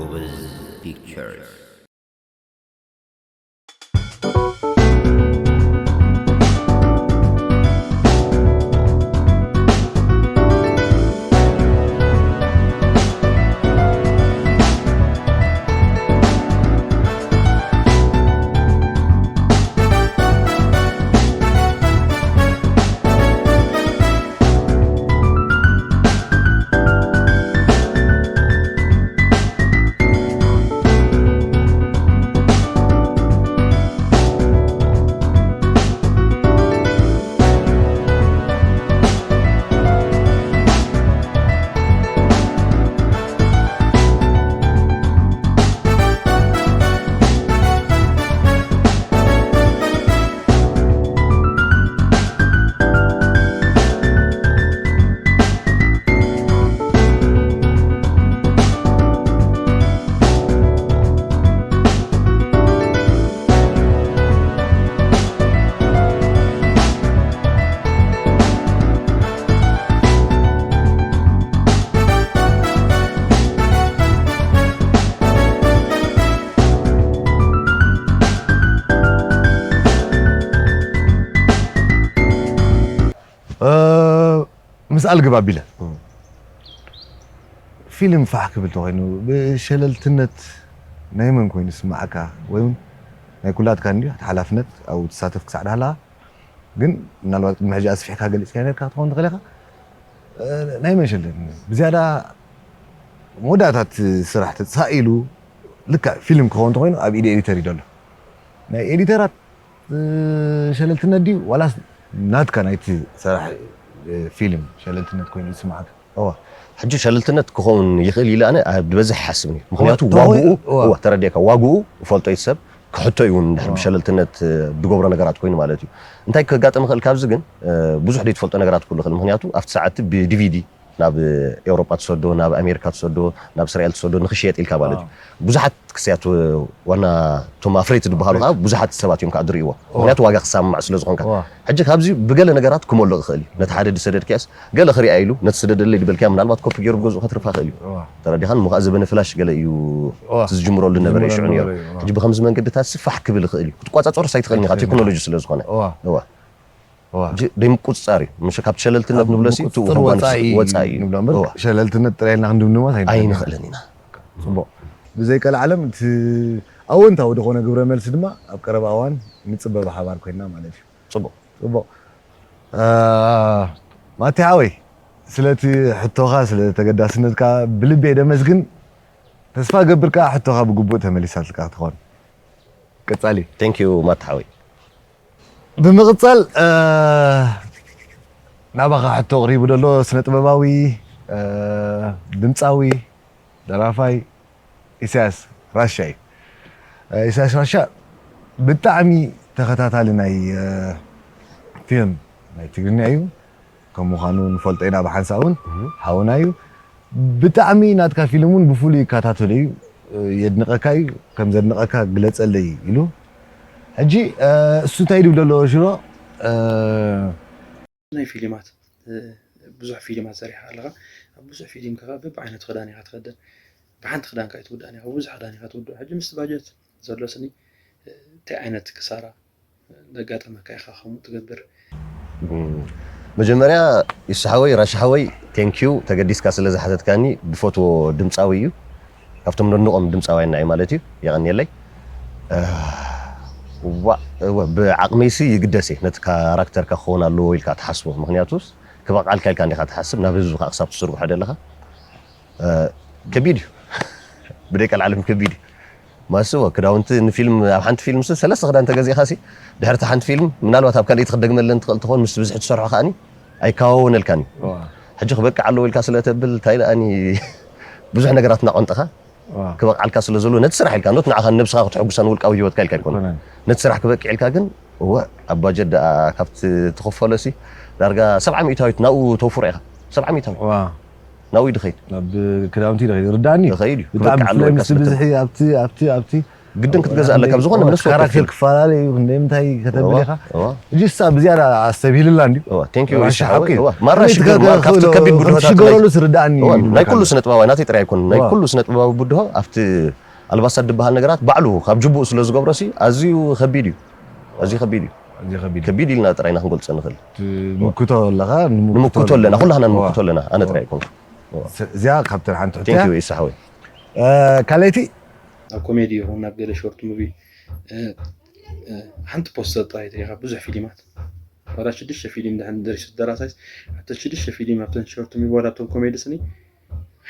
Goes Pictures. ምስ ኣልግብ ኣቢለ ፊልም ፋሕ ክብል ተኮይኑ ብሸለልትነት ናይ መን ኮይኑ ስማዓካ ወይ እውን ናይ ኩላትካ እንዲ ሓላፍነት ኣብኡ ትሳተፍ ክሳዕ ዳሃላ ግን ምናልባት ቅድሚ ሕጂ ኣስፊሕካ ገሊፅካ ነርካ ክትኸውን ትኽእል ኢኻ ናይ መን ሸለልትነት ብዝያዳ መወዳእታት ስራሕ ተሳኢሉ ልካ ፊልም ክኸውን ተኮይኑ ኣብ ኢድ ኤዲተር እዩ ዘሎ ናይ ኤዲተራት ሸለልትነት ድዩ ዋላስ ናትካ ናይቲ ሰራሕ ፊልም ሸለልትነት ኮይኑ ይስማዓካ? እዋ ሕጂ ሸለልትነት ክኸውን ይኽእል ኢለ ኣነ ብበዝሕ ይሓስብን እዩ ምክንያቱ ዋግኡ እዋ ተረዲእካ ዋግኡ ይፈልጦ እዩ ሰብ ክሕቶ እዩ እውን እንድሕር ብሸለልትነት ዝገብሮ ነገራት ኮይኑ ማለት እዩ እንታይ ከጋጥም ይኽእል ካብዚ ግን ብዙሕ ዘይትፈልጦ ነገራት ክህሉ ይኽእል ምክንያቱ ኣብቲ ሰዓት ብ DVD ናብ ኤውሮጳ ትሰዶ ናብ ኣሜሪካ ትሰዶ ናብ እስራኤል ትሰዶ ንክሽየጥ ኢልካ ማለት እዩ ብዙሓት ክስያት ዋና እቶም ኣፍረይቲ ዝበሃሉ ከዓ ብዙሓት ሰባት እዮም ከዓ ዝርእይዎ ምክንያቱ ዋጋ ክሳምማዕ ስለ ዝኾንካ ሕጂ ካብዚ ብገለ ነገራት ክመልእ ይኽእል እዩ ነቲ ሓደ ዝሰደድካያስ ገለ ክሪኣ ኢሉ ነቲ ስደደለይ ዝበልካያ ምናልባት ኮፒ ገይሩ ገዝኡ ከትርፋ ይኽእል እዩ ተረዲኻን ምኻኣ ዘበነ ፍላሽ ገለ እዩ ዝጅምረሉ ነበረ ይሽዑ ነይሩ ሕጂ ብከምዚ መንገድታት ስፋሕ ክብል ይኽእል እዩ ክትቋፃፀሮስ ኣይትኽእልን ኢኻ ቴክኖሎጂ ስለ ዝኾነ እዋ ደይ ምቁፅፃር እዩ ምሽ ካብቲ ሸለልትነት ንብሎ ሲ እቲ ወፃኢ እዩ ንብሎ እምበር ሸለልትነት ጥራይ ኢልና ክንድምድሞ ኣይንኽእልን ኢና ፅቡቅ ብዘይ ቀልዓለም እቲ ኣወንታዊ ዝኾነ ግብረ መልሲ ድማ ኣብ ቀረባ እዋን ንፅበ ብሓባር ኮይንና ማለት እዩ ፅቡቅ ፅቡቅ ማቲ ሓወይ ስለቲ ሕቶኻ ስለ ተገዳስነትካ ብልቢ የደመስግን ተስፋ ገብር ከዓ ሕቶኻ ብግቡእ ተመሊሳትልካ ክትኾን ቀፃሊ thank you ማቲ ሓወይ ብምቕፃል ናባኻ ሕቶ ቅሪቡ ዘሎ ስነ ጥበባዊ ድምፃዊ ደራፋይ ኢሳያስ ራሻ እዩ ኢሳያስ ራሻ ብጣዕሚ ተኸታታሊ ናይ ፊልም ናይ ትግርኛ እዩ ከም ምዃኑ ንፈልጦ ኢና ብሓንሳእ እውን ሓውና እዩ ብጣዕሚ ናትካ ፊልም እውን ብፍሉይ ይከታተሎ እዩ የድንቐካ እዩ ከም ዘድንቐካ ግለፀለይ ኢሉ ሕጂ እሱ እንታይ ድብል ኣለዎ ሽሮ ናይ ፊልማት ብዙሕ ፊልማት ሰሪሕካ ኣለኻ ኣብ ብዙሕ ፊልም ከ በብዓይነቱ ክዳን ኢኻ ትኸደን ብሓንቲ ክዳን ከ ኣይትውዳእን ኢኻ ብዙሕ ክዳን ኢኻ ትውድኦ ሕጂ ምስቲ ባጀት ዘሎ ስኒ እንታይ ዓይነት ክሳራ ዘጋጠመካ ኢኻ ከምኡ ትገብር? መጀመርያ ይስሓወይ ራሽሓወይ ቴንኪዩ ተገዲስካ ስለ ዝሓተትካኒ ብፈትዎ ድምፃዊ እዩ ካብቶም ነድንቖም ድምፃውያን ንዓይ ማለት እዩ የቐንየለይ ብዓቕመይሲ ይግደስ እየ ነቲ ካራክተርካ ክኸውን ኣለዎ ኢልካ ትሓስቦ ምክንያቱስ ክበቕዓልካ ኢልካ እንዲኻ ትሓስብ ናብ ህዝቢ ከዓ ክሳብ ትስርግሖ ደለኻ ከቢድ እዩ ብደይ ቀልዓለም ከቢድ እዩ ማስዎ ክዳውንቲ ንፊልም ኣብ ሓንቲ ፊልም ስ ሰለስተ ክዳን ተገዚእካ ሲ ድሕርቲ ሓንቲ ፊልም ምናልባት ኣብ ካልኣይቲ ክደግመለን ትኽእል ትኸውን ምስ ብዝሒ ትሰርሖ ከዓኒ ኣይከዋወነልካን እዩ ሕጂ ክበቅዕ ኣለዎ ኢልካ ስለ ተብል እንታይ ደኣኒ ብዙሕ ነገራት እናቆንጥኻ ክበቅዓልካ ስለ ዘሎ ነቲ ስራሕ ኢልካ ኖት ንዓኻ ንነብስኻ ክትሕጉሳ ንውልቃዊ ህይወትካ ኢልካ ኣይኮነ ነቲ ስራሕ ክበቅዕ ኢልካ ግን እወ ኣብ ባጀት ደኣ ካብቲ ትኽፈሎ ሲ ዳርጋ ሰብዓ ሚእታዊት ናብኡ ተውፍሮ ኢኻ ሰብዓ ሚእታዊት ናብኡ ድኸይድ ናብ ክዳውንቲ ድኸይድ ርዳኒ ይኸይድ እዩ ክበቅዕ ኣለዎ ኢልካ ስለ ተብል ኣብቲ ኣብቲ ኣብቲ ግድን ክትገዝእ ኣለካ። ብዝኾነ እዋ፣ ምንስ ካራክተር ወከፊ ክፈላለ እዩ ክንደይ ምንታይ ከተብል ኢኻ። እዋ። እጅ እሳ ብዝያዳ ኣስተብሂልላ እንዲ እዋ፣ thank you፣ ራሻ ይስሓ፣ ሓቂ እዩ። እዋ። ማራ ከመይ ሽግር፣ ትከ- ማ-፣ ካብቲ ከ- ከቢድ ከም ብድሆታት ትሽገረሉ ናይ-፣ ትርዳእኒ እዋ፣ ይብለካ ናይ ኩሉ ኣሎ። ስነ ጥበባዊ ናተይ ጥራይ ኣይኮን፣ ናይ እዋ። ኩሉ ስነ ጥበባዊ ብድሆ ኣብቲ ኣልባሳት ዝበሃል ነገራት ባዕሉ ካብ ጅቡኡ ስለ ዝገብሮ ሲ ኣዝዩ ከቢድ እዩ። ኣዝዩ ከቢድ እዩ። ኣዝዩ ከቢድ እዩ። ከቢድ ኢልና ጥራይ ኢና ክንገልጾ ንኽእል። ትምክቶ ኣለኻ፣ ንምክቶ ኣለና፣ ኩላህና ንምክቶ ኣለና። ኣነ ጥራይ ኣይኮንኩ። እዚኣ ካብተን ሓንቲ ሕቶ Thank እያ። you ይስሓ ወይ። እ፣ ካልኣይቲ ኣብ ኮሜዲ ይኹን ኣብ ገለ ሾርት ሙቪ እ፣ እ፣ ሓንቲ ፖስተር ጥራይ ተሪኻ ብዙሕ ፊልማት ዋላ ሽዱሽተ ፊልም ድሕን ደሪሱ ደራሳይስ ኣብተን ሽዱሽተ ፊልም ኣብተን ሾርት ሙቪ ዋላ ኣብቶም ኮሜዲ ስኒ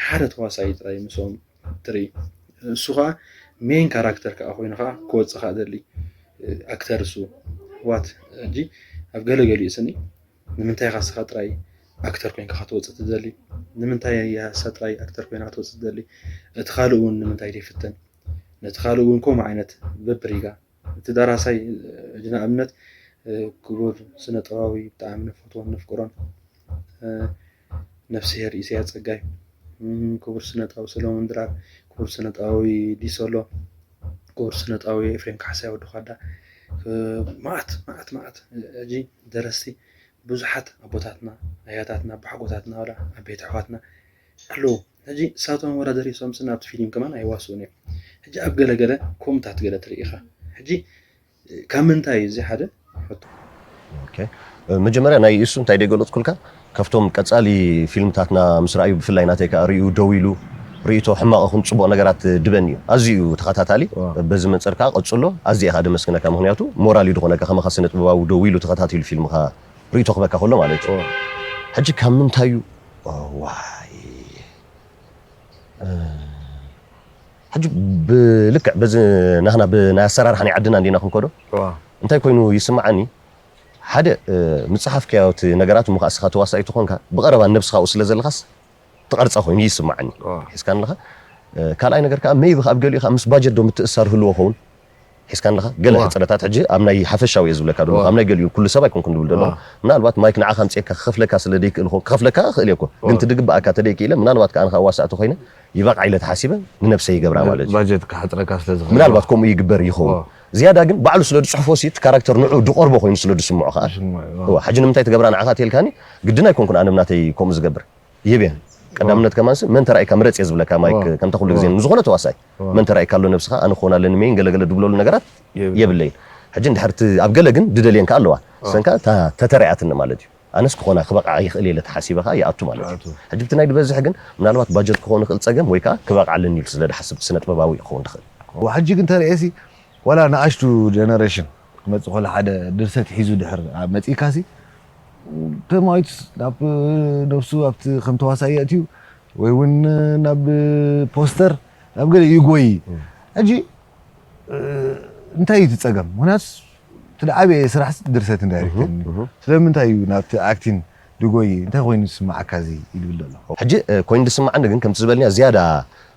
ሓደ ተዋሳኢ ጥራይ ምስኦም ትርኢ። እሱ ከዓ ሜን ካራክተር ከዓ ኮይኑ ከዓ ክወፅእ ከዓ ደሊ እ፣ ኣክተር እሱ ዋት ሕጂ ኣብ ገለገሊኡ ስኒ ንምንታይ ኢኻ ንስኻ ጥራይ ኣክተር ኮይንካ ክትወፅእ ትደሊ? ንምንታይ እያ ንሳ ጥራይ ኣክተር ኮይና ክትወፅእ ትደሊ? እቲ ካልእ እውን ንምንታይ ዘይፍተን? ነቲ ካልእ እውን ከምኡ ዓይነት በብሪጋ እቲ ደራሳይ ሕጂ ንኣብነት ክቡር ስነ ጥበባዊ ብጣዕሚ ንፈትዎን ነፍቅሮን ነፍስሄር ኢሳያስ ጸጋይ፣ ክቡር ስነ ጥበባዊ ሰለሙን ድራር፣ ክቡር ስነ ጥበባዊ ዲሶሎ፣ ክቡር ስነ ጥበባዊ ኤፍሬም ካሕሳይ ወዲ ኳዳ፣ መዓት መዓት መዓት ሕጂ ደረስቲ ብዙሓት ኣቦታትና ኣያታትና ኣቦሓጎታትና ወላ ዓበይቲ ኣሕዋትና ኣለዉ። ሕጂ እሳቶም ወላ ደሪሶም ስና ኣብቲ ፊልም ከማን ኣይዋስኡን እዮም። ሕጂ ኣብ ገለገለ ከምኡታት ገለ ትርኢ ኢኻ። ሕጂ ካብ ምንታይ እዩ እዚ ሓደ ሕቶ? ኦኬ፣ መጀመርያ ናይ እሱ እንታይ ደይገለጽኩልካ ካብቶም ቀጻሊ ፊልምታትና ምስ ረኣዩ ብፍላይ ናተይ ከኣ ርእዩ ደው ኢሉ ርእይቶ ሕማቕ ይኹን ጽቡቕ ነገራት ድበኒ እዩ። ኣዝዩ እዩ ተኸታታሊ። በዚ መንጸር ከኣ ቀጽሎ ኣዝየ ኢኻ ደመስግነካ። ምኽንያቱ ሞራል እዩ ዝኾነካ ከማኻ ስነ ጥበባዊ ደው ኢሉ ተኸታቲሉ ፊልምኻ ርእይቶ ክበካ ከሎ ማለት እዩ። ሕጂ ካብ ምንታይ እዩ ዋይ ሕጂ ብልክዕ በዚ ናህና ብናይ ኣሰራርሓ ናይ ዓድና እንዲና ክንከዶ እንታይ ኮይኑ ይስምዓኒ ሓደ ምፅሓፍ ከያውቲ ነገራት እሞ ከዓ ስኻ ተዋሳኢ ትኾንካ ብቐረባ ነብስኻ ኣብኡ ስለ ዘለኻስ ትቐርፃ ኮይኑ ይስምዓኒ ሒዝካ ኣለኻ ካልኣይ ነገር ከዓ መይቢ ኣብ ገሊኡ ከዓ ምስ ባጀት ዶ ምትእሳር ህልዎ ኸውን ሒዝካ ኣለኻ ገለ ሕፅረታት ሕጂ ኣብ ናይ ሓፈሻዊ እየ ዝብለካ ደሎ ኣብ ናይ ገሊኡ ኩሉ ሰብ ኣይኮንኩን ዝብል ደሎ ምናልባት ማይክ ንዓኻ ኣምፅኤካ ክኸፍለካ ስለ ደይክእል ኾ ክኸፍለካ ክእል እየ እኮ ግን ትድግበኣካ ተደይክኢለ ምናልባት ከዓ ንኻ ዋሳእ ተኾይነ ይበቕዓ ኢለ ተሓሲበ ንነብሰይ ይገብራ ማለት እዩ ባጀት ክሓፅረካ ስለ ዝኽእል ምናልባት ከምኡ ይግበር ይኸውን ዝያዳ ግን ባዕሉ ስለ ዝፅሕፎ ሲ እቲ ካራክተር ንዑ ድቐርቦ ኮይኑ ስለ ዝስምዖ ከዓ ሕጂ ንምንታይ ትገብራ ንዓኻ ተልካኒ ግድን ኣይኮንኩን ኣነ ብናተይ ከምኡ ዝገብር ይህብ እየ ቀዳምነት ከማንስ መን ተራእይካ ምረፅ እየ ዝብለካ ማይክ ከምታ ኩሉ ግዜ ንዝኾነ ተዋሳይ መን ተራእይካ ኣሎ ነብስኻ ኣነ ክኾን ኣለኒ መይን ገለገለ ድብለሉ ነገራት የብለይን ሕጂ እንድሕር እቲ ኣብ ገለ ግን ድደልየን ከ ኣለዋ ሰንካ ተተረያትኒ ማለት እዩ ኣነስ ክኾና ክበቕዓ ይኽእል የለ ተሓሲበ ከዓ ይኣቱ ማለት እዩ ሕጂ ብቲ ናይ ድበዝሕ ግን ምናልባት ባጀት ክኾን ይኽእል ፀገም ወይ ከዓ ክበቕዓ ኣለኒ ኢሉ ስለ ድሓስብ ስነ ጥበባዊ ክኸውን ትኽእል ሕጂ ግን ተርእየሲ ዋላ ንኣሽቱ ጀነሬሽን ክመፅእ ከሎ ሓደ ድርሰት ሒዙ ድሕር መፅእካሲ ተማዊት ናብ ነብሱ ኣብቲ ከም ተዋሳኢ የእትዩ ወይ እውን ናብ ፖስተር ናብ ገለ ይጎይ ሕጂ እንታይ እዩ ትፀገም ምክንያቱ ትደዓበየ ስራሕ ድርሰትን ዳይሬክተርን እዩ ስለምንታይ እዩ ናብቲ ኣክቲን ድጎይ እንታይ ኮይኑ ዝስማዓካ እዚ ይብል ዘሎ ሕጂ ኮይኑ ዝስማዓኒ ግን ከምቲ ዝበልንያ ዝያዳ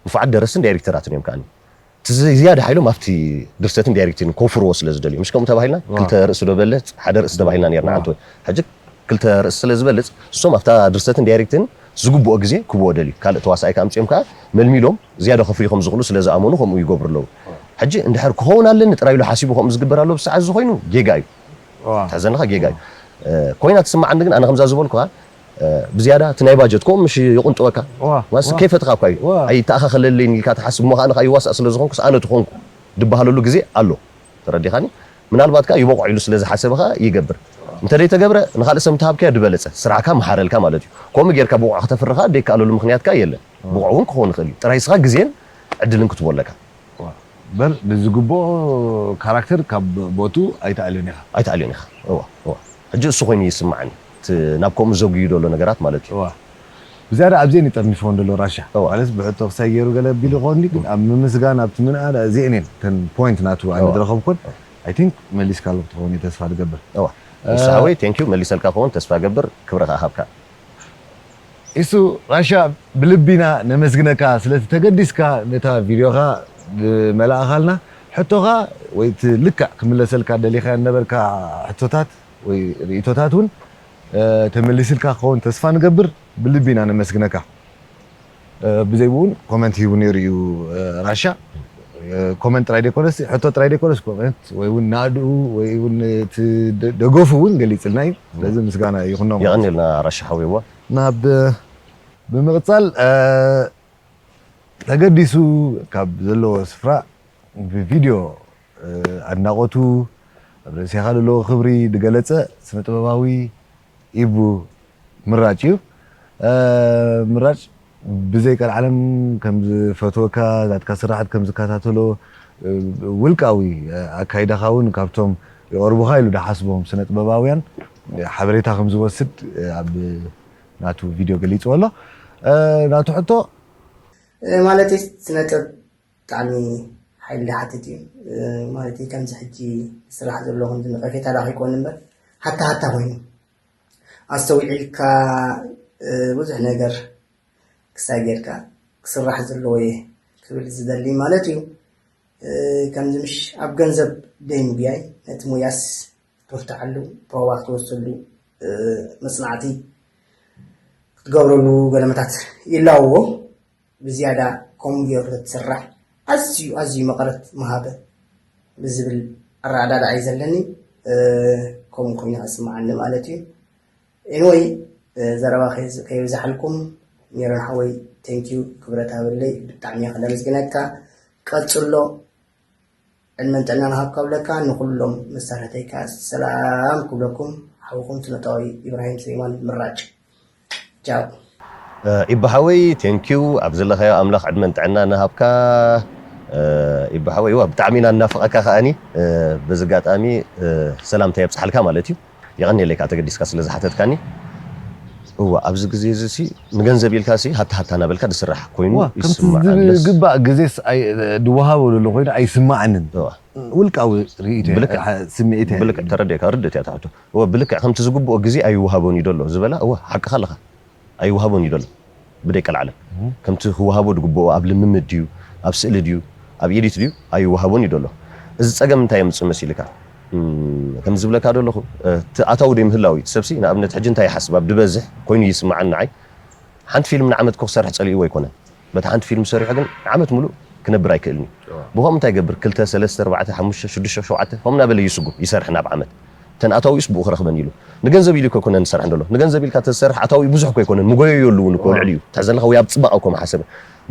ንፉዓት ደረስትን ዳይሬክተራትን እዮም ከዓኒ እቲ ዝያዳ ሓይሎም ኣብቲ ድርሰትን ዳይሬክቲን ከውፍርዎ ስለ ዝደልዩ ምሽ ከምኡ ተባሂልና ክልተ ርእሲ ዶ በልፅ ሓደ ርእሲ ተባሂልና ነርና ዓንተ ሕጂ ክልተ ርእሲ ስለ ዝበልፅ እሶም ኣብታ ድርሰትን ዳይሬክቲን ዝግብኦ ግዜ ክብዎ ደልዩ ካልእ ተዋሳኣይ ከኣምፅኦም ከዓ መልሚሎም ዝያዳ ከፍልዩ ከም ዝኽእሉ ስለ ዝኣመኑ ከምኡ ይገብሩ ኣለዉ ሕጂ እንድሕር ክኸውን ኣለኒ ጥራይ ኢሉ ሓሲቡ ከምኡ ዝግበር ኣሎ ብሰዓት እዚ ኮይኑ ጌጋ እዩ ተሕዘንኻ ጌጋ እዩ ኮይና ትስምዓኒ ግን ኣነ ከምዛ ዝበልኩኻ ብዝያዳ እቲ ናይ ባጀት ከምኡ ምሽ ይቕንጥወካ ዋስ ከይፈትኻ እኳ እዩ ኣይተኣኻኸለለይን ኢልካ ትሓስብ እሞ ከዓ ንኻ ይዋሳእ ስለ ዝኾንኩስ ኣነ ትኾንኩ ድበሃለሉ ግዜ ኣሎ ተረዲኻኒ ምናልባት ከዓ ይበቑዕ ኢሉ ስለ ዝሓሰበ ከዓ ይገብር እንተደይተገብረ ንካልእ ሰብ እንተሃብካዮ ድበለፀ ስራሕካ መሓረልካ ማለት እዩ ከምኡ ጌርካ ብቑዕ ክተፍርኻ ደይከኣለሉ ምክንያት ከዓ የለን ብቑዕ እውን ክኸውን ይኽእል እዩ ጥራይ ስኻ ግዜን ዕድልን ክትቦ ኣለካ በር ንዝግብኦ ካራክተር ካብ ቦቱ ኣይተኣልዮን ኢኻ ኣይተኣልዮን ኢኻ እዋ እዋ ሕጂ እሱ ኮይኑ ይስምዓኒ ናብ ከምኡ ዘጉዩ ዘሎ ነገራት ማለት እዩ እዋ ብዝያዳ ኣብዚአን ይጠርኒፈን ዘሎ ራሻ ማለት ብሕቶ ክሳይ ገይሩ ገለ ቢሉ ይኸውን ግን ኣብ ምምስጋን ኣብቲ ምንኣድ እዚአን እየን ተን ፖይንት ናቱ ኣነ ዝረኸብኩን ኣይ ቲንክ መሊስካሉ ክትኸውን እዩ ተስፋ ዝገብር እዋ ንስሓወይ ቴንኪዩ መሊሰልካ ክኸውን ተስፋ ገብር ክብረ ከዓ ሃብካ ኢሱ ራሻ ብልቢ ኢና ነመስግነካ ስለቲ ተገዲስካ ነታ ቪድዮኻ ዝመላእኻልና ሕቶኻ ወይ እቲ ልክዕ ክምለሰልካ ደሊኻ ነበርካ ሕቶታት ወይ ርእቶታት እውን ተመሊስልካ ክኸውን ተስፋ ንገብር ብልቢ ኢና ነመስግነካ ብዘይ ብኡን ኮመንት ሂቡ ነይሩ እዩ ራሻ ኮመንት ጥራይ ደይኮነስ፣ ሕቶ ጥራይ ደይኮነስ፣ ኮመንት ወይ እውን ናድኡ ወይ እውን እቲ ደ- ደገፉ እውን ገሊጽልና እዩ። ስለዚ ምስጋና ይኹኖም። የቐንየልና ራሻ ሓወይዋ። ናብ ብምቕጻል እ፣ ተገዲሱ ካብ ዘለዎ ስፍራ ብቪድዮ እ፣ ኣድናቖቱ ኣብ ርእሲኻ ዘለዎ ክብሪ ዝገለጸ ስነ ጥበባዊ ኢቡ ምራጭ እዩ። እ፣ ምራጭ ብዘይ ቀልዓለም ከም ዝፈትወካ፣ ናትካ ስራሓት ከም ዝከታተሎ፣ እ፣ ውልቃዊ እ፣ ኣካይዳኻ እውን ካብቶም ይቐርቡኻ ኢሉ ዝሓስቦም ስነ ጥበባውያን እ፣ ሓበሬታ ከም ዝወስድ እ፣ ኣብ ናቱ ቪድዮ ገሊፅዎ ኣሎ። እ፣ ናቱ ሕቶ ማለት ስነጥብ ብጣዕሚ ሓይሊ ሓትት እዩ። ማለት ከምዚ ሕጂ ስራሕ ዘሎ ክንዲ ነቐፌታ ዳ ከይኮን እምበር፣ ሃታ ሃታ ኮይኑ ኣስተውዒልካ ብዙሕ ነገር ክሳይ ጌርካ ክስራሕ ዘለዎ እየ ክብል ዝደሊ ማለት እዩ። ከምዚ ምሽ ኣብ ገንዘብ ደይምጉያይ፣ ነቲ ሙያስ ክትብርትዓሉ፣ ፕሮባ ክትወስደሉ፣ መጽናዕቲ ክትገብረሉ ገለመታት ይላውዎ። ብዝያዳ ከምኡ ገይሩ ተትስራሕ ኣዝዩ ኣዝዩ መቐረት ምሃበ ብዝብል ኣረዳድኣ እዩ ዘለኒ። ከምኡ ኮይኑ ክስምዓኒ ማለት እዩ። ኤንወይ፣ ዘረባ ከይብዛሓልኩም፣ ሜሮን ሓወይ፣ ቴንኪዩ፣ ክብረት ሃበለይ፣ ብጣዕሚ እየ ክነመስግነካ። ቀጽሎ። ዕድመን ጥዕናን ሃብካ ብለካ፣ ንኹሎም መሳርሕተይካ ሰላም ክብለኩም፣ ሓውኹም ስነጣዊ ኢብራሂም ስሌማን ምራጭ። ቻው። ኢባ ሓወይ፣ ቴንኪዩ፣ ኣብ ዘለኻዮ ኣምላኽ ዕድመን ጥዕናን ሃብካ። ኢባ ሓወይ፣ ዋ ብጣዕሚ ኢና እናፍቐካ ከኣኒ። በዚ ኣጋጣሚ ሰላምታ የብጽሓልካ ማለት እዩ። የቐንየለይ ከዓ ተገዲስካ ስለ ዝሓተትካኒ። እዋ ኣብዚ ግዜ እዚ ሲ ንገንዘብ ኢልካ ሲ ሃታ ሃታ እናበልካ ዝስራሕ ኮይኑ ይስማዓለስ። ዝግባእ ግዜስ ድወሃቦ ዘሎ ኮይኑ ኣይስማዓንን። ውልቃዊ ርእይቶ ስምዒት ብልክዕ ተረዲእካ ርድእት እያ ትሕቶ። እወ ብልክዕ ከምቲ ዝግብኦ ግዜ ኣይወሃቦን እዩ ደሎ ዝበላ እወ ሓቅኻ ኣለኻ። ኣይወሃቦን እዩ ደሎ። ብደይ ቀልዓለም ከምቲ ክወሃቦ ዝግብኦ ኣብ ልምምድ ድዩ ኣብ ስእሊ ድዩ ኣብ ኤዲት ድዩ ኣይወሃቦን እዩ ደሎ። እዚ ጸገም እንታይ የምጽእ መሲልካ? ከም ዝብለካ ደለኹ እቲ ኣታዊ ደይ ምህላው እዩ። እቲ ሰብሲ ንኣብነት ሕጂ እንታይ ይሓስብ ኣብ ድበዝሕ ኮይኑ ይስምዓኒ ንዓይ። ሓንቲ ፊልም ንዓመት እኮ ክሰርሕ ጸሊእዎ ኣይኮነን። በቲ ሓንቲ ፊልም ሰሪሑ ግን ዓመት ሙሉእ ክነብር ኣይክእልን እዩ። ብኸምኡ እንታይ ይገብር? ክልተ፣ ሰለስተ፣ ኣርባዕተ፣ ሓሙሽተ፣ ሽዱሽተ፣ ሸውዓተ ከምኡ እናበለ ይስጉም ይሰርሕ ናብ ዓመት። እተን ኣታዊኡስ ብኡ ክረኽበን ኢሉ። ንገንዘብ ኢሉ እኮ ኣይኮነን ዝሰርሕ እንተሎ። ንገንዘብ ኢልካ ተዝሰርሕ ኣታዊኡ ብዙሕ እኮ ኣይኮነን። ምጎየዮ ኣለውን እኮ ልዕሊኡ። ትሕዘለኻ ወይ ኣብ ጽባቐ እኮ መሓሰበ።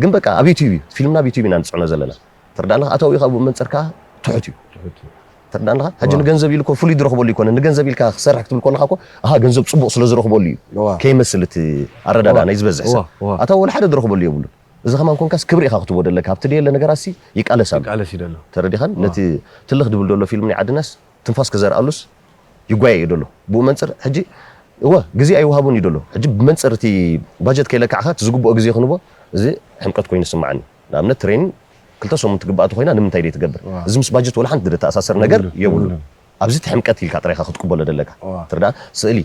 ግን በቃ ኣብ ዩቲዩብ እዩ። ፊልምና ኣብ ዩቲዩብ ኢና ንጽዕኖ ዘለና። ትርዳእለኻ ኣታዊኡ ካብ መንጽርካ ትሑት እዩ። ትርዳእለኻ ሕጂ ንገንዘብ ኢሉ እኮ ፍሉይ ዝረኽበሉ ኣይኮነን። ንገንዘብ ኢልካ ክሰርሕ ክትብል ከለኻ እኮ ኣሃ ገንዘብ ጽቡቕ ስለ ዝረኽበሉ እዩ። ከይመስል እቲ ኣረዳድኣ ናይ ዝበዝሕ ሰብ። ኣታዊ ወላ ሓደ ዝረኽበሉ የብሉን። እዚ ከማን ኮንካስ ክብሪ ኢኻ ክትቦ ደለካ ኣብቲ ደየለ ነገራት ሲ ይቃለስ ኣሎ። ይቃለስ እዩ ደሎ። ተረዲኻን ነቲ ትልኽ ድብል ደሎ ፊልም ናይ ዓድናስ ትንፋስ ክዘርኣሉስ ይጓየ እዩ ደሎ። ብኡ መንጽር ሕጂ እወ ግዜ ኣይወሃቦን እዩ ደሎ። ሕጂ ብመንጽር እቲ ባጀት ከይለካዕካ እቲ ዝግብኦ ግዜ ክንቦ እዚ ሕምቀት ኮይኑ ይስምዓኒ። ንኣብነት ትሬኒን ክልተ ሰሙን ትግባእ ተኮይና ንምንታይ ደይ ትገብር? እዚ ምስ ባጀት ወላ ሓንቲ ዝተኣሳሰር ነገር የብሉ። ኣብዚ እቲ ሕምቀት ኢልካ ጥራይካ ክትቅበሎ ደለካ። ትርዳ ስእሊ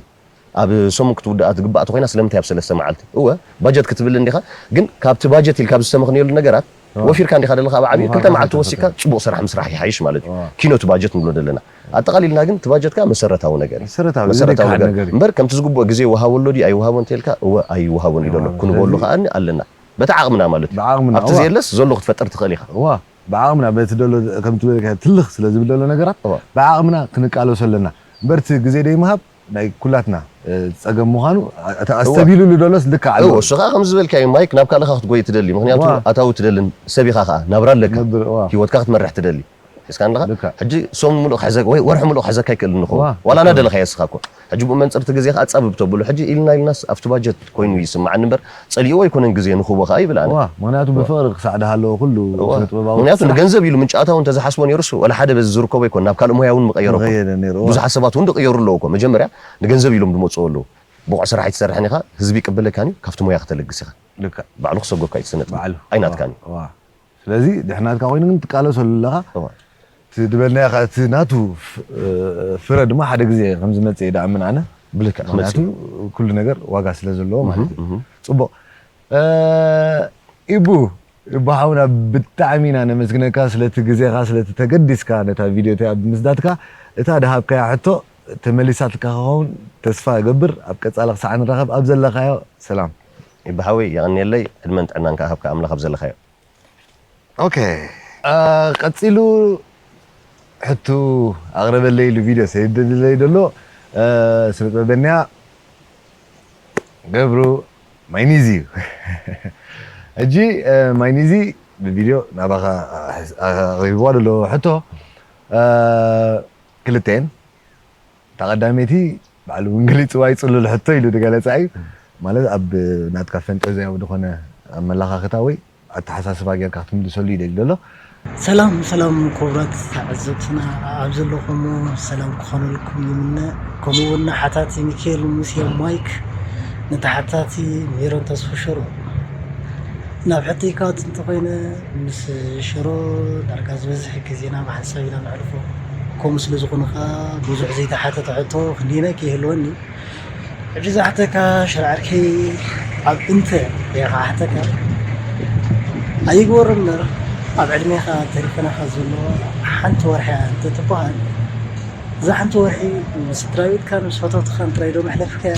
ኣብ ሰሙን ክትውድኣ ትግባእ ተኮይና ስለምንታይ ኣብ ሰለስተ መዓልቲ? እወ ባጀት ክትብል እንዲኻ ግን ካብቲ ባጀት ኢልካ ዝተመኽንየሉ ነገራት ወፊርካ እንዲኻ ደለኻ ኣብ ዓብዩ ክልተ መዓልቲ ወሲካ ጽቡቕ ስራሕ ምስራሕ ይሓይሽ ማለት እዩ። ኪኖ እቲ ባጀት ንብሎ ደለና ኣጠቓሊልና ግን እቲ ባጀት ከኣ መሰረታዊ ነገር እዩ። መሰረታዊ ነገር እምበር ከምቲ ዝግብኦ ግዜ ይወሃበሎ ድዩ ኣይወሃቦ እንተልካ እወ ኣይወሃቦን እዩ ደሎ ክንበሉ ከኣ ኣለና። በቲ ዓቕምና ማለት እዩ። ኣብቲ ዘየለስ ዘሎ ክትፈጥር ትኽእል ኢኻ። እዋ ብዓቕምና በቲ ደሎ ከምቲ በልካ ትልኽ ስለ ዝብል ደሎ ነገራት ብዓቕምና ክንቃለሶ ኣለና። እምበር እቲ ግዜ ደይ ምሃብ ናይ ኩላትና ጸገም ምዃኑ ኣስተቢሉሉ ደሎስ ልክዕ ኣሎ። እሱ ከዓ ከም ዝበልካዮ ማይክ ናብ ካልእኻ ክትጎይ ትደሊ ምክንያቱ ኣታዊ ትደልን ሰብ ኢኻ ከዓ ናብራ ኣለካ ሂወትካ ክትመርሕ ትደሊ እስካ ኣለካ ሕጂ ሶም ምሉእ ክሕዘካ ወይ ወርሒ ምሉእ ክሕዘካ ይክእል ንኸውን ዋላ ናደለካ የስኻ እኮ ሕጂ ብኡ መንፅርቲ ግዜ ከዓ ፃብብ ተብሉ ሕጂ ኢልና ኢልናስ ኣብቲ ባጀት ኮይኑ ይስምዓኒ እምበር ፀሊእዎ ኣይኮነን ግዜ ንክቦ ከዓ ይብል ኣነ ምክንያቱ ብፍቅሪ ክሳዕ ድሃለዎ ኩሉ ስነጥበባዊ ምክንያቱ ንገንዘብ ኢሉ ምንጫ ኣታዊ እንተዝሓስቦ ነይሩስ ዋላ ሓደ በዚ ዝርከቦ ኣይኮን ናብ ካልእ ሞያ እውን ምቀየሮ ዝቀየረ ነይሩ ብዙሓት ሰባት እውን ዝቀየሩ ኣለዎ እኮ መጀመርያ ንገንዘብ ኢሎም ዝመፅኡ ኣለዉ ብቑዕ ስራሕ ኣይትሰርሕን ኢኻ ህዝቢ ይቅበለካን እዩ ካብቲ ሞያ ከተለግስ ኢኻ ልክዕ ባዕሉ ክሰጎካ እዩ ስነጥበብ ኣይናትካን እዩ ስለዚ ድሕናትካ ኮይኑ ግን ትቃለሰሉ ኣለኻ እቲ ዝበልናዮ እቲ ናቱ ፍረ ድማ ሓደ ግዜ ከም ዝመፅእ ይድኣምን ኣነ ብልክዕ ክመፅእ ኩሉ ነገር ዋጋ ስለ ዘለዎ ማለት እዩ ፅቡቅ ኢቡ ኢቡ ሓውና ብጣዕሚ ኢና ነመስግነካ ስለቲ ግዜኻ ስለቲ ተገዲስካ ነታ ቪድዮ እቲኣ ብምስዳትካ እታ ድሃብካያ ሕቶ ተመሊሳትልካ ክኸውን ተስፋ እገብር ኣብ ቀፃሊ ክሳዕ ንራኸብ ኣብ ዘለኻዮ ሰላም ኢቡ ሓወይ የቐንየለይ ዕድመን ጥዕናን ከኣ ሃብካ ኣምላኽ ኣብ ዘለኻዮ ኦኬ ቀጺሉ ሕቱ ኣቕረበለይ ኢሉ ቪድዮ ሰይድለይ ደሎ ስነ ጥበበኛ ገብሩ ማይኒዚ እዩ። ሕጂ ማይኒዚ ብቪድዮ ናባኻ ኣቕሪብዋ ደሎ ሕቶ ክልተን እታ ቀዳመይቲ ባዕሉ እውን ገሊፅዋ እዩ። ፅሉል ሕቶ ኢሉ ዝገለፃ እዩ። ማለት ኣብ ናትካ ፈንጠዝያዊ ዝኾነ ኣመለኻኽታ ወይ ኣተሓሳስባ ጌርካ ክትምልሰሉ እዩ ደልዩ ዘሎ። ሰላም ሰላም ክቡራት ተዓዘብትና ኣብ ዘለኹሞ ሰላም ክኾነልኩም ይምነ። ከምኡ እውን ሓታቲ ሚካኤል ሙሴ ማይክ፣ ንተሓታቲ ሜሮን ተስፉ ሽሮ። ናብ ሕቶይ ከዓ እንተኾይነ ምስ ሽሮ ዳርጋ ዝበዝሕ ግዜና ብሓንሳብ ኢና ነሕልፎ። ከምኡ ስለ ዝኾነ ከዓ ብዙሕ ዘይተሓተተ ሕቶ ክንደየናይ ከይህልወኒ። ሕጂ ዝሓተካ ሽርዓርከይ ኣብ እንተ እየ ክሓተካ ኣይግበሮ እምበር ኣብ ዕድሜኻ ተሪፈናኻ ዘሎ ሓንቲ ወርሒ እያ እንተትበሃል እዛ ሓንቲ ወርሒ ምስ ስድራ ቤትካን ምስ ፈተውትኻን ጥራይ ዶ መሕለፍካያ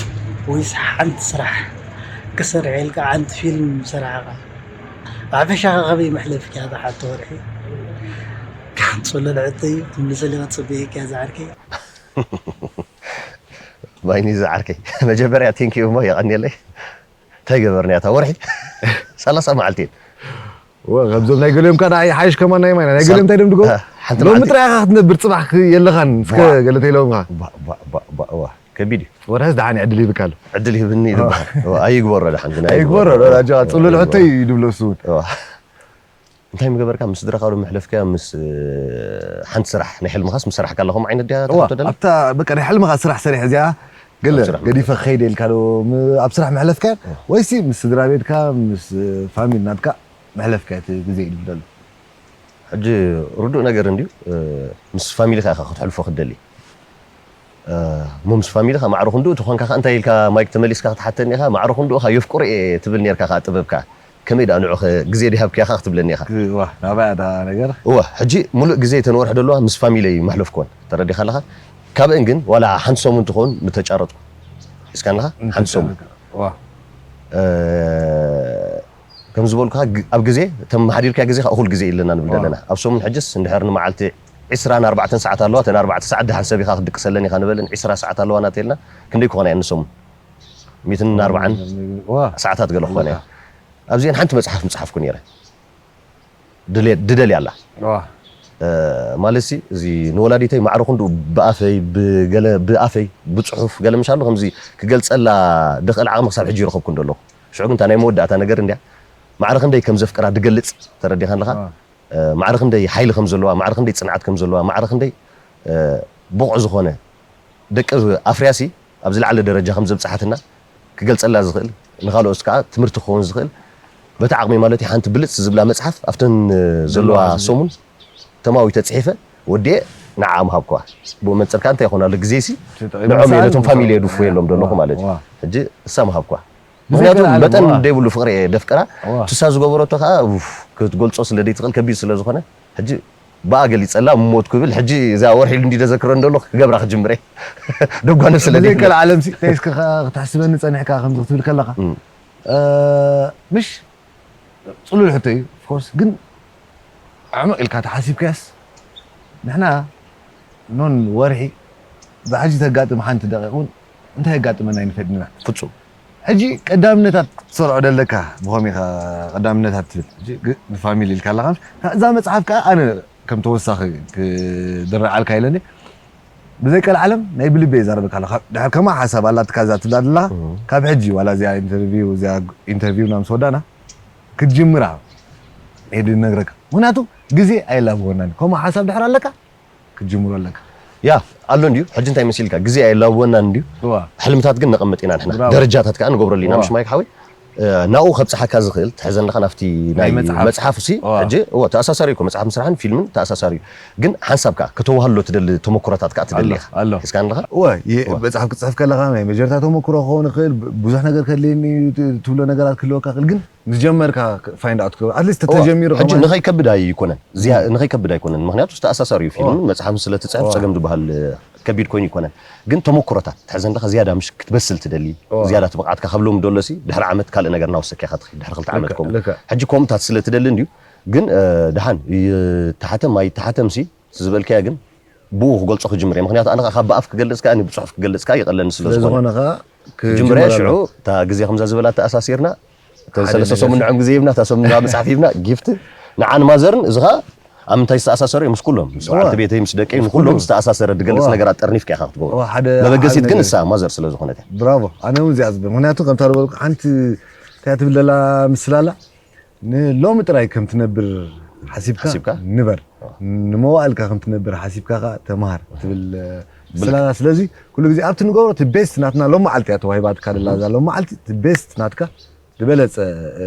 ወይስ ሓንቲ ስራሕ ክሰርሕ ኢልካ ሓንቲ ፊልም ሰራሕኻ ብሓፈሻኻ ከመይ መሕለፍካያ እዛ ሓንቲ ወርሒ? ጽሉል ሕቶ እዩ። ትምልሰለይ ክጽበየካ እየ ዝዓርከይ። ማይኒ ዝዓርከይ መጀመርያ ቴንኪዩ እሞ የቐንየለይ እንታይ ገበርና እታ ወርሒ ሰላሳ መዓልቲ እየን ወ- ከምዞም ናይ ገሊኦም ከ ንዓይ ሓይሽ ከማን ናይ ማይና ናይ ገሊኦም እንታይ ደም ድጎ ሓንቲ ሎሚ መዓልቲ ጥራይ ኢኻ ክትነብር ፅባሕ ክ- የለኻን እስከ ዋ- ገለ ተይለውምኻ ባ- ባ- ባ- ባ- እዋ፣ ከቢድ እዩ ወርሕስ ደሓን ዕድል ይብካ ኣሎ ዕድል ይህብኒ ይልበሃል እዋ፣ ኣይግበሮ ደሓን ግን ኣይግበሮ ኣይግበሮ። ዶ ኣጆኻ፣ ፅሉል ሕቶ እዩ ድብሎ እሱ እውን እዋ። እንታይ ምገበርካ ምስ ስድራኻ ዶ መሕለፍካያ ምስ ሓንቲ ስራሕ ናይ ሕልምኻስ ምስ ሰራሕካ ኣለኹም ዓይነት ድያ እዋ ትሕቶ ደላ ኣብታ በቃ ናይ ሕልምኻ ስራሕ ሰሪሕ እዚኣ ገለ ኣብ ስራሕ ገዲፈ ክኸይደ ኢልካ ዶ ም- ኣብ ስራሕ መሕለፍካያ ወይሲ ምስ ስድራ ቤትካ ምስ ፋሚሊ ናትካ መሕለፍካያ እቲ ግዜ እዩ ዝብል ዘሎ ሕጂ ርዱእ ነገር እንድዩ ምስ ፋሚሊኻ ኢኻ ክትሕልፎ ክትደሊ እሞ ምስ ፋሚሊኻ ማዕረ ክንድኡ ተኾንካ ኸዓ እንታይ ኢልካ ማይክ ተመሊስካ ክትሓተኒ ኢኻ ማዕረ ክንድኡ ኸዓ የፍቅሮ እየ ትብል ነርካ ኸዓ ጥበብካ ከመይ ደኣ ንዑ ግዜ ድሃብክያ ኸዓ ክትብለኒ ኢኻ ዋ ናባያ እታ ነገር እዋ ሕጂ ሙሉእ ግዜ ተንወርሕ ደለዋ ምስ ፋሚለይ ማሕለፍኮን ተረዲኻ ኣለኻ ካብእን ግን ዋላ ሓንቲ ሰሙን ትኸውን ምተጫረጥኩ ሒዝካ ኣለኻ ሓንቲ ሰሙን ዋ ከም ዝበልኩኻ ኣብ ግዜ ተመሓዲርካ ግዜ እኹል ግዜ የለና ንብል ዘለና ኣብ ሰሙን ሕጅስ እንድሕር ንመዓልቲ ዒስራን ኣርባዕተን ሰዓት ኣለዋ እተን ኣርባዕተ ሰዓት ደሓን ሰቢኻ ክትድቅሰለን ኢኻ ንበልን ዒስራ ሰዓት ኣለዋ ናተልና ክንደይ ክኾና እየን ንሰሙን ሚትን ኣርባዓን ሰዓታት ገለ ክኾና እየን ኣብዚአን ሓንቲ መፅሓፍ ምፅሓፍኩ ነይረ ድደልያ ኣላ ማለት ሲ እዚ ንወላዲተይ ማዕረ ክንዱ ብኣፈይ ብገለ ብኣፈይ ብፅሑፍ ገለ ምሻሉ ከምዚ ክገልፀላ ድኽእል ዓቕሚ ክሳብ ሕጂ ይረኸብኩ እንደለኹ ሽዑ ግን ናይ መወዳእታ ነገር እንድያ ማዕረ ክንደይ ከም ዘፍቅራ ድገልፅ ተረዲኻ ኣለኻ ማዕረ ክንደይ ሓይሊ ከም ዘለዋ ማዕረ ክንደይ ፅንዓት ከም ዘለዋ ማዕረ ክንደይ ብቑዕ ዝኾነ ደቂ ኣፍርያሲ ኣብ ዝለዓለ ደረጃ ከም ዘብፅሓትና ክገልፀላ ዝኽእል ንኻልኦት ከዓ ትምህርቲ ክኸውን ዝኽእል በቲ ዓቕሚ ማለት ሓንቲ ብልፅ ዝብላ መፅሓፍ ኣብተን ዘለዋ ሰሙን ተማዊተ ፅሒፈ ወዲኤ ንዓ ምሃብኩዋ ብኡ መንፅር ከዓ እንታይ ይኾን ኣሎ ግዜ ሲ ንዖም እየ ነቶም ፋሚሊ የድፉ የሎም ደለኹ ማለት እዩ ሕጂ እሳ ምሃብኩዋ ምክንያቱ መጠን ደይብሉ ፍቅሪ እየ ደፍቅራ ትሳ ዝገበረቶ ከዓ ክትገልፆ ስለ ደይትኽእል ከቢድ ስለ ዝኾነ ሕጂ ብኣ ገሊፀላ ሞት ክብል ሕጂ እዛ ወርሒ ኢሉ እንዲ ዘክረ እንደሎ ክገብራ ክጅምረ ደጓነ ስለ ብዘይ ከል ዓለም ሲ ተይስክኻ ክትሕስበኒ ፀኒሕካ ከምዚ ክትብል ከለኻ ምሽ ፅሉል ሕቶ እዩ ኦፍኮርስ ግን ዕምቕ ኢልካ ተሓሲብካያስ ንሕና ኖን ወርሒ ብሓጂ ተጋጥም ሓንቲ ደቂቕ እውን እንታይ የጋጥመና ይንፈድና ፍፁም ሕጂ ቀዳምነታት ትሰርዖ ደለካ ብኸም ኢኻ ቀዳምነታት ትብል ንፋሚሊ ኢልካ ኣለኻ እዛ መፅሓፍ ከዓ ኣነ ከም ተወሳኺ ክድርዓልካ ኢለኒ ብዘይ ቀልዓለም ናይ ብልበይ ይዛረበካ ኣለኹ ድሕር ከማ ሓሳብ ኣላትካ እዛ ትብላ ዘለኻ ካብ ሕጂ ዋላ እዚኣ ኢንተርቪው እዚኣ ኢንተርቪውና ምስ ወዳእና ክትጅምራ እየ ዝነግረካ ምክንያቱ ግዜ ኣየላብወናን ከምኡ ሓሳብ ድሕር ኣለካ ክትጅምሮ ኣለካ ያ ኣሎ እንድዩ ሕጂ እንታይ መሲልካ ግዜ ኣየላብወናን እንድዩ ሕልምታት ግን ነቐምጥ ኢና ንሕና ደረጃታት ከዓ ንገብረሉ ኢና ምሽ ማይክ ሓወይ ናብኡ ከብፅሓካ ዝኽእል ትሕዘኒ ኸ ናብቲ ናይ ናይ መፅሓፍ። መፅሓፍ ሲ ዋ። ሕጂ እወ ተኣሳሳሪ እኮ መፅሓፍ ምስራሕን ፊልምን ተኣሳሳሪ እዩ ግን ሓንሳብ ከዓ ከተዋህሎ ትደሊ ተመኩሮታት ከዓ ትደሊ ኣሎ፣ ኢኻ ኣሎ። ሒዝካ ኣለኻ እወ፣ ይ- እወ። መፅሓፍ ክትፅሕፍ ከለኻ ናይ መጀመርታ ተመክሮ ክኸውን ይኽእል፣ ብ- ብዙሕ ነገር ከድልየኒ እዩ ት- ትብሎ ነገራት ክህልወካ ይኽእል፣ ግን ምስ ጀመርካ ፋይንድ ኣውት ክገብር ኣትሊስት እወ። ተተጀሚሩ ሕጂ ከማን ንኸይከብድ ኣይኮነን ዝያ- ንኸይከብድ ኣይኮነን ምክንያቱ ዝተኣሳሳሪ እዩ ፊልምን መፅሓፍን ስለ ትፅሕፍ እወ። ፀገም ዝበሃል ከቢድ ኮይኑ ይኮነን ግን ተመኩሮታት ትሕዘ ኣለኻ ዝያዳ ምሽ ክትበስል ትደሊ እዋ። ዝያዳ እቲ ብቕዓትካ ካብ ሎሚ ደሎ ሲ ድሕሪ ዓመት ካልእ ነገር እናወሰካ ኢኻ ትኸይድ ድሕሪ ክልተ ዓመት ልክዕ፣ ከምኡ ልክዕ። ሕጂ ከምኡታት ስለ ትደሊ እንድዩ ግን ደሓን ይተሓተም ኣይተሓተምሲ ዝበልካያ ግን ብኡ ክገልጾ ክጅምር እየ። ምክንያቱ ኣነ ካብ ብኣፍ ክገልጽ ከኣ ብጽሑፍ ክገልጽ ከኣ ይቐለኒ ስለ ዝኾነ ዝኾነ ከኣ ጅምርያ ሽዑ እታ ግዜ ከምዛ ዝበላ ተኣሳሲርና እተን ሰለስተ ሰሙን ንዕም ግዜ ሂብና እታ ሰሙን መጽሓፍ ሂብና ጊፍት ንዓን ማዘርን እዚ ከኣ ኣብ ምንታይ ዝተኣሳሰሩ እዮም ምስ ኩሎም ምስ በዓልቲ ቤተይ ምስ ደቀይ ንኩሎም ዝተኣሳሰረ ዝገልጽ ነገራት ጠርኒፍካ ኢኻ ክትገብሮ መበገሲት ግን እሳ ማዘር ስለ ዝኾነት እያ። ብራቮ ኣነ እውን እዚኣ ዝብል ምክንያቱ ከምታ ዝበልኩ ሓንቲ እንታይ ትብል ዘላ ምስላላ ንሎሚ ጥራይ ከም ትነብር ሓሲብካ ንበር ንመዋእልካ ከም ትነብር ሓሲብካ ከ ተምሃር ትብል ስላላ ስለዚ ኩሉ ግዜ ኣብቲ ንገብሮ እቲ ቤስት ናትና ሎም መዓልቲ እያ ተዋሂባትካ ደላ እዛ ሎም መዓልቲ እቲ ቤስት ናትካ ዝበለፀ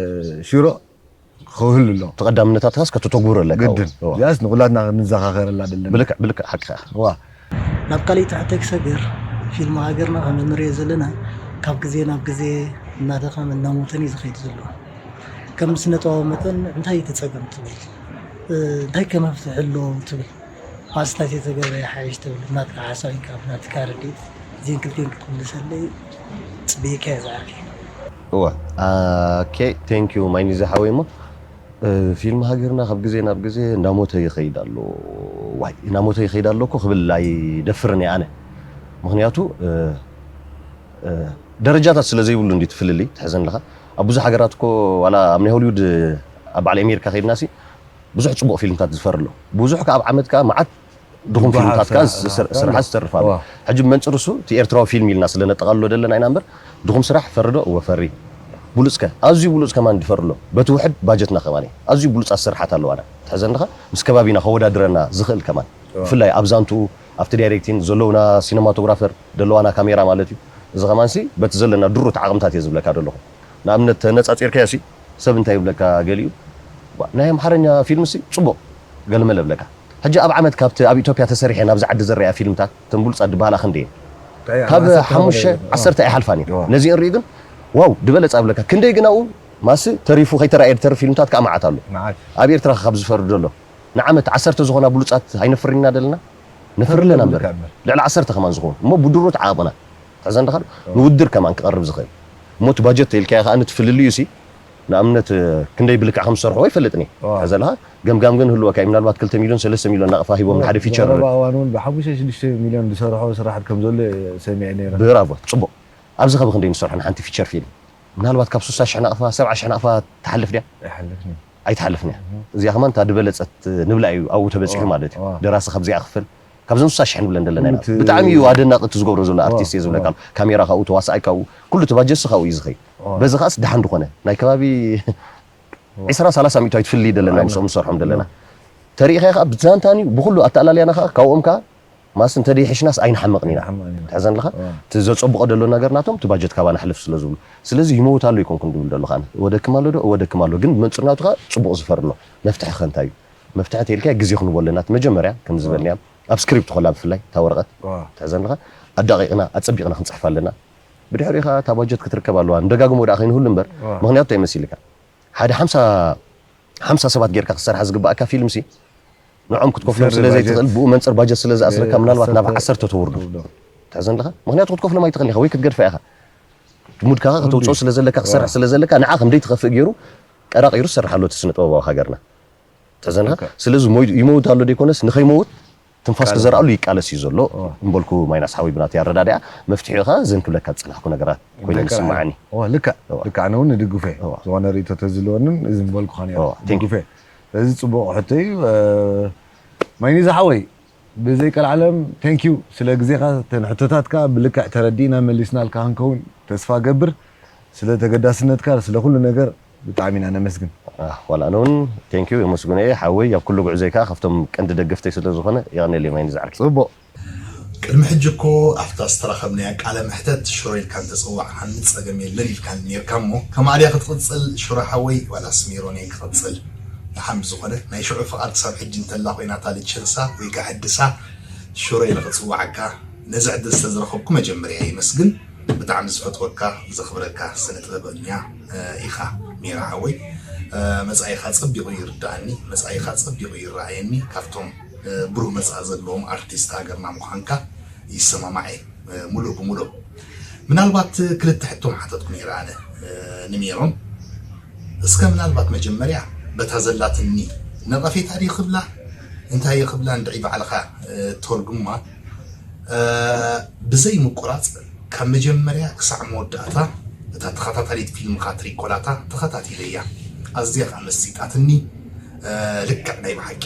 ሽሮ ክህሉ ኣሎ ተቐዳምነታትካስ ከተተግብሮ ኣለካ ግድን እዚኣስ ንኩላትና ንዘኻኸረላ ደለና ብልክዕ ብልክዕ ሓቅኻ ዋ ናብ ካልእ ትሕተ ክሰግር ፊልም ሃገርና ከም እንሪኦ ዘለና ካብ ግዜ ናብ ግዜ እናደኸመ እናሞተን እዩ ዝኸይድ ዘሎ ከም ስነጥበባዊ መጠን እንታይ እዩ እቲ ፀገም ትብል እንታይ ከ መፍትሒ ኣለዎ ትብል ማስታት የተገበረ ሓይሽ ትብል ናትካ ሓሳብ ካብ ናትካ ረድኤት እዚን ክልቲን ክትምልሰለይ ፅብየካ እየ ዝዓርኪ እወ ኦኬ ቴንክ ዩ ማይኒ ዝሓወይ እሞ ፊልም ሃገርና ካብ ግዜ ናብ ግዜ እናሞተ ይኸይድ ኣሎ ዋይ እናሞተ ይኸይድ ኣሎ እኮ ክብል ኣይደፍርን እየ ኣነ ምክንያቱ ደረጃታት ስለ ዘይብሉ እንዲ ትፍልልይ ትሕዘን ኣለኻ ኣብ ብዙሕ ሃገራት እኮ ዋላ ኣብ ናይ ሆሊውድ ኣብ በዓል ኣሜሪካ ከይድና ሲ ብዙሕ ፅቡቕ ፊልምታት ዝፈር ኣሎ ብዙሕ ከዓ ኣብ ዓመት ከዓ መዓት ድኹም ፊልምታት ከዓ ስርሓት ዝተርፍ ኣሎ ሕጂ ብመንፅር እሱ እቲ ኤርትራዊ ፊልም ኢልና ስለ ነጠቓልሎ ዘለና ኢና እምበር ድኹም ስራሕ ፈርዶ እወ ፈሪ ብሉፅከ ኣዝዩ ብሉፅ ከማን ድፈር ኣሎ በቲ ውሕድ ባጀትና ከማን ኣዝዩ ብሉፃት ስርሓት ኣለዋና ትሕዘንኻ ምስ ከባቢና ከወዳድረና ዝኽእል ከማን ብፍላይ ኣብ ዛንትኡ ኣብቲ ዳይሬክቲን ዘለውና ሲነማቶግራፈር ደለዋና ካሜራ ማለት እዩ እዚ ከማንሲ በቲ ዘለና ድሩት ዓቕምታት እየ ዝብለካ ደለኹ ንኣብነት ተነፃፂርካዮ ሲ ሰብ እንታይ ይብለካ ገሊኡ ናይ ኣምሓርኛ ፊልም ሲ ፅቡቕ ገልመለ ብለካ ሕጂ ኣብ ዓመት ካብቲ ኣብ ኢትዮጵያ ተሰሪሐ ናብዚ ዓዲ ዝረያ ፊልምታት ተን ብሉፃት ዝበሃላ ክንደየን ካብ ሓሙሽተ ዓሰርተ ኣይሓልፋን እዩ ነዚ እንሪኢ ግን ዋው ድበለፃ ብለካ ክንደይ ግን ኣብኡ ማሲ ተሪፉ ከይተራእየ ድተርፍ ፊልምታት ከዓ መዓት ኣሎ ኣብ ኤርትራ ካብ ዝፈርድ ዘሎ ንዓመት ዓሰርተ ዝኾና ብሉፃት ኣይነፍርና ደለና ነፍር ኣለና እምበር ልዕሊ ዓሰርተ ከማን ዝኾኑ እሞ ብድሩት ዓቕምና ሕዘን ደኻ ንውድር ከማን ክቐርብ ዝኽእል እሞ እቲ ባጀት ተኢልካዮ ከዓ ንትፍልልዩ ሲ ንኣብነት ክንደይ ብልክዕ ከም ዝሰርሕዎ ይፈልጥኒ ሕዘን ደኻ ገምጋም ግን ህልወካ እዩ ምናልባት ክልተ ሚልዮን ሰለስተ ሚልዮን ናቕፋ ሂቦም ንሓደ ፊቸር ቀረባ እዋን እውን ብሓሙሽተ ሽዱሽተ ሚልዮን ዝሰርሖ ስራሕት ከም ዘሎ ሰሚዐ ነይረ ብራቮ ፅቡቕ ኣብዚ ኸብ ክንደይ ንሰርሖ ንሓንቲ ፊቸር ፊልም ምናልባት ካብ ሱሳ ሽሕ ናቕፋ ሰብዓ ሽሕ ናቕፋ ትሓልፍ ድያ ኣይሓልፍን ኣይትሓልፍን እያ እዚኣ ከማን እታ ድበለፀት ንብላ እዩ ኣብኡ ተበፂሑ ማለት እዩ ደራሲ ካብዚኣ ክፍል ካብዘን ሱሳ ሽሕ ንብለን ዘለና ኢና ብጣዕሚ እዩ ኣደናቂ እቲ ዝገብሮ ዘሎ ኣርቲስት እየ ዝብለካ ካሜራ ካብኡ ተዋሳኣይ ካብኡ ኩሉ እቲ ባጀሲ ካብኡ እዩ ዝኸይ በዚ ከዓስ ድሓን ዝኾነ ናይ ከባቢ ዒስራ ሰላሳ ሚእቶ ኣይትፍልይ ደለና ምስኦም ንሰርሖም ደለና ተሪኢኻዮ ከዓ ብዛንታን እዩ ብኩሉ ኣተኣላልያና ከዓ ካብኦም ከዓ ማስ እንተ ደይሕሽናስ ኣይንሓምቕን ኢና ትሕዘን ኣለኻ እቲ ዘፀብቆ ደሎ ነገር ናቶም እቲ ባጀት ካባና ሕልፍ ስለ ዝብሉ ስለዚ ይመውት ኣሎ ይኮንኩን ድብል ደሎ ከዓነ እወደክም ኣሎ ዶ እወደክም ኣሎ ግን ብመንፅር ናቱ ከዓ ፅቡቕ ዝፈር ኣሎ መፍትሒ ከ እንታይ እዩ መፍትሒ ተይልካ ግዜ ክንቦ ኣለና እቲ መጀመርያ ከም ዝበልንያ ኣብ ስክሪፕት ኮላ ብፍላይ እታ ወረቐት ትሕዘን ኣለኻ ኣዳቂቕና ኣፀቢቕና ክንፅሕፍ ኣለና ብድሕሪኡ ከዓ እታ ባጀት ክትርከብ ኣለዋ ንደጋግሞ ደኣ ከይንህሉ እምበር ምክንያቱ እንታይ መሲልካ ሓደ ሓምሳ ሓምሳ ሰባት ጌርካ ክትሰርሓ ዝግባኣካ ፊልም ሲ ንዖም ክትከፍሎም ስለ ዘይትኽእል ብኡ መንፅር ባጀት ስለ ዝኣስረካ ምናልባት ናብ ዓሰርተ ተውርዶ ትሕዘን ኣለኻ ምክንያቱ ክትከፍሎም ኣይትኽእል ኢኻ ወይ ክትገድፋ ኢኻ ሙድካ ከተውፅኦ ስለ ዘለካ ክሰርሕ ስለ ዘለካ ንዓ ከም ደይትኸፍእ ገይሩ ቀራቂሩ ዝሰርሓ ኣሎ እቲ ስነ ጥበባዊ ሃገርና ትሕዘን ኣለኻ ስለዚ ይመውት ኣሎ ደይኮነስ ንኸይመውት ትንፋስ ክዘርኣሉ ይቃለስ እዩ ዘሎ እምበልኩ ማይናስ ሓወይ ብናተይ ኣረዳድኣ መፍትሒኡ ከ ዘን ክብለካ ዝፀናሕኩ ነገራት ኮይነ ዝስማዓኒ ልክዕ ልክዕ ኣነ እውን ንድግፈ ዝኾነ ርእቶ ተዝለወንን እዚ ምበልኩ ኸ ድግፈ እዚ ፅቡቕ ሕቶ እዩ ማይኒ ዝሓወይ ብዘይ ቀልዓለም ቴንኪዩ ስለ ግዜኻ ተን ሕቶታትካ ብልክዕ ተረዲእና መሊስናልካ ክንከውን ተስፋ ገብር ስለ ተገዳስነትካ ስለ ኩሉ ነገር ብጣዕሚ ኢና ነመስግን። ዋላ ኣነ እውን ቴንኪው የመስግኖ እየ ሓወይ ኣብ ኩሉ ጉዕዞይ ከዓ ካብቶም ቀንዲ ደገፍተይ ስለ ዝኾነ የቐንየለይ ማይኒ ዝዓርከይ። ፅቡቕ። ቅድሚ ሕጂ እኮ ኣብታ ዝተራኸብናያ ቃለ መሕተት ሽሮ ኢልካ እንተፀዋዕኻኒ ፀገም የለን ኢልካኒ ነይርካ እሞ ከማኣ ድያ ክትቕፅል ሽሮ ሓወይ ዋላስ ሜሮን እየን ክቕፅል? ደሓን ብዝኾነ ናይ ሽዑ ፍቓድ ክሳብ ሕጂ እንተላ ኮይና እታ ልቸንሳ ወይ ከዓ ሕድሳ ሽሮ ኢለ ክፅዋዓካ ነዚ ዕድል ዝተዝረኸብኩ መጀመርያ የመስግን። ብጣዕሚ ዝፈትወካ ዘኽብረካ ስነ ጥበበኛ ኢኻ ሜራ ሓወይ። መጻኢኻ ጸቢቑ ይርድኣኒ፣ መጻኢኻ ጸቢቑ ይረኣየኒ። ካብቶም ብሩህ መጻኢ ዘለዎም ኣርቲስት ሃገርና ምዃንካ ይሰማማዕ እየ ሙሉእ ብሙሉእ። ምናልባት ክልተ ሕቶ ምሓተትኩ ነይረ ኣነ ንሜሮን። እስከ ምናልባት መጀመርያ በታ ዘላትኒ ነቐፌታ ድዩ ክብላ እንታይ እየ ክብላ እንድዒ ባዕልኻ ተርጉማ። ብዘይ ምቁራፅ ካብ መጀመርያ ክሳዕ መወዳእታ እታ ተኸታታሊት ፊልምኻ ትሪኮላታ ተኸታቲለያ። ኣዝያ ከዓ መሲጣትኒ። ልክዕ ናይ ብሓቂ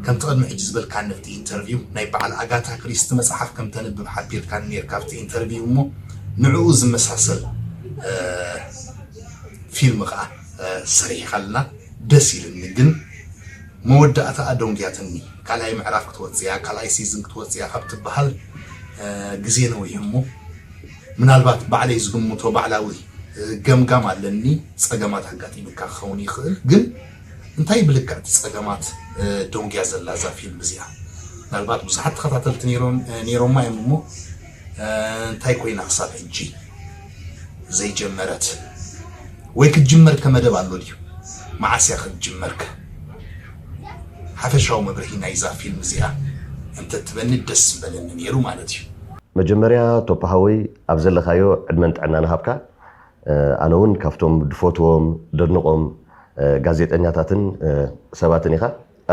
ከምቲ ቅድሚ ሕጂ ዝበልካኒ ኣብቲ ኢንተርቪው ናይ በዓል ኣጋታ ክሪስቲ መፅሓፍ ከም ተንብብ ሓቢርካኒ ነርካ ኣብቲ ኢንተርቪው እሞ ንዕኡ ዝመሳሰል ፊልም ከዓ ሰሪሕኻልና ደስ ኢልኒ። ግን መወዳእታኣ ደንጉያትኒ። ካልኣይ ምዕራፍ ክትወፅያ ካልኣይ ሲዝን ክትወፅያ ካብ ትበሃል ግዜ ነዊሑ እሞ ምናልባት ባዕለይ ዝግምቶ ባዕላዊ ገምጋም ኣለኒ። ፀገማት ኣጋጢሙካ ክኸውን ይኽእል ግን እንታይ ብልክዕ እቲ ፀገማት ደንጉያ ዘላ እዛ ፊልም እዚኣ? ምናልባት ብዙሓት ተኸታተልቲ ነይሮማ እዮም እሞ እንታይ ኮይና ክሳብ ሕጂ ዘይጀመረት ወይ ክትጅመር ከመደብ ኣሎ ድዩ? መዓስ እያ ክትጅመርከ? ሓፈሻዊ መብርሂ ናይዛ ፊልም እዚኣ እንተትበኒ ደስ ምበለኒ ነይሩ ማለት እዩ። መጀመርያ ቶፓ ሓወይ ኣብ ዘለኻዮ ዕድመን ጥዕናን ሃብካ። ኣነ እውን ካብቶም ድፈትዎም ደድንቆም ጋዜጠኛታትን ሰባትን ኢኻ።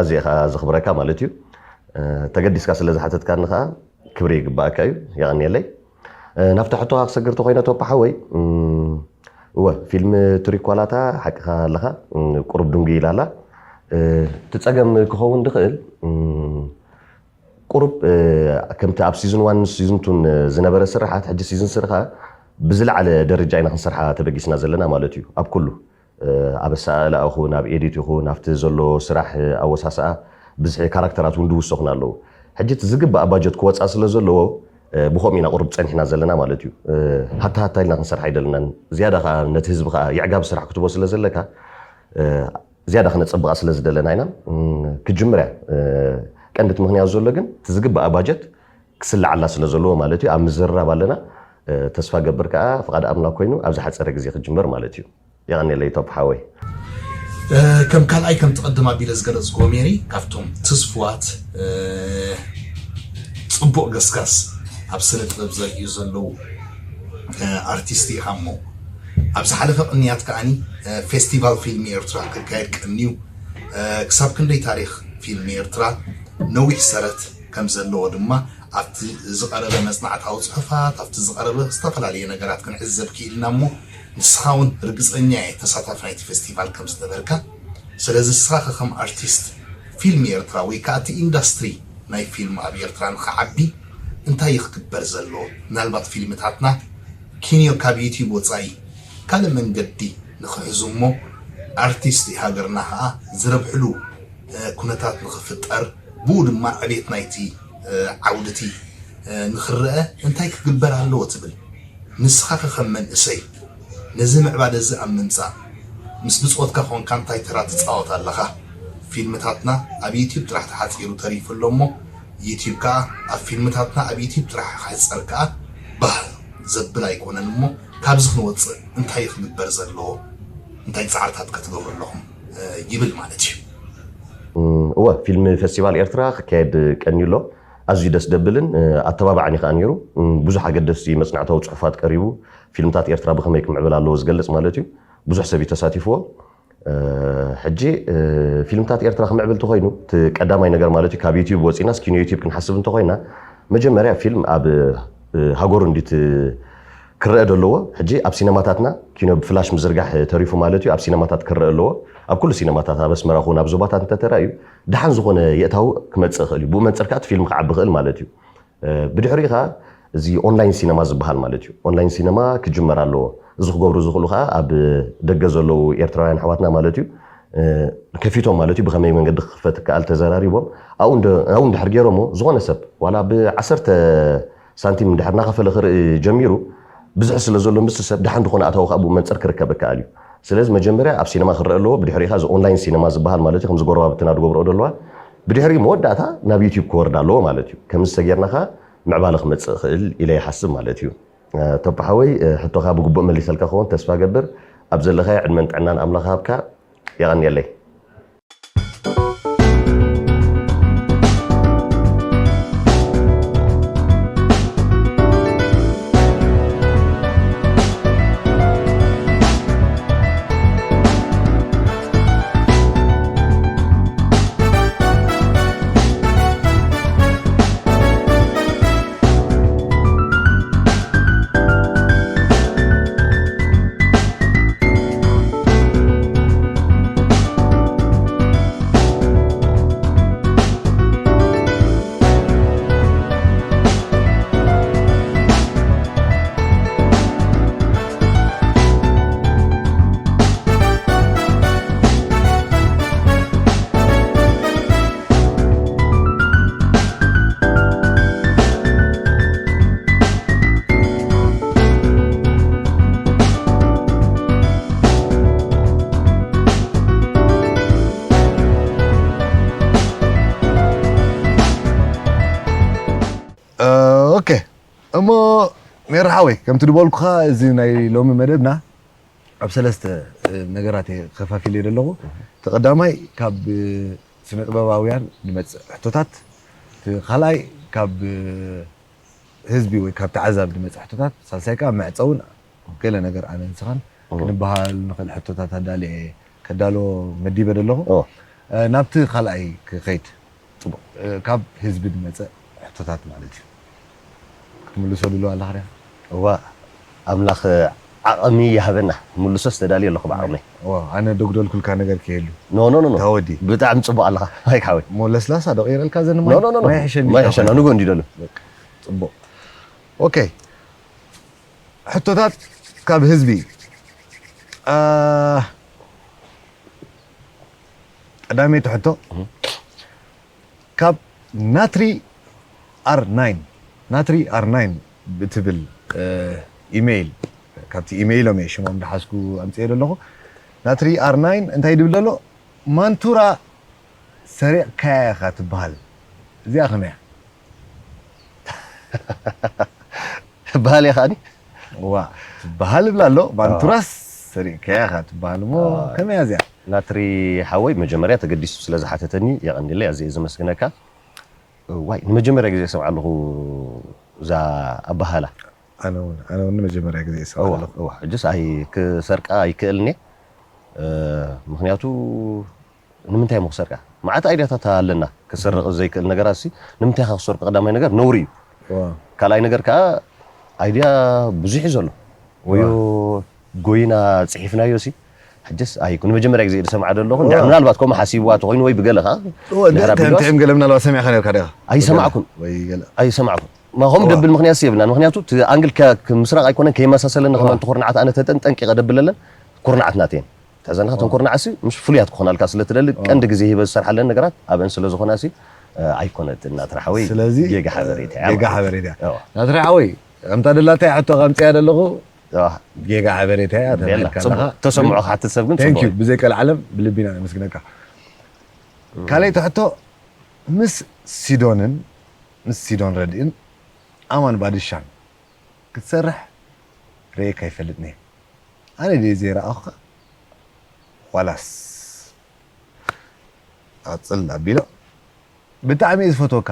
ኣዝየ ኢኻ ዘኽብረካ ማለት እዩ። ተገዲስካ ስለ ዝሓተትካኒ ከዓ ክብሪ ይግባኣካ እዩ። የቐንየለይ። ናብቲ ሕቶኻ ክሰግር ተኮይነ ቶፓ ሓወይ፣ እወ ፊልም ትሪኳላታ ሓቅኻ ኣለኻ፣ ቁሩብ ድንጉይ ኢላ ኣላ። እቲ ፀገም ክኸውን ድኽእል ቁሩብ ከምቲ ኣብ ሲዝን ዋን ሲዝን ቱን ዝነበረ ስራሓት ሕጂ ሲዝን ስሪ ከዓ ብዝለዓለ ደረጃ ኢና ክንሰርሓ ተበጊስና ዘለና ማለት እዩ። ኣብ ኩሉ ኣብ ኣሰኣእላ ይኹን ኣብ ኤዲት ይኹን ኣብቲ ዘሎ ስራሕ ኣወሳስኣ ብዝሒ ካራክተራት እውን ድውሰኹን ኣለዉ። ሕጂ እቲ ዝግባእ ባጀት ክወፃ ስለ ዘለዎ ብኸምኡ ኢና ቁሩብ ፀኒሕና ዘለና ማለት እዩ። ሃታ ሃታ ኢልና ክንሰርሕ ኣይደለናን። ዝያዳ ከዓ ነቲ ህዝቢ ከዓ የዕጋቢ ስራሕ ክትቦ ስለ ዘለካ ዝያዳ ክነፀብቓ ስለ ዝደለና ኢና። ክጅምር እያ ቀንዲ እቲ ምክንያት ዘሎ ግን እቲ ዝግባኣ ባጀት ክስላዓላ ስለ ዘለዎ ማለት እዩ ኣብ ምዝርራብ ኣለና። ተስፋ ገብር ከዓ ፍቓድ ኣምላክ ኮይኑ ኣብ ዝሓፀረ ግዜ ክጅመር ማለት እዩ። የቐንየለይ ቶፕ ሓወይ። ከም ካልኣይ ከም ትቐድም ኣቢለ ዝገለፅክዎ ሜሪ ካብቶም ትስፉዋት ፅቡቕ ገስጋስ ኣብ ስነ ጥበብ ዘርእዩ ዘለዉ ኣርቲስት ኢኻ እሞ ኣብ ዝሓለፈ ቅንያት ከዓኒ ፌስቲቫል ፊልም ኤርትራ ክካየድ ቀንዩ ክሳብ ክንደይ ታሪክ ፊልም ኤርትራ ነዊሕ ሰረት ከም ዘለዎ ድማ ኣብቲ ዝቐረበ መጽናዕታዊ ጽሑፋት ኣብቲ ዝቐረበ ዝተፈላለየ ነገራት ክንዕዘብ ክኢልና እሞ ንስኻ እውን ርግጸኛ እየ ተሳታፊ ናይቲ ፌስቲቫል ከም ዝነበርካ። ስለዚ ንስኻ ከ ከም ኣርቲስት ፊልም ኤርትራ ወይ ከዓ እቲ ኢንዳስትሪ ናይ ፊልም ኣብ ኤርትራ ንኽዓቢ እንታይ እዩ ክግበር ዘለዎ? ምናልባት ፊልምታትና ኪንዮ ካብ ዩትዩብ ወፃኢ ካልእ መንገዲ ንኽሕዙ እሞ ኣርቲስት ሃገርና ከዓ ዝረብሕሉ ኩነታት ንኽፍጠር ብኡ ድማ ዕቤት ናይቲ ዓውድቲ ንኽረአ እንታይ ክግበር ኣለዎ ትብል? ንስኻ ከ ከም መንእሰይ ነዚ ምዕባለ እዚ ኣብ ምምፃእ ምስ ብፆትካ ኮንካ እንታይ ተራ ትፃወት ኣለኻ? ፊልምታትና ኣብ ዩትዩብ ጥራሕ ተሓፂሩ ተሪፉ ኣሎ እሞ ዩትዩብ ከዓ ኣብ ፊልምታትና ኣብ ዩትዩብ ጥራሕ ክሕፀር ከዓ ባህ ዘብል ኣይኮነን እሞ ካብዚ ክንወፅእ እንታይ ክግበር ዘለዎ እንታይ ፃዕርታት ክትገብሩ ኣለኹም ይብል ማለት እዩ። እወ ፊልም ፌስቲቫል ኤርትራ ክካየድ ቀንዩ ኣሎ። ኣዝዩ ደስ ደብልን ኣተባባዕን እዩ ከዓ ነይሩ። ብዙሕ ኣገደስቲ መፅናዕታዊ ፅሑፋት ቀሪቡ ፊልምታት ኤርትራ ብኸመይ ክምዕብል ኣለዎ ዝገልፅ ማለት እዩ። ብዙሕ ሰብ እዩ ተሳቲፍዎ። ሕጂ ፊልምታት ኤርትራ ክምዕብል እንተኮይኑ እቲ ቀዳማይ ነገር ማለት እዩ ካብ ዩትዩብ ወፂና ስኪኖ ዩትዩብ ክንሓስብ እንተኮይና መጀመርያ ፊልም ኣብ ሃገሩ እንዲት ክረአ ደለዎ። ሕጂ ኣብ ሲነማታትና ኪኖ ብፍላሽ ምዝርጋሕ ተሪፉ ማለት እዩ ኣብ ሲነማታት ክረአ ኣለዎ። ኣብ ኩሉ ሲነማታት ኣብ ኣስመራ ኹን ኣብ ዞባታት እንተተራእዩ ደሓን ዝኾነ የእታዊ ክመፅእ ይኽእል እዩ። ብኡ መንፅር ከዓ እቲ ፊልም ክዓቢ ይኽእል ማለት እዩ። ብድሕሪኡ ከዓ እዚ ኦንላይን ሲነማ ዝበሃል ማለት እዩ። ኦንላይን ሲነማ ክጅመር ኣለዎ። እዚ ክገብሩ ዝኽእሉ ከዓ ኣብ ደገ ዘለዉ ኤርትራውያን ኣሕዋትና ማለት እዩ ከፊቶም ማለት እዩ ብኸመይ መንገዲ ክኽፈት ይከኣል ተዘራሪቦም ኣብኡ እንድሕር ገይሮሞ ዝኾነ ሰብ ዋላ ብዓሰርተ ሳንቲም እንድሕር እናኸፈለ ክርኢ ጀሚሩ ብዙሕ ስለ ዘሎ ምስቲ ሰብ ደሓን ዝኾነ ኣታዊ ከዓ ብኡ መንፅር ክርከብ ይከኣል እዩ። ስለዚ መጀመርያ ኣብ ሲነማ ክረአ ኣለዎ። ብድሕሪኡ ከዓ እዚ ኦንላይን ሲነማ ዝበሃል ማለት እዩ ከምዚ ጎረባብትና ዝገብርኦ ዘለዋ ብድሕሪኡ መወዳእታ ናብ ዩትዩብ ክወርድ ኣለዎ ማለት እዩ። ከምዚ ተጌርና ከዓ ምዕባለ ክመፅእ ይኽእል ኢለ ይሓስብ ማለት እዩ። ቶፓ ሓወይ ሕቶኻ ብግቡእ መሊሰልካ ክኸውን ተስፋ ገብር። ኣብ ዘለኻዮ ዕድመን ጥዕናን ኣምላኽ ሃብካ። የቐንየለይ። እሞ ሜራ ሓወይ፣ ከምቲ ዝበልኩኻ፣ እዚ ናይ ሎሚ መደብና ኣብ ሰለስተ ነገራት እየ ከፋፊለዮ ዘለኹ። እቲ ቀዳማይ ካብ ስነ ጥበባውያን ዝመፅእ ሕቶታት፣ እቲ ካልኣይ ካብ ህዝቢ ወይ ካብ ተዓዛቢ ዝመፅእ ሕቶታት፣ ሳልሳይ ከዓ መዕፀውን ገለ ነገር ኣነ ንስኻን ክንበሃል ንኽእል ሕቶታት ኣዳልየ፣ ከዳሎ መዲበ ዘለኹ። ናብቲ ካልኣይ ክኸይድ። ካብ ህዝቢ ዝመፀ ሕቶታት ማለት እዩ። ክትምልሶ ድልው ኣለኻ ዲኻ? እዋ፣ ኣምላኽ ዓቕሚ ይሃበና። ምልሶ ዝተዳልየ ኣለኹ ብዓቕመይ። እዋ፣ ኣነ ደጉደልኩልካ ነገር ከየሉ። ኖ፣ ኖ፣ ኖ፣ ኖ። ተወዲ። ብጣዕሚ ጽቡቕ ኣለኻ፣ ማይክ ሓወይ። እሞ ለስላሳ ዶ ቀይረልካ ዘን ኖ፣ ማይ? ኖ፣ ኖ፣ ኖ። ማይ ሕሸኒ ማይ ዶ? ሕሸና፣ ንጎ እንዲደሉ። ጽቡቕ። ኦኬ። ሕቶታት ካብ ህዝቢ። አ፣ ቀዳመይቲ ሕቶ። እህ። ካብ ናትሪ ኣር ናይን፣ ናትሪ ኣር ናይን ብትብል፣ እ፣ ኢሜይል፣ ካብቲ ኢሜይሎም እየ ሽሞም ዝሓዝኩ ኣምፅኤ ዘለኹ። ናትሪ ኣር ናይን እንታይ ድብል ዘሎ? "ማንቱራ ሰሪቕካያ ኢኻ ትበሃል። እዚኣ ከመይ እያ?" ትበሃል እያ ከዓኒ? ዋ፣ ትበሃል እብላ ኣሎ። ማንቱራስ ሰሪቕካያ ኢኻ ትበሃል እሞ፣ ከመይ እያ እዚኣ? ናትሪ ሓወይ፣ መጀመርያ ተገዲሱ ስለ ዝሓተተኒ የቐንየለይ፣ ኣዝየ እየ ዘመስግነካ። ዋይ፣ ንመጀመርያ ግዜ ይሰምዓ ኣለኹ እዛ ኣበሃህላ። ኣነ እውን፣ ኣነ እውን ንመጀመርያ ግዜ ይሰምዓ እዋ፣ ኣለኹ። እዋ፣ ሕጅስ ኣይ-፣ ክሰርቃ ኣይክእልን እየ። እ፣ ምኽንያቱ ንምንታይ እሞ ክሰርቃ? መዓት ኣይድያታት ኣለና። ክሰርቕ ዘይክእል ነገራት ሲ፣ ንምንታይ ኢኻ ክሰርቆ? ቀዳማይ ነገር ነውሪ እዩ። እዋ። ካልኣይ ነገር ከኣ ኣይድያ ብዙሕ እዩ ዘሎ። ወዮ እዋ። ጎይና ጽሒፍናዮ ሲ፣ ሕጅስ ኣይኩ-፣ ንመጀመርያ ግዜ ዝሰምዓ ዘለኹ። እንድሕር እዋ። ምናልባት ከምኡ ሓሲብዋ ተኾይኑ ወይ ብገለ ከኣ እዋ፣ እንድሕር እንድሕር ኣቢልዋ ተምትዕም ገለ ምናልባት ሰሚዕካ ነርካ ዲኻ? ኣይሰማዕኩን። ወይ ገለ። ኣይሰማዕኩን። ማ-፣ ከምኡ እዋ። ደብል ምኽንያት ሲ የብልናን። ምኽንያቱ እቲ ኣንግል ከ-፣ ምስራቕ ኣይኮነን፣ ከይመሳሰለኒ ከማን እዋ። እቲ ኩርናዓት ኣነ ተጠንቀቂቐ ደብለለን። ኩርናዓት ናተየን። ትሕዘና እተን እዋ። ኩርናዓት ሲ፣ ምስ ፍሉያት ክኾናልካ ስለ ትደሊ፣ እዋ። ቀንዲ ግዜ ሂበ ዝሰርሓለን ነገራት ኣብአን ስለ ዝኾና ሲ፣ እ፣ ኣይኮነትን ናትራ ሓወይ። ስለዚ፣ ጌጋ ሓበሬታ እያ ጌጋ ማለት እዩ። ሓበሬታ እያ። እዋ። ናትራ ሓወይ፣ ከምታ ደላታ ሕቶ ከምጽያ ዘለኹ፣ እዋ። ጌጋ ሓበሬታ እያ፣ ቤላ፣ ተባሂልካ ጽቡቕ። ኣለኻ። ተሰምዖ ክሓትት ሰብ ግን Thank ጽቡቕ you። እዩ። ብዘይ ቀልዓለም ብልቢ ኢና ነመስግነካ። እም። ካልኣይቲ ሕቶ፣ ምስ ሲዶንን፣ ምስ ሲዶን ረድእን ኣማን ባድሻን ክትሰርሕ ርእየካ ኣይፈልጥን እየ። ኣነ ድየ ዘይረኣኹኻ? ዋላስ? ኣጽል ኣቢሎ፣ ብጣዕሚ እየ ዝፈትወካ።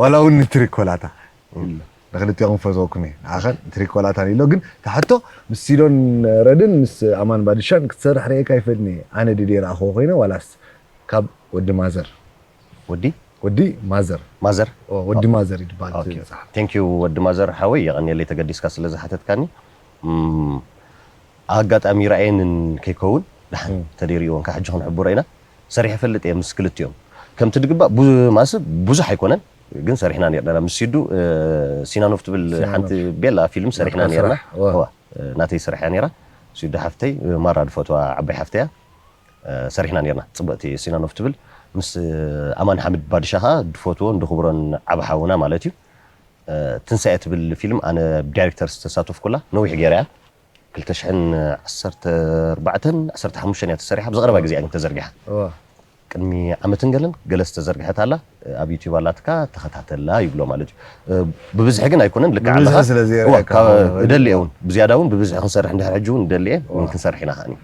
ዋላ እውን ንትሪኮላታ። ንክልቲኦኹም ፈትወኩም እየ። ንዓኸን ትሪኮላታን ኢሎ፣ ግን እታ ሕቶ ምስ ሲዶን ረድን ምስ ኣማን ባድሻን ክትሰርሕ ርእየካ ኣይፈልጥን እየ። ኣነ ድየ ረኣኹዎ ኮይነ፣ ዋላስ ካብ ወዲ ማዘር? ወዲ? ወዲ ማዘር። ማዘር? ኦ፣ ወዲ ማዘር ይባል እቲ ኦኬ። መጽሓፍ። Thank you ወዲ ማዘር ሓወይ፣ የቐንየለይ ተገዲስካ ስለ ዝሓተትካኒ። እም፣ ኣጋጣሚ ራእየንን ከይከውን፣ ደሓን እም። ተደይርዎ እንካ ሕጂ ክንሕብሮ ኢና። ሰሪሐ ፈልጥ እየ ምስ ክልቲኦም። ከምቲ ድግባእ ቡ-፣ ማስ ብዙሕ ኣይኮነን፣ ግን ሰሪሕና ነርና። ምስ ሲዱ፣ እ፣ ሲናኖፍ ትብል ሲናኖፍ። ሓንቲ ቤላ ፊልም ሰሪሕና ናትካ ነርና። ስራሕ፣ እዋ። እዋ፣ እ፣ ናተይ ስራሕ እያ ነራ። ሲዱ ሓፍተይ፣ እ፣ ማራ ድፈትዋ ዓባይ ሓፍተይ እያ። እ፣ ሰሪሕና ነርና። ጽብቕቲ ሲናኖፍ ትብል ምስ፣ እ፣ ኣማን ሓምድ ባድሻ ኸኣ ድፈትዎን ድኽብሮን ዓቢ ሓውና ማለት እዩ። እ፣ ትንሳኤ ትብል ፊልም ኣነ ዳይሬክተር ዝተሳተፍኩላ ነዊሕ ገይራ እያ። ክልተ ሽሕን ዓሰርተ ኣርባዕተን ዓሰርተ ሓሙሽተን እያ ተሰሪሓ። ብዝቐረባ ግዜ እያ ግን ተዘርጊሓ። እዋ። ቅድሚ ዓመትን ገለን ገለ ዝተዘርግሐት ኣላ። ኣብ ዩቲዩብ ኣላትካ ተኸታተላ ይብሎ ማለት እዩ። እ፣ ብብዝሒ ግን ኣይኮነን፣ ልክዕ ብብዝሒ ኣለኻ። ስለ ዘይረኣየካ እዋ፣ ካብ፣ ይኸውን። እደሊ እየ እውን። ብዝያዳ እውን ብብዝሒ ክንሰርሕ እንድሕር ሕጂ እውን እደሊ እየ፣ እውን እዋ። ክንሰርሕ ኢና ከዓኒ።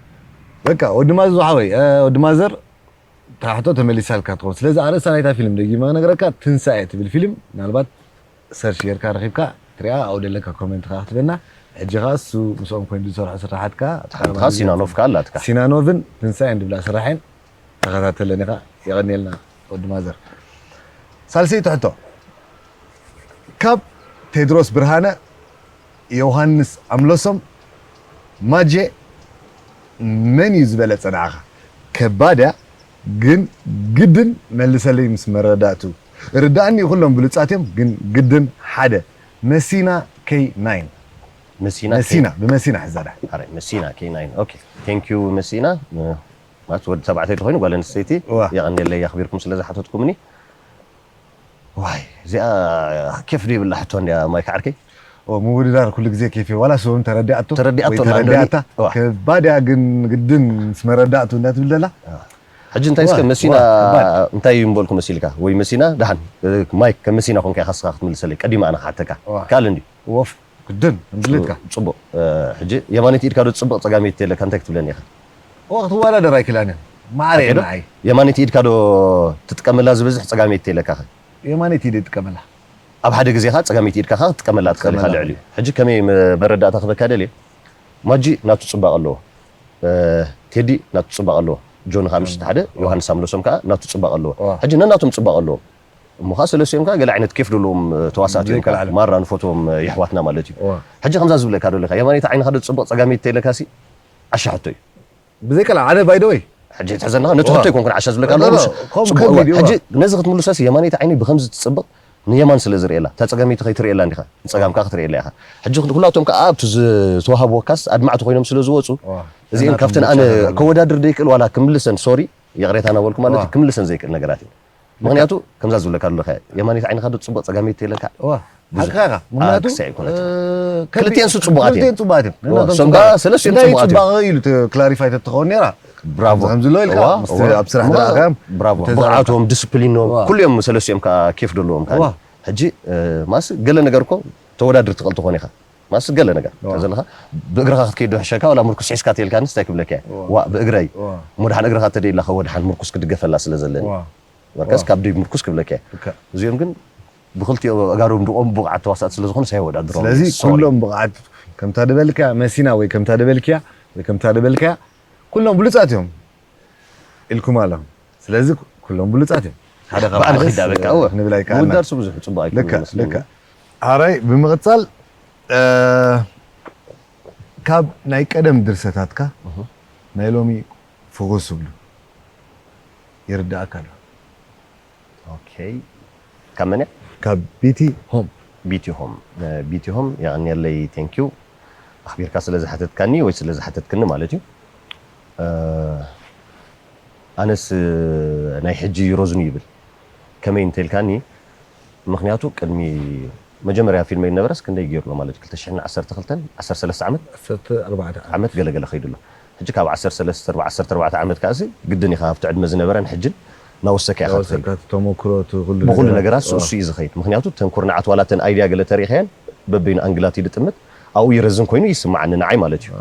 በቃ፣ ወዲ ማዘር ዝሓወይ፣ እ፣ ወዲ ማዘር፣ እታ ሕቶ ተመሊሳልካ ትኸውን። ስለዚ ኣርእስታ ናይታ ፊልም ደጊመ ክነግረካ፣ ትንሳኤ ትብል ፊልም፣ ምናልባት ሰርች ጌርካ ረኺብካ ትሪኣ፣ ኣብኡ ደለካ ኮሜንት ከኣ ክትበና። ሕጂ ከኣ እሱ ምስኦም ኮይኑ ዝሰርሖ ስራሓት ከኣ፣ ሓንቲ ከኣ ሲናኖቭ ከኣ ኣላትካ። ሲናኖቭን ትንሳኤን ዝብላ ስራሐን ተኸታተለን ኢኻ። የቐንየልና ወዲ ማዘር። ሳልሰይቲ ሕቶ፣ ካብ ቴድሮስ ብርሃነ፣ ዮሃንስ ኣምለሶም፣ ማጄ፣ መን እዩ ዝበለጸ ንዓኻ? ከባድ እያ፣ ግን ግድን መልሰለይ ምስ መረዳእቱ። ርዳእኒ፣ ኩሎም ብሉጻት እዮም፣ ግን ግድን ሓደ። መሲና ኬይ ናይን። መሲና መሲና፣ ኬይ- ብመሲና ሕዛዳ። ኣረ፣ መሲና ኬይ ናይን። ኦኬ። ቴንክ ዩ መሲና። ም-፣ ማለት ወዲ ተባዕታይ ተኾይኑ ጓል ኣንስተይቲ እዋ። የቐንየለይ ኣኽቢርኩም ስለ ዝሓተትኩምኒ። ዋይ፣ እዚኣ ኬፍ ዘይብላ ሕቶ እንድያ ማይክ ዓርከይ። ኦ፣ ምውድዳር ኩሉ ግዜ ኬፍ እዩ። ዋላ ስዎም ተረዲኣቶ ተረዲኣቶ ወይ ኣላ ተረዲኣታ። እንዶ-፣ እዋ። ከባድ እያ ግን ግድን ምስ መረዳእቱ እንዳትብል ዘላ። እዋ። ሕጂ እንታይ እስከ ዋ፣ መሲና ዋ፣ ከባድ። እንታይ ይምበልኩ መሲልካ ወይ መሲና ደሓን እ፣ ማይክ ከም መሲና ኮንካ ኢኻ ስኻ ክትምልሰለይ ቀዲማ ኣነ ክሓተካ ዋ። ካልእ እንዲ ወፍ ግድን እንድልካ ጽቡቅ እ፣ ሕጂ የማነይቲ ኢድካ ዶ ጽብቅ ጸጋመይቲ ኢለካ እንታይ ክትብለኒ ኢኻ ወቅት ወዳደር ኣይክላንን ማዕረ ኣኬዶ ንዓይ የማነይቲ ኢድካ ዶ ትጥቀመላ ዝበዝሕ ጸጋመይቲ ኢለካ የማነይቲ ኢደ ይጥቀመላ ኣብ ሓደ ግዜ ኻ ጸጋመይቲ ኢድካ ኻ ክትጥቀመላ ትኽእል ኢኻ ትጥቀመላ። ልዕሊኡ ሕጂ ከመይ ም- መረዳእታ ክበካ ደልየ ማጂ ናቱ ጽባቐ ኣለዎ እ፣ ቴዲ ናቱ ጽባቐ ኣለዎ ጆን ኻ ምሽቲ ሓደ ዮሃንስ ኣምለሶም ከዓ ናቱ ጽባቐ ኣለዎ ዋ። ሕጂ ነናቶም ጽባቐ ኣለዎ እሞ ኸዓ ሰለስቲኦም ከዓ ገለ ዓይነት ኬፍ ዘለዎም እ፣ ተዋሳእቲ እዮም ከዓ ዘይከልዓለም። ማራ ንፈትዎም እ፣ የሕዋትና ማለት እዩ ዋ። ሕጂ ከምዛ ዝብለካ ደለካ የማነይቲ ዓይንኻ ዶ ጽብቕ ጸጋመይቲ ኢለካ ሲ ዓሻ ሕቶ እዩ ብዘይቀላ ኣነ ባይደወይ ሕጂ ትሕዘና ነቲ ሕቶ ኣይኮንኩን ዓሻ ዝብለካ ሎ፣ ኣለኹ ሎ፣ ምስ- ከም- ጽቡቕ ከም እዋ። ቪድዮ ሕጂ ነዚ ክትምልሶስ የማነይቲ ዓይኒ ብከምዚ ትጽብቕ ንየማን ስለ ዝርእየላ እታ ጸጋመይቲ ከይትርእየላ እንዲኻ ንጸጋምካ ክትርእየላ ኢኻ ሕጂ ኩላቶም ከዓ ኣብቲ ዝተዋሃብወካስ ኣድማዕቲ ኮይኖም ስለ ዝወፁ ዋ። እዚኤን እናቶም ካብተን ኣነ ዝጨረራሉ። ከወዳድር ደይክእል ዋላ ክምልሰን ሶሪ ይቕሬታ እናበልኩ ማለት እዩ ዋ። ክምልሰን ዘይክእል ነገራት እዩ ምክንያቱ ከምዛ ዝብለካ ኣለካ የማነይቲ ዓይንኻ ዶ ትጽብቕ ጸጋመይቲ ኢለካ ዋ ብዙሕ ሓቅኻ ኢኻ። ምክንያቱ ኣክሲ ኣይኮነትን። እ፣ ከቢ- ክልቲኤን ሱ ጽቡቓት እየን። ክልቲኤን ጽቡቓት እየን። ዋ፣ ነናቶም እሶም ጽቡቓት ከኣ እየን። ሰለስቲኦም እንታይ ጽቡቓት እዮም። ጽባቐ ኢሉ እቲ ክላሪፋይ ተትኸውን ነይራ ብራቮ ከምዚ ከም ዝሎ ኢልካ ዋ፣ ምስቲ ዋ። ኣብ ስራሕ እሞ ዝረኣኻዮም ብራቮ ተዛረብካ። ብቕዓቶም ዲስፕሊኖም ዋ። ኩሉ እዮም ሰለስቲኦም ከኣ ኬፍ ደለዎም ከኣ ዋ። ሕጂ እ፣ ማስ ገለ ነገር እኮ ተወዳድር ትኽእል ትኾን ኢኻ ማስ ገለ ነገር ዋ። ተዘለኻ ብእግርኻ ክትከይድ ዶ ሕሸካ ዋላ ምርኩስ ሒዝካ ተልካ ንስ እንታይ ክብለካ እየ ዋ። ዋ ብእግረይ ዋ። እሞ ድሓን እግርኻ ተደይላ ከወ ድሓን ምርኩስ ክድገፈላ ስለ ዘለኒ ዋ። ወርከስ ዋ። ካብ ደይ ምርኩስ ክብለካ እየ ልክዕ። እዚኦም ግን ብክልቲኦ ኣጋሮም ድቆም ብቕዓት ተዋሳእቲ ስለ ዝኾኑ ሳይወዳድሮም ስለዚ ሶሪ። ኩሎም ብቕዓት ከምታ ደበልክያ መሲና ወይ ከምታ ደበልክያ ወይ ከምታ ደበልክያ ኩሎም ብሉጻት እዮም ኢልኩም ኣለኹም ስለዚ ኩሎም ብሉጻት እዮም ሓደ ካብ ብኣነ ሓደስ ኺዳ በቃ እወ ንብል ኣይከኣልና ምውዳድ ሱ ብዙሕ ጽቡቕ ኣይኮነ ልክዕ መስለኒ ልክዕ ኣራይ ብምቕጻል እ፣ ካብ ናይ ቀደም ድርሰታትካ ናይ ሎሚ ፍኹስ ዝብሉ ይርዳእካ ኣሎ ኦኬ ካብ መን እያ ካብ ቢቲ ሆም ቢቲ ሆም ቢቲ ሆም የቐንየለይ ቴንኪዩ ኣኽቢርካ ስለ ዝሓተትካኒ ወይ ስለ ዝሓተትክኒ ማለት እዩ ኣነስ ናይ ሕጂ ይረዝኑ ይብል ከመይ እንተልካኒ ምክንያቱ ቅድሚ መጀመርያ ፊልመይ ነበረስ ክንደይ ገይሩ ኣሎ ማለት እዩ 2012 ዓመት ዓሰርተ ሰለስተ ዓመት ገለገለ ከይዱ ኣሎ ሕጂ ካብ 13 ዓመት ከኣሲ ግድን ኢኻ ኣብቲ ዕድመ ዝነበረን ሕጅን ናወሰካ ኢኻ ትኸይድ ተወሰካ ተመክሮ እቲ ኩሉ ብኩሉ ነገራት። ነገራት እሱ እዩ ዝኸይድ ምክንያቱ ተን ኩርናዓት ዋላ ተን ኣይድያ ገለ ተሪእኻየን በበይኑ ኣንግላት ይድጥምት ኣብኡ ይረዝን ኮይኑ ይስማዓኒ ንዓይ ማለት እዩ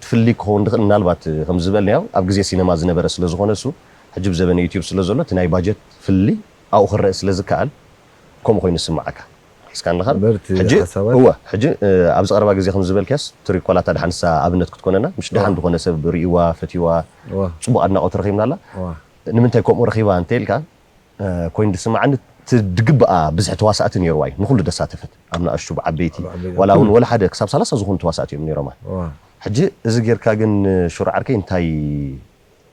ትፍሊ ክኸውን ድኽእል ምናልባት ከም ዝበልናዮ ኣብ ግዜ ሲነማ ዝነበረ ስለ ዝኾነ እሱ ሕጂ ብዘበነ ዩቲዩብ ስለ ዘሎ እቲ ናይ ባጀት ፍሊ ኣብኡ ክረአ ስለ ዝከኣል ከምኡ ኮይኑ ዝስምዓካ ሒዝካ ኣለኻ በርቲ ሕጂ ሓሳባት። እወ ሕጂ ኣብዚ ቀረባ ግዜ ከም ዝበልክያስ ትሪኮላታ ድሓንሳ ኣብነት ክትኮነና ምሽ ድሓን ዝኾነ ሰብ ርእይዋ ፈትይዋ እዋ። ፅቡቅ ኣድናቆት ረኺብና ኣላ እዋ። ንምንታይ ከምኡ ረኺባ እንተ ኢልካ ኮይኑ ዝስምዓኒ ትድግብኣ ብዝሒ ተዋሳእቲ ነይርዋ እዩ ንኩሉ ደሳተፈት ኣብ ንኣሽቱ ብዓበይቲ ብዓበይቲ። ዋላ እውን ወላ ሓደ ክሳብ ሰላሳ ዝኾኑ ተዋሳእቲ እዮም ነይሮማ እዋ። ሕጂ እዚ ጌርካ ግን ሽሮ ዓርከይ እንታይ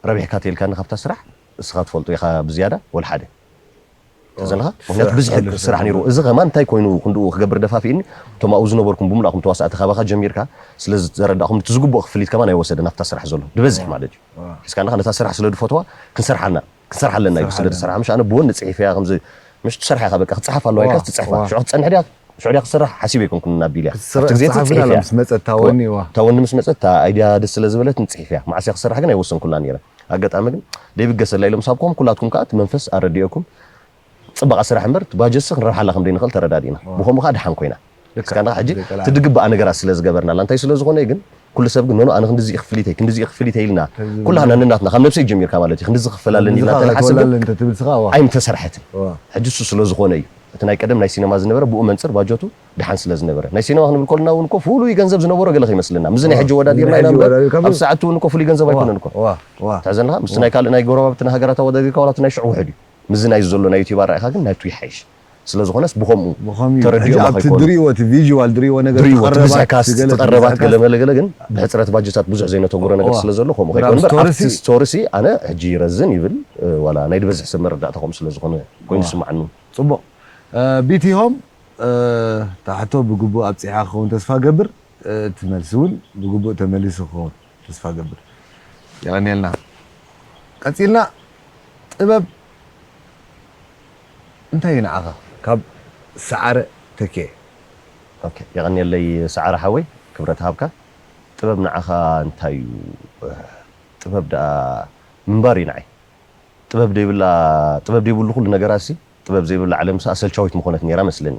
ረቢሕካ ተልካኒ ካብታ ስራሕ እስኻ ትፈልጦ ኢኻ ብዝያዳ ወላ ሓደ ተዘለኻ እዋ። ምክንያቱ ብዙሕ ስራሕ ስራሕ ነይሩ እዚ ከማን እንታይ ኮይኑ ክንድኡ ክገብር ደፋፊእኒ እቶም ኣብኡ ዝነበርኩም ብምሉእኩም ተዋሳእቲ ካባኻ ጀሚርካ ስለ ዝተረዳእኹም እቲ ዝግብኦ ክፍሊት ከማን ኣይወሰደን ኣብታ ስራሕ ዘሎ ዝበዝሕ ማለት እዩ እዋ። ሒዝካ ኣለኻ ነታ ስራሕ ስለ ድፈትዋ ክንሰርሓና ክንሰርሓ ኣለና እዩ ስለ ዝሰርሓ ምሽ ኣነ ብወኒ ፅሒፈያ ከምዚ ምሽ ትሰርሓ ኢኻ በቃ ክትፅሓፍ ኣለዋ ኢልካ ዋ፣ ትፅሕፋ ዋ። ሽዑ ክትፀንሕ ድያ ሽዑ ድያ ክስራሕ ሓሲበ ኣይኮንኩን እናቢልያ ክትስራ- ኣብቲ ግዜ ክትፅሓፍ ግን ትፅሒፍያ ኣለዋ ምስ መፀት ታወኒ ዋ እታ ወኒ ምስ መፀት እታ ኣይድያ ደስ ስለ ዝበለት ንፅሒፍያ መዓስያ ክስራሕ ግን ኣይወሰንኩላ ነይረ ኣጋጣሚ ግን ደይብገሰላ ኢሎም ሳብኩም ኩላትኩም ከዓ እቲ መንፈስ ኣረዲኦኩም ፅባቐ ስራሕ እምበር እቲ ባጀትሲ ክንረብሓላ ከም ደይንኽእል ተረዳዲእና ብኸምኡ ከዓ ድሓን ኮይና እስካና ሕጂ ዘይቀላዕ። ትድግብኣ ነገራት ስለ ዝገበርናላ እንታይ ስለ ዝኾነ ግን ኩሉ ሰብ ግን ኖኖ ኣነ ክንድዚ ክፍሊተይ ክንድዚ ክፍሊተይ ኢልና ተዝብል ኩላህና ነናትና ካብ ነብሰይ ጀሚርካ ማለት እዩ ክንድዚ ክፈላለን ኢልና ንዝኻ እንተንሓስብ ግን ክትወላለን እንተትብል ስኻ ዋ ኣይምተሰርሐትን ዋ ሕጂ እሱ ስለ ዝኾነ እዩ እቲ ናይ ቀደም ናይ ሲነማ ዝነበረ ብኡ መንፅር ባጀቱ ድሓን ስለ ዝነበረ ናይ ሲነማ ክንብል ከለና እውን እኮ ፍሉይ ገንዘብ ዝነበሮ ገለ ከይመስለና ምስዚ ናይ ሕጂ ወዳዲርና ኢና እምበር ወዳዲርካ ኣብ ሰዓቱ እውን እኮ ፍሉይ ገንዘብ ኣይኮነን እኮ ዋ ዋ ትሕዘልካ ምስቲ ናይ ካልእ ናይ ጎረባብትና ሃገራት ኣወዳዲርካ ዋላ እቲ ናይ ሽዑ ውሕድ እዩ ምስዚ ናይ ዘሎ ናይ ዩቲዩብ ኣረኣይካ ግን ናቱ ይሓይሽ ስለ ዝኾነስ ብኸምኡ ብኸምኡ እዩ። ተረዲኦማ ሕጂ ኣብቲ ከይኮኑ ድሪዎ እቲ ቪዥዋል ድሪዎ ነገር ድሪዎ ትቐረባት ትብዝሕካስ ትገለ- ትቐረባት ትብዝሕካስ ገለ መለ ገለ ግን ብሕፅረት ባጀታት ብዙሕ ዘይነተግሮ ነገር ዋ። ስለ ዘሎ ከምኡ ብራብ ከይኮን እምበር ስቶሪ ኣብቲ ሲ- ስቶሪ ሲ ኣነ ሕጂ ይረዝን ይብል እ፣ ዋላ ናይ ድበዝሕ ሰብ መረዳእታ ከምኡ ስለ ዝኾነ ኮይኑ ዋ። ይስማዓኒ ፅቡቕ እ፣ ቢቲ ሆም እ፣ ታሕቶ ብግቡእ ኣብፂሓ ክኸውን ተስፋ ገብር እ፣ እቲ መልሲ እውን ብግቡእ ተመሊሱ ክኸውን ተስፋ ገብር የቐንየልና ቀፂልና ጥበብ እንታይ እዩ ንዓኻ ካብ ሰዓረ ተኬ ኦኬ፣ የቐንየለይ ሰዓረ ሓወይ ክብረት ሃብካ። ጥበብ ንዓኻ እንታይ እዩ? ጥበብ ደኣ ምንባር እዩ ንዓይ። ጥበብ ዘይብላ ጥበብ ዘይብሉ ኩሉ ነገራት ሲ ጥበብ ዘይብላ ዓለም ሲ ኣሰልቻዊት ምኾነት ነይራ መስለኒ።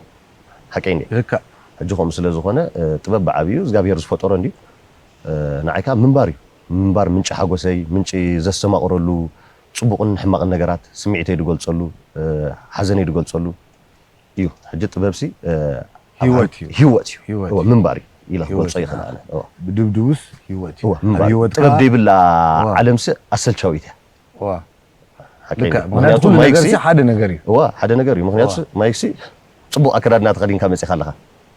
ሓቀይ እንዴ? ልክዕ ሕጂ ከምኡ ስለ ዝኾነ እ፣ ጥበብ ብዓብዩ እግዚኣብሔር ዝፈጠሮ እንድዩ። እ፣ ንዓይ ከዓ ምንባር እዩ። ምንባር ምንጪ ሓጎሰይ፣ ምንጪ ዘስተማቕረሉ፣ ጽቡቕን ሕማቕን ነገራት፣ ስምዒተይ ዝገልጸሉ፣ እ፣ ሓዘነይ ዝገልጸሉ እዩ። ሕጂ ጥበብ ሲ እ፣ ኣብ ህይወት ሓ- እዩ። ህይወት እዩ። ህይወት እወ፣ እዩ። ምንባር እዩ ኢለ ህይወት ክገልጾ እዩ። ይኽእል ኣነ። እወ። ብድብድቡስ ህይወት እዩ። እወ፣ ኣብ ምንባር እዩ። ህይወትካ ጥበብ ዘይብላ እወ። ዓለም ሲ ኣሰልቻዊት እያ። እወ። ሓቂ ልክዕ እዩ። ምክንያቱ ኩሉ ማይክ ነገር ሲ ሲ ሓደ ነገር እዩ። እዋ ሓደ ነገር እዩ። ምክንያቱ እዋ። ሲ ማይክ ሲ ጽቡቕ ኣከዳድና ተኸዲንካ መጺኻ ኣለኻ።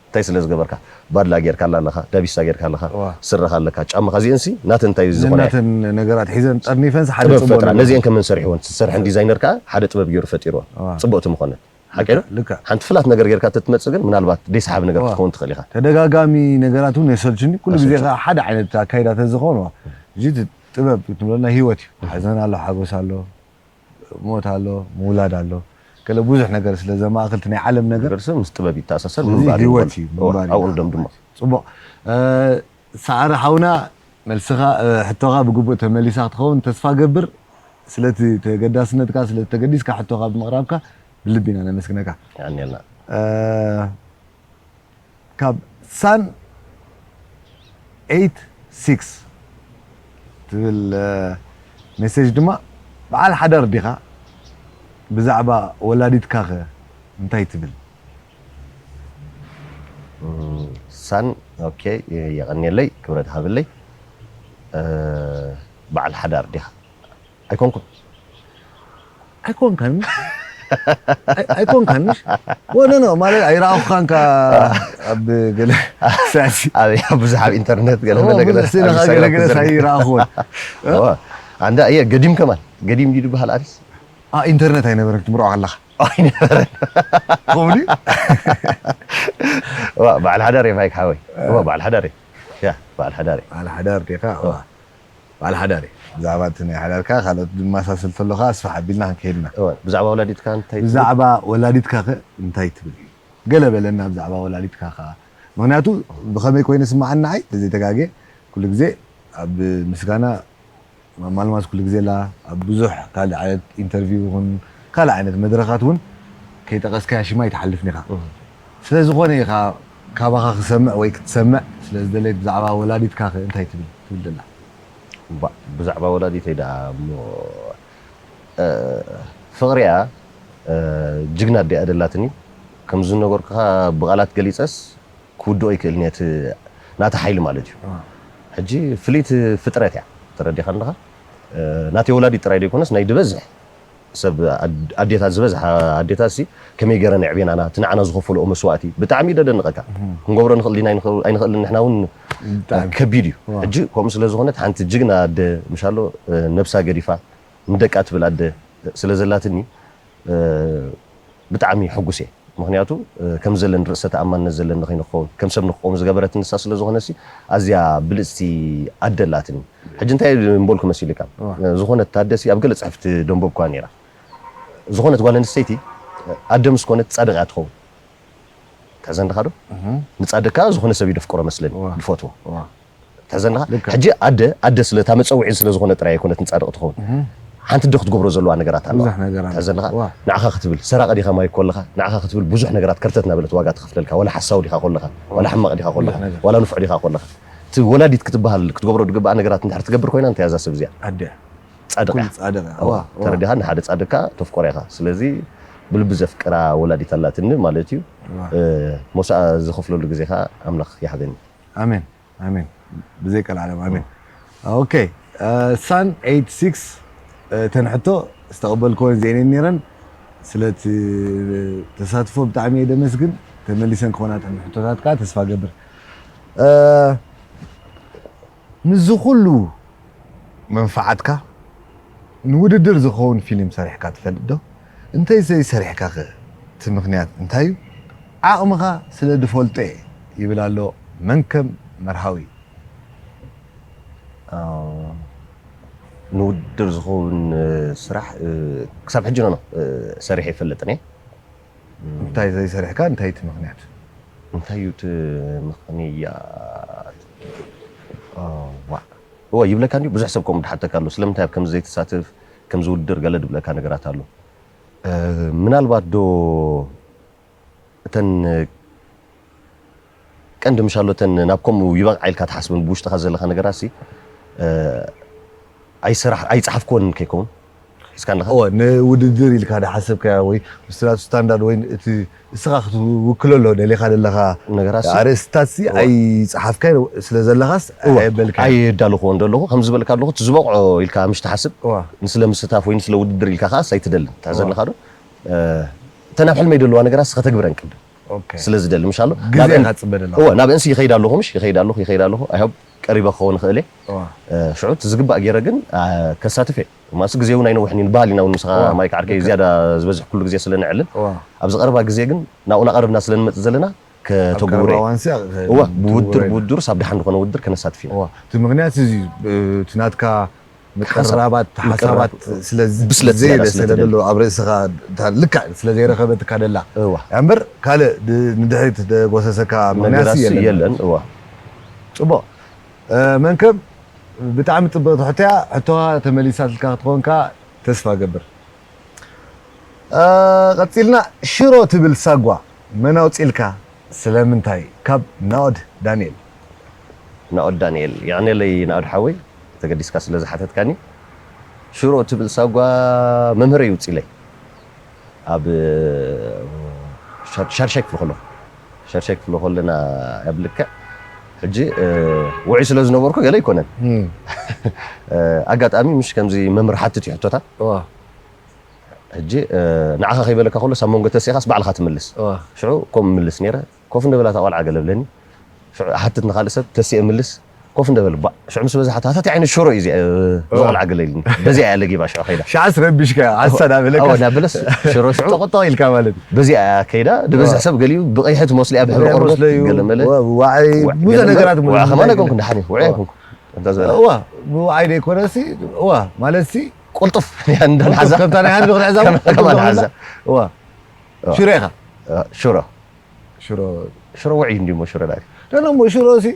እንታይ ስለ ዝገበርካ? ባድላ ጌርካ ኣላ ኣለኻ፣ ዳቢሳ ጌርካ ኣለኻ፣ እዋ። ስረኻ ኣለካ፣ ጫማኻ እዚአን ሲ ናተን እንታይ ዝኾነ ነናተን ነገራት ሒዘን ጠርኒፈን ሲ ሓደ ጥበብ ጽቡቕ ፈጥራ። ነገር። ነዚአን ከም መን ሰሪሕወን? ዝሰርሐን ዲዛይነር ከዓ ሓደ ጥበብ ገይሩ ፈጢርወን። እዋ። ጽቡቕቲ ምኾነት። ሓቂ ልክዕ ልክዕ። ሓንቲ ፍላት ነገር ጌርካ ተትመጽእ ግን ምናልባት ደይሰሓቢ ነገር እዋ። ክትኸውን ትኽእል ኢኻ። ተደጋጋሚ ነገራት እውን የሰልችኒ። ኩሉ ግዜ ኣሰልችኒ። ከዓ ሓደ ዓይነት ኣካይዳ ተዝኸውን እዋ። እዚ ጥበብ ክትብለና ህይወት እዩ። ሓዘን ኣሎ፣ ሓጎስ ኣሎ፣ ሞት ኣሎ፣ ምውላድ ኣሎ። ገለ ብዙሕ ነገር ስለ ዘማእክል እቲ ናይ ዓለም ነገር ነገር ሰብ ምስ ጥበብ ይተኣሳሰር እዚ ምንባር እዩ ህይወት ዝበሉ። እዩ፣ እዋ፣ ምንባር እዩ። ኣብኡ ንደምድሞ። ጽቡቕ። እ፣ ሰዓረ ሓውና፣ መልስኻ እ፣ ሕቶኻ ብግቡእ ተመሊሳ ክትኸውን ተስፋ ገብር። ስለቲ ተገዳስነትካ ስለቲ ተገዲስካ ሕቶኻ ብምቕራብካ ብልቢ ኢና ነመስግነካ። የቐንየልና። እ፣ ካብ ሳን ኤይት ሲክስ ትብል እ፣ ሜሴጅ ድማ፣ በዓል ሓዳር ዲኻ? ብዛዕባ ወላዲትካ ኸ እንታይ ትብል? እም፣ ሳን ኦኬ፣ የቐንየለይ፣ ክብረት ሃብለይ። እ፣ በዓል ሓዳር ዲኻ? ኣይኮንኩን። ኣይኮንካን ምሽ? ኣይ- ኣይኮንካን ምሽ? ወ ኖ ኖ ማለት ኣይረኣኹኻን ካ ኣብ ገለ ሳሲ ኣብ ብዙሕ ኣብ ኢንተርነት ገለ እዎ፣ መለ ገለ ብዙሕ ስኢንካ ኣብ ገለ ገለ ኢንስታግራም ሳይረኣኹን። እዎ። ኣንዳ እየ ገዲም ከማን ገዲም ድዩ ዝበሃል ኣሪስ አ ኢንተርነት ኣይነበረን ክትምርዖ ከለኻ። ኣይነበረን። ከምኡ ድዩ? እዋ፣ በዓል ሓዳር እየ ማይክ ሓወይ። እዋ፣ በዓል ሓዳር እየ። ያ፣ በዓል ሓዳር እየ። በዓል ሓዳር ዲኻ? እዋ። በዓል ሓዳር እየ። ብዛዕባ እቲ ናይ ሓዳርካ ካልኦት ዝመሳሰል ተሎ ከዓ ኣስፋሕ ኣቢልና ክንከይድና። እዋ፣ ብዛዕባ ወላዲትካ እንታይ ትብል? ብዛዕባ ወላዲትካ ከ እንታይ ትብል? ገለ በለና ብዛዕባ ወላዲትካ ከዓ። ምክንያቱ ብኸመይ ኮይኑ ስማዓኒ ንዓይ ተዘይተጋጌ ኩሉ ግዜ ኣብ ምስጋና ማልማዝ ኩሉ ግዜ ኣላ። ኣብ ብዙሕ ካልእ ዓይነት ኢንተርቪው ይኹን ካልእ ዓይነት መድረኻት እውን ከይጠቐስካያ ሽማ ይትሓልፍን ኢኻ። ስለዝኾነ ኢኻ ካባኻ ክሰምዕ ወይ ክትሰምዕ ስለ ዝደለይት ብዛዕባ ወላዲትካ ከ እንታይ ትብል ትብል ደላ? ባ- ብዛዕባ ወላዲተይ ደኣ እሞ እ፣ ፍቕሪያ እ፣ ጅግና ኣዲኣ ደላትኒ። ከም ዝነገርኩኻ ብቓላት ገሊጸስ ክውድኦ ይክእል ነቲ ናታ ሓይሊ ማለት እዩ። ሕጂ ፍልይቲ ፍጥረት እያ። ተረዲኻ ኣለኻ? እ፣ ናተይ ወላዲት ጥራይ ዘይኮነስ ናይ ዝበዝሕ ሰብ ኣድ- ኣዴታት ዝበዝሓ ኣዴታት ሲ ከመይ ገረን የዕቤናና እቲ ንዓና ዝኸፈልኦ መስዋእቲ ብጣዕሚ እዩ ደደንቐካ። ክንገብሮ ንኽእል ዲና ኣይንኽእል- ኣይንኽእልን ንሕና እውን ብጣዕሚ። ከቢድ እዩ። ዋ። ሕጂ ከምኡ ስለ ዝኾነት ሓንቲ ጅግና ኣደ ምሻሎ እ፣ ነብሳ ገዲፋ ንደቃ ትብል ኣደ ስለ ዘላትኒ እ፣ ብጣዕሚ ሕጉስ እየ። ምክንያቱ እ፣ ከም ዘለኒ ርእሰ ተኣማንነት ዘለኒ ከይነ ክኸውን ከም ሰብ ንክኸውን ዝገበረትኒ ንሳ ስለ ዝኾነሲ ኣዝያ ብልፅቲ ኣደ ኣላትኒ። ሕጂ እንታይ ምበልኩ መሲሉካ? እዋ። እ፣ ዝኾነት ታደሲ ኣብ ገለ ፅሕፍቲ ደንበብኳ ነይራ። ዝኾነት ጓል ኣንስተይቲ ኣደ ምስ ኮነት ፃድቕ እያ ትኸውን። ተዘንድኻ ዶ? ንፃድቕካ ዝኾነ ሰብ እዩ ደፍቅሮ መስለኒ እዋ። ድፈትዎ። እዋ። ተዘንኻ ልክዕ። ሕጂ ኣደ ኣደ ስለ እታ መፀውዒ ስለ ዝኾነ ጥራይ ኣይኮነት ንፃድቕ ትኸውን። ሓንቲ ዶ ክትገብሮ ዘለዋ ነገራት ኣለዋ። ብዙሕ ነገር ኣሎ። ተዘንኻ ዋ። ንዓኻ ክትብል ሰራቂ ዲኻ ማይ ኮለኻ ንዓኻ ክትብል ብዙሕ ነገራት ከርተት ናበለት ዋጋ ትኸፍለልካ። ዋላ ሓሳዊ ዲኻ ኮለኻ ዋላ ሕማቕ ዲኻ ኮለኻ ብዙሕ ነገር። ዋላ ንፉዕ ዲኻ ኮለኻ እቲ ወላዲት ክትበሃል ክትገብሮ ዝግባኣ ነገራት እንድሕር ትገብር ኮይና እንታይ እያ እዛ ሰብ እዚኣ? ኣደ። ጻድቕ እያ። ኩሉ ጻድቕ እያ። ዋ፣ ዋ፣ ዋ። ተረዲኻ ንሓደ ጻድቕካ ተፍቆር ኢኻ። ስለዚ ብልቢ ዘፍቅራ ወላዲት ኣላትኒ ማለት እዩ። ዋ። እ፣ ሞሳኣ ዝኸፍለሉ ግዜ ኸዓ ኣምላኽ ይሃበኒ። ኣሜን ኣሜን ብዘይ ቀልዓለም ኣሜን። ኦኬ። ሳን ኤይት ሲክስ እተን ሕቶ ዝተቐበልክወን ዜኔን ነይረን። ስለቲ ተሳትፎ ብጣዕሚ እየ ደመስግን። ተመሊሰን ክኾና እተን ሕቶታት ከዓ ተስፋ ገብር። እ፣ ምስዚ ኩሉ መንፈዓትካ ንውድድር ዝኸውን ፊልም ሰሪሕካ ትፈልጥ ዶ? እንተዘይሰሪሕካ ኸ እቲ ምኽንያት እንታይ እዩ? ዓቕምኻ ስለ ዝፈልጦ እየ ይብል ኣሎ መንከም መርሃዊ። ኣዎ፣ ንውድድር ዝኸውን እ፣ ስራሕ እ፣ ክሳብ ሕጂ ኖኖ እ፣ ሰሪሐ ይፈልጥን እየ። እንታይ ዘይሰሪሕካ እንታይ እቲ ምኽንያት? እንታይ እዩ እቲ ምኽንያት? እ፣ ዋእ፣ እወ ይብለካ እንዲዩ። ብዙሕ ሰብ ከምኡ ድሓተካ ኣሎ። ስለምንታይ ኣብ ከምዚ ዘይትሳተፍ፣ ከምዚ ውድድር ገለ ድብለካ ነገራት ኣሎ። እ፣ ምናልባት ዶ እተን ቀንዲ ምሻሎ እተን ናብ ከምኡ ይበቕዓ ኢልካ ትሓስበን ብውሽጥኻ ዘለኻ ነገራት ሲ፣ እ፣ ኣይሰራሕ-፣ ኣይጸሓፍክወን ከይከውን? እስካ እንድኻ? እወ፣ ንውድድር ኢልካ ድሓሰብካዮ ወይ ምስቲ ናቱ ስታንዳርድ ወይ እቲ እስኻ ክትውክሎ ኣሎ ደሊኻ ዘለኻ ነገራት ሲ፣ ኣርእስታት ሲ እወ። ኣይጸሓፍካዮ ስለ ዘለኻስ እወ፣ ኣየበልካዮ? ኣየዳለኹዎን ደለኹ። ከም ዝበልካ ኣለኹ፣ እቲ ዝበቕዖ ኢልካ ምሽ ትሓስብ፣ እወ። ንስለ ምስታፍ ወይ ንስለ ውድድር ኢልካ ከኣስ ኣይትደልን። እንታይ እወ። ዘለኻ ዶ? እ፣ እተን ኣብ ሕልመይ ዘለዋ ነገራት ሲ ከተግብረን ቅድም። ኦኬ። ስለ ዝደሊ፣ ምሽ ኣሎ። ግዜ ናብ እን-፣ ኢኻ ትጽበ ዘለኻ። እወ፣ ናብ እንሲ ይኸይድ ኣለኹ፣ ምሽ ይኸይድ ኣለኹ፣ ይኸይድ ኣለኹ። I hope ቀሪበ ክኸውን ይኽእል እየ። እወ። እ፣ ሽዑ እቲ ዝግባእ ገይረ ግን፣ አ፣ ከሳትፍ እየ። ማስ ግዜ እውን ኣይነውሕን እዩ፣ ንበሃል ኢና እውን ምሳኻ እወ። ማይክ ዓርከይ ከከ- ዝያዳ ዝበዝሕ ኩሉ ግዜ ስለ ንዕልል፣ እወ። ኣብዚ ቀረባ ግዜ ግን ናብኡ እናቐረብና ስለ ንመጽእ ዘለና፣ ኣብ ከተጉብረ ቀረባ እየ። እዋንሲ፣ እ፣ እወ፣ ብውድር፣ ትጉብረ ኢና። ብውድር፣ ሳብ ደሓን ዝኾነ ውድር ከነሳትፍ ኢና። እወ። እቲ ምኽንያት እዚ፣ እ፣ እቲ ናትካ ምቅርራባት፣ ሓሳብ፣ ሓሳባት ምቅርራብ፣ ስለ ዝ-፣ ብስለት ዝያዳ ዘይበሰለ ስለ ዘሎ፣ ትደሊ። ኣብ ርእስኻ እታ ልክዕ ስለ ዘይረኸበትካ ደላ። እዋ። እምበር ካልእ ድ-፣ ንድሕሪት ደጎሰሰካ ምኽንያት ነገራት የለን። የለን፣ እዋ። ጽቡቕ። እ፣ መንከም ብጣዕሚ ጽብቕቲ ሕቶ እያ። ሕቶኻ ተመሊሳትልካ ክትኾንካ ተስፋ ገብር። እ፣ ቀጺልና ሽሮ ትብል ሳጓ መን ኣውጺልካ? ስለምንታይ? ካብ ናኦድ ዳንኤል። ናኦድ ዳንኤል፣ የቐንየለይ ናኦድ ሓወይ፣ ተገዲስካ ስለ ዝሓተትካኒ። ሽሮ ትብል ሳጓ መምህረይ ውጺለይ። ኣብ ሻር-፣ ሻድሻይ ክፍሊ ከለኹ። ሻድሻይ ክፍሊ ከለና ኣብ ልክዕ ሕጂ፣ እ፣ ውዑይ ስለ ዝነበርኩ ገለ ኣይኮነን። እም። እ፣ ኣጋጣሚ ምሽ ከምዚ መምህር ሓትት እዩ ሕቶታት። እዋ። ሕጂ፣ እ፣ ንዓኻ ከይበለካ ከሎ ሳብ መንጎ ተሲኻስ ባዕልኻ ትምልስ። እዋ። ሽዑ ኮም ምልስ ነይረ። ኮፍ እንደ በላ እታ ቆልዓ ገለ ብለኒ። ሽዑ እሓትት ንኻልእ ሰብ፣ ተሲኤ ምልስ፣ ኮፍ እንደ በል፣ ባእ። ሽዑ ምስ በዝሓ፣ "እታ እንታይ ዓይነት ሽሮ እዩ እዚኣ?" እ፣ እዋ። ዝቆልዓ ገለ ኢሉኒ። በዚኣ እያ ለጊባ ሽዑ ከይዳ። ሽዓስ ረቢሽካ፣ ዓሳ ዳበለካ። እዋ፣ ዳበለስ ሽሮ ሽዑ ተቆጣ ኢልካ ማለት እዩ። በዚኣ እያ ከይዳ፣ ዝበዝሕ እዋ። ሰብ ገሊኡ ብቐይሒ ትመስሉ እያ፣ ብሕብሪ ብቐይሒ ቆርበት፣ መስለዩ፣ ገለ መለ። እዋ፣ ብዋዒ፣ እዋ፣ ብዙሕ ገለ መለ። ነገራት እዋ፣ ከማን ኣይኮንኩን፣ ደሓን እዩ፣ ውዑይ ኣይኮንኩን። እንታ ዝበላ። እዋ፣ ብዋዒ ዘይኮነሲ፣ እዋ፣ ማለትሲ፣ ቁልጡፍ፣ እያ እንዳልሓዛ። ከምታ ናይ ሃንዶ ክንሕዛ፣ ከማ-፣ ቁልጡፍ ከማን ሓዛ። እዋ። እዋ። ሽሮ ኢኻ? እዋ፣ ሽሮ። ሽሮ። ሽሮ ውዑይ እንዲሞ ሽሮ ዳኣ። ደሎ እሞ ሽሮ ሲ፣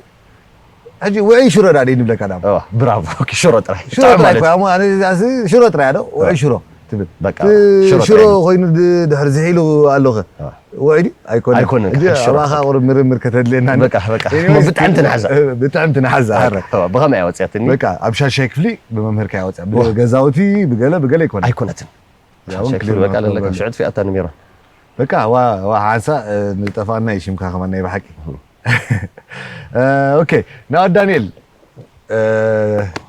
ሕጂ ውዑይ ሽሮ ዳኣ ደይ ንብለካ ዳሞ። እዋ፣ ብራቮ። ኦኬ፣ ሽሮ ጥራይ። ሽሮ ጥራይ ማለት እኮ፣ ኣሞ ኣነ እዛ ሲ ሽሮ ጥራይ ዶ? ውዑይ እዋ። ሽሮ ትብል። በቃ፣ እቲ ሽሮ ሽሮ ጥራይ። ኮይኑ ድ-፣ ድሕሪ ዝሒሉ ኣለኸ። እዋ። ውዑይ ድዩ? ኣይኮነን። ኣይኮነን፣ ሕጂ ሽሮ። ኣባኻ ቁሩብ ምርምር ከተድልየና። በቃ፣ በቃ። ኤኒዌይስ፣ ብጥዕምቲ ንሓዛ። ብጥዕምቲ ንሓዛ፣ ኣረ። እዋ፣ ብኸመይ ኣወጽያትኒ? በቃ፣ ኣብ ሻሻይ ክፍሊ ብመምህርካ ኣወጽያ። እዋ። ብገዛውቲ፣ ብገለ፣ ብገለ ኣይኮነን። ኣይኮነትን። ያው ሻሻይ ክፍሊ ክልል በቃ ማእከል ኣለካ። በለ። ሽዑ ጥፊኣታ ንሜሮን። በቃ፣ ዋ፣ ዋ፣ ሓንሳ፣ እ፣ ንጠፋና እዩ ሽምካ ከማን ናይ ብሓቂ። እህ። እ፣ ኦኬ፣ ናኦድ ዳንኤል፣ እ፣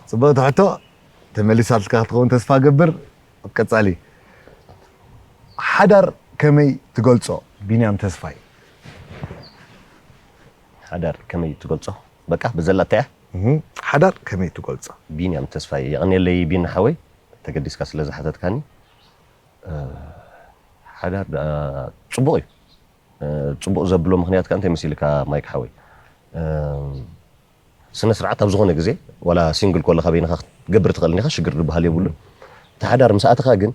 ጽብቕቲ ሕቶ ተመሊሳትልካ ክትኸውን ተስፋ ገብር። ኣብ ቀጻሊ፣ ሓዳር ከመይ ትገልጾ? ቢንያም ተስፋይ። ሓዳር ከመይ ትገልጾ? በቃ፣ ብዘላታ እያ? እህ፣ ሓዳር ከመይ ትገልጾ? ቢንያም ተስፋይ፣ የቐንየለይ ቢኒ ሓወይ፣ ተገዲስካ ስለ ዝሓተትካኒ። እ፣ ሓዳር ደኣ ጽቡቕ እዩ። እ፣ ጽቡቕ ዘብሎ ምኽንያት ከኣ እንታይ መሲልካ ማይክ ሓወይ? እ፣ ስነ ስርዓት ኣብ ዝኾነ ግዜ፣ ዋላ ሲንግል ከለኻ በይንኻ ክትገብር ትኽእል እንዲኻ፣ ሽግር ዝበሃል የብሉን። እቲ ሓዳር ምስ ኣተኻ ግን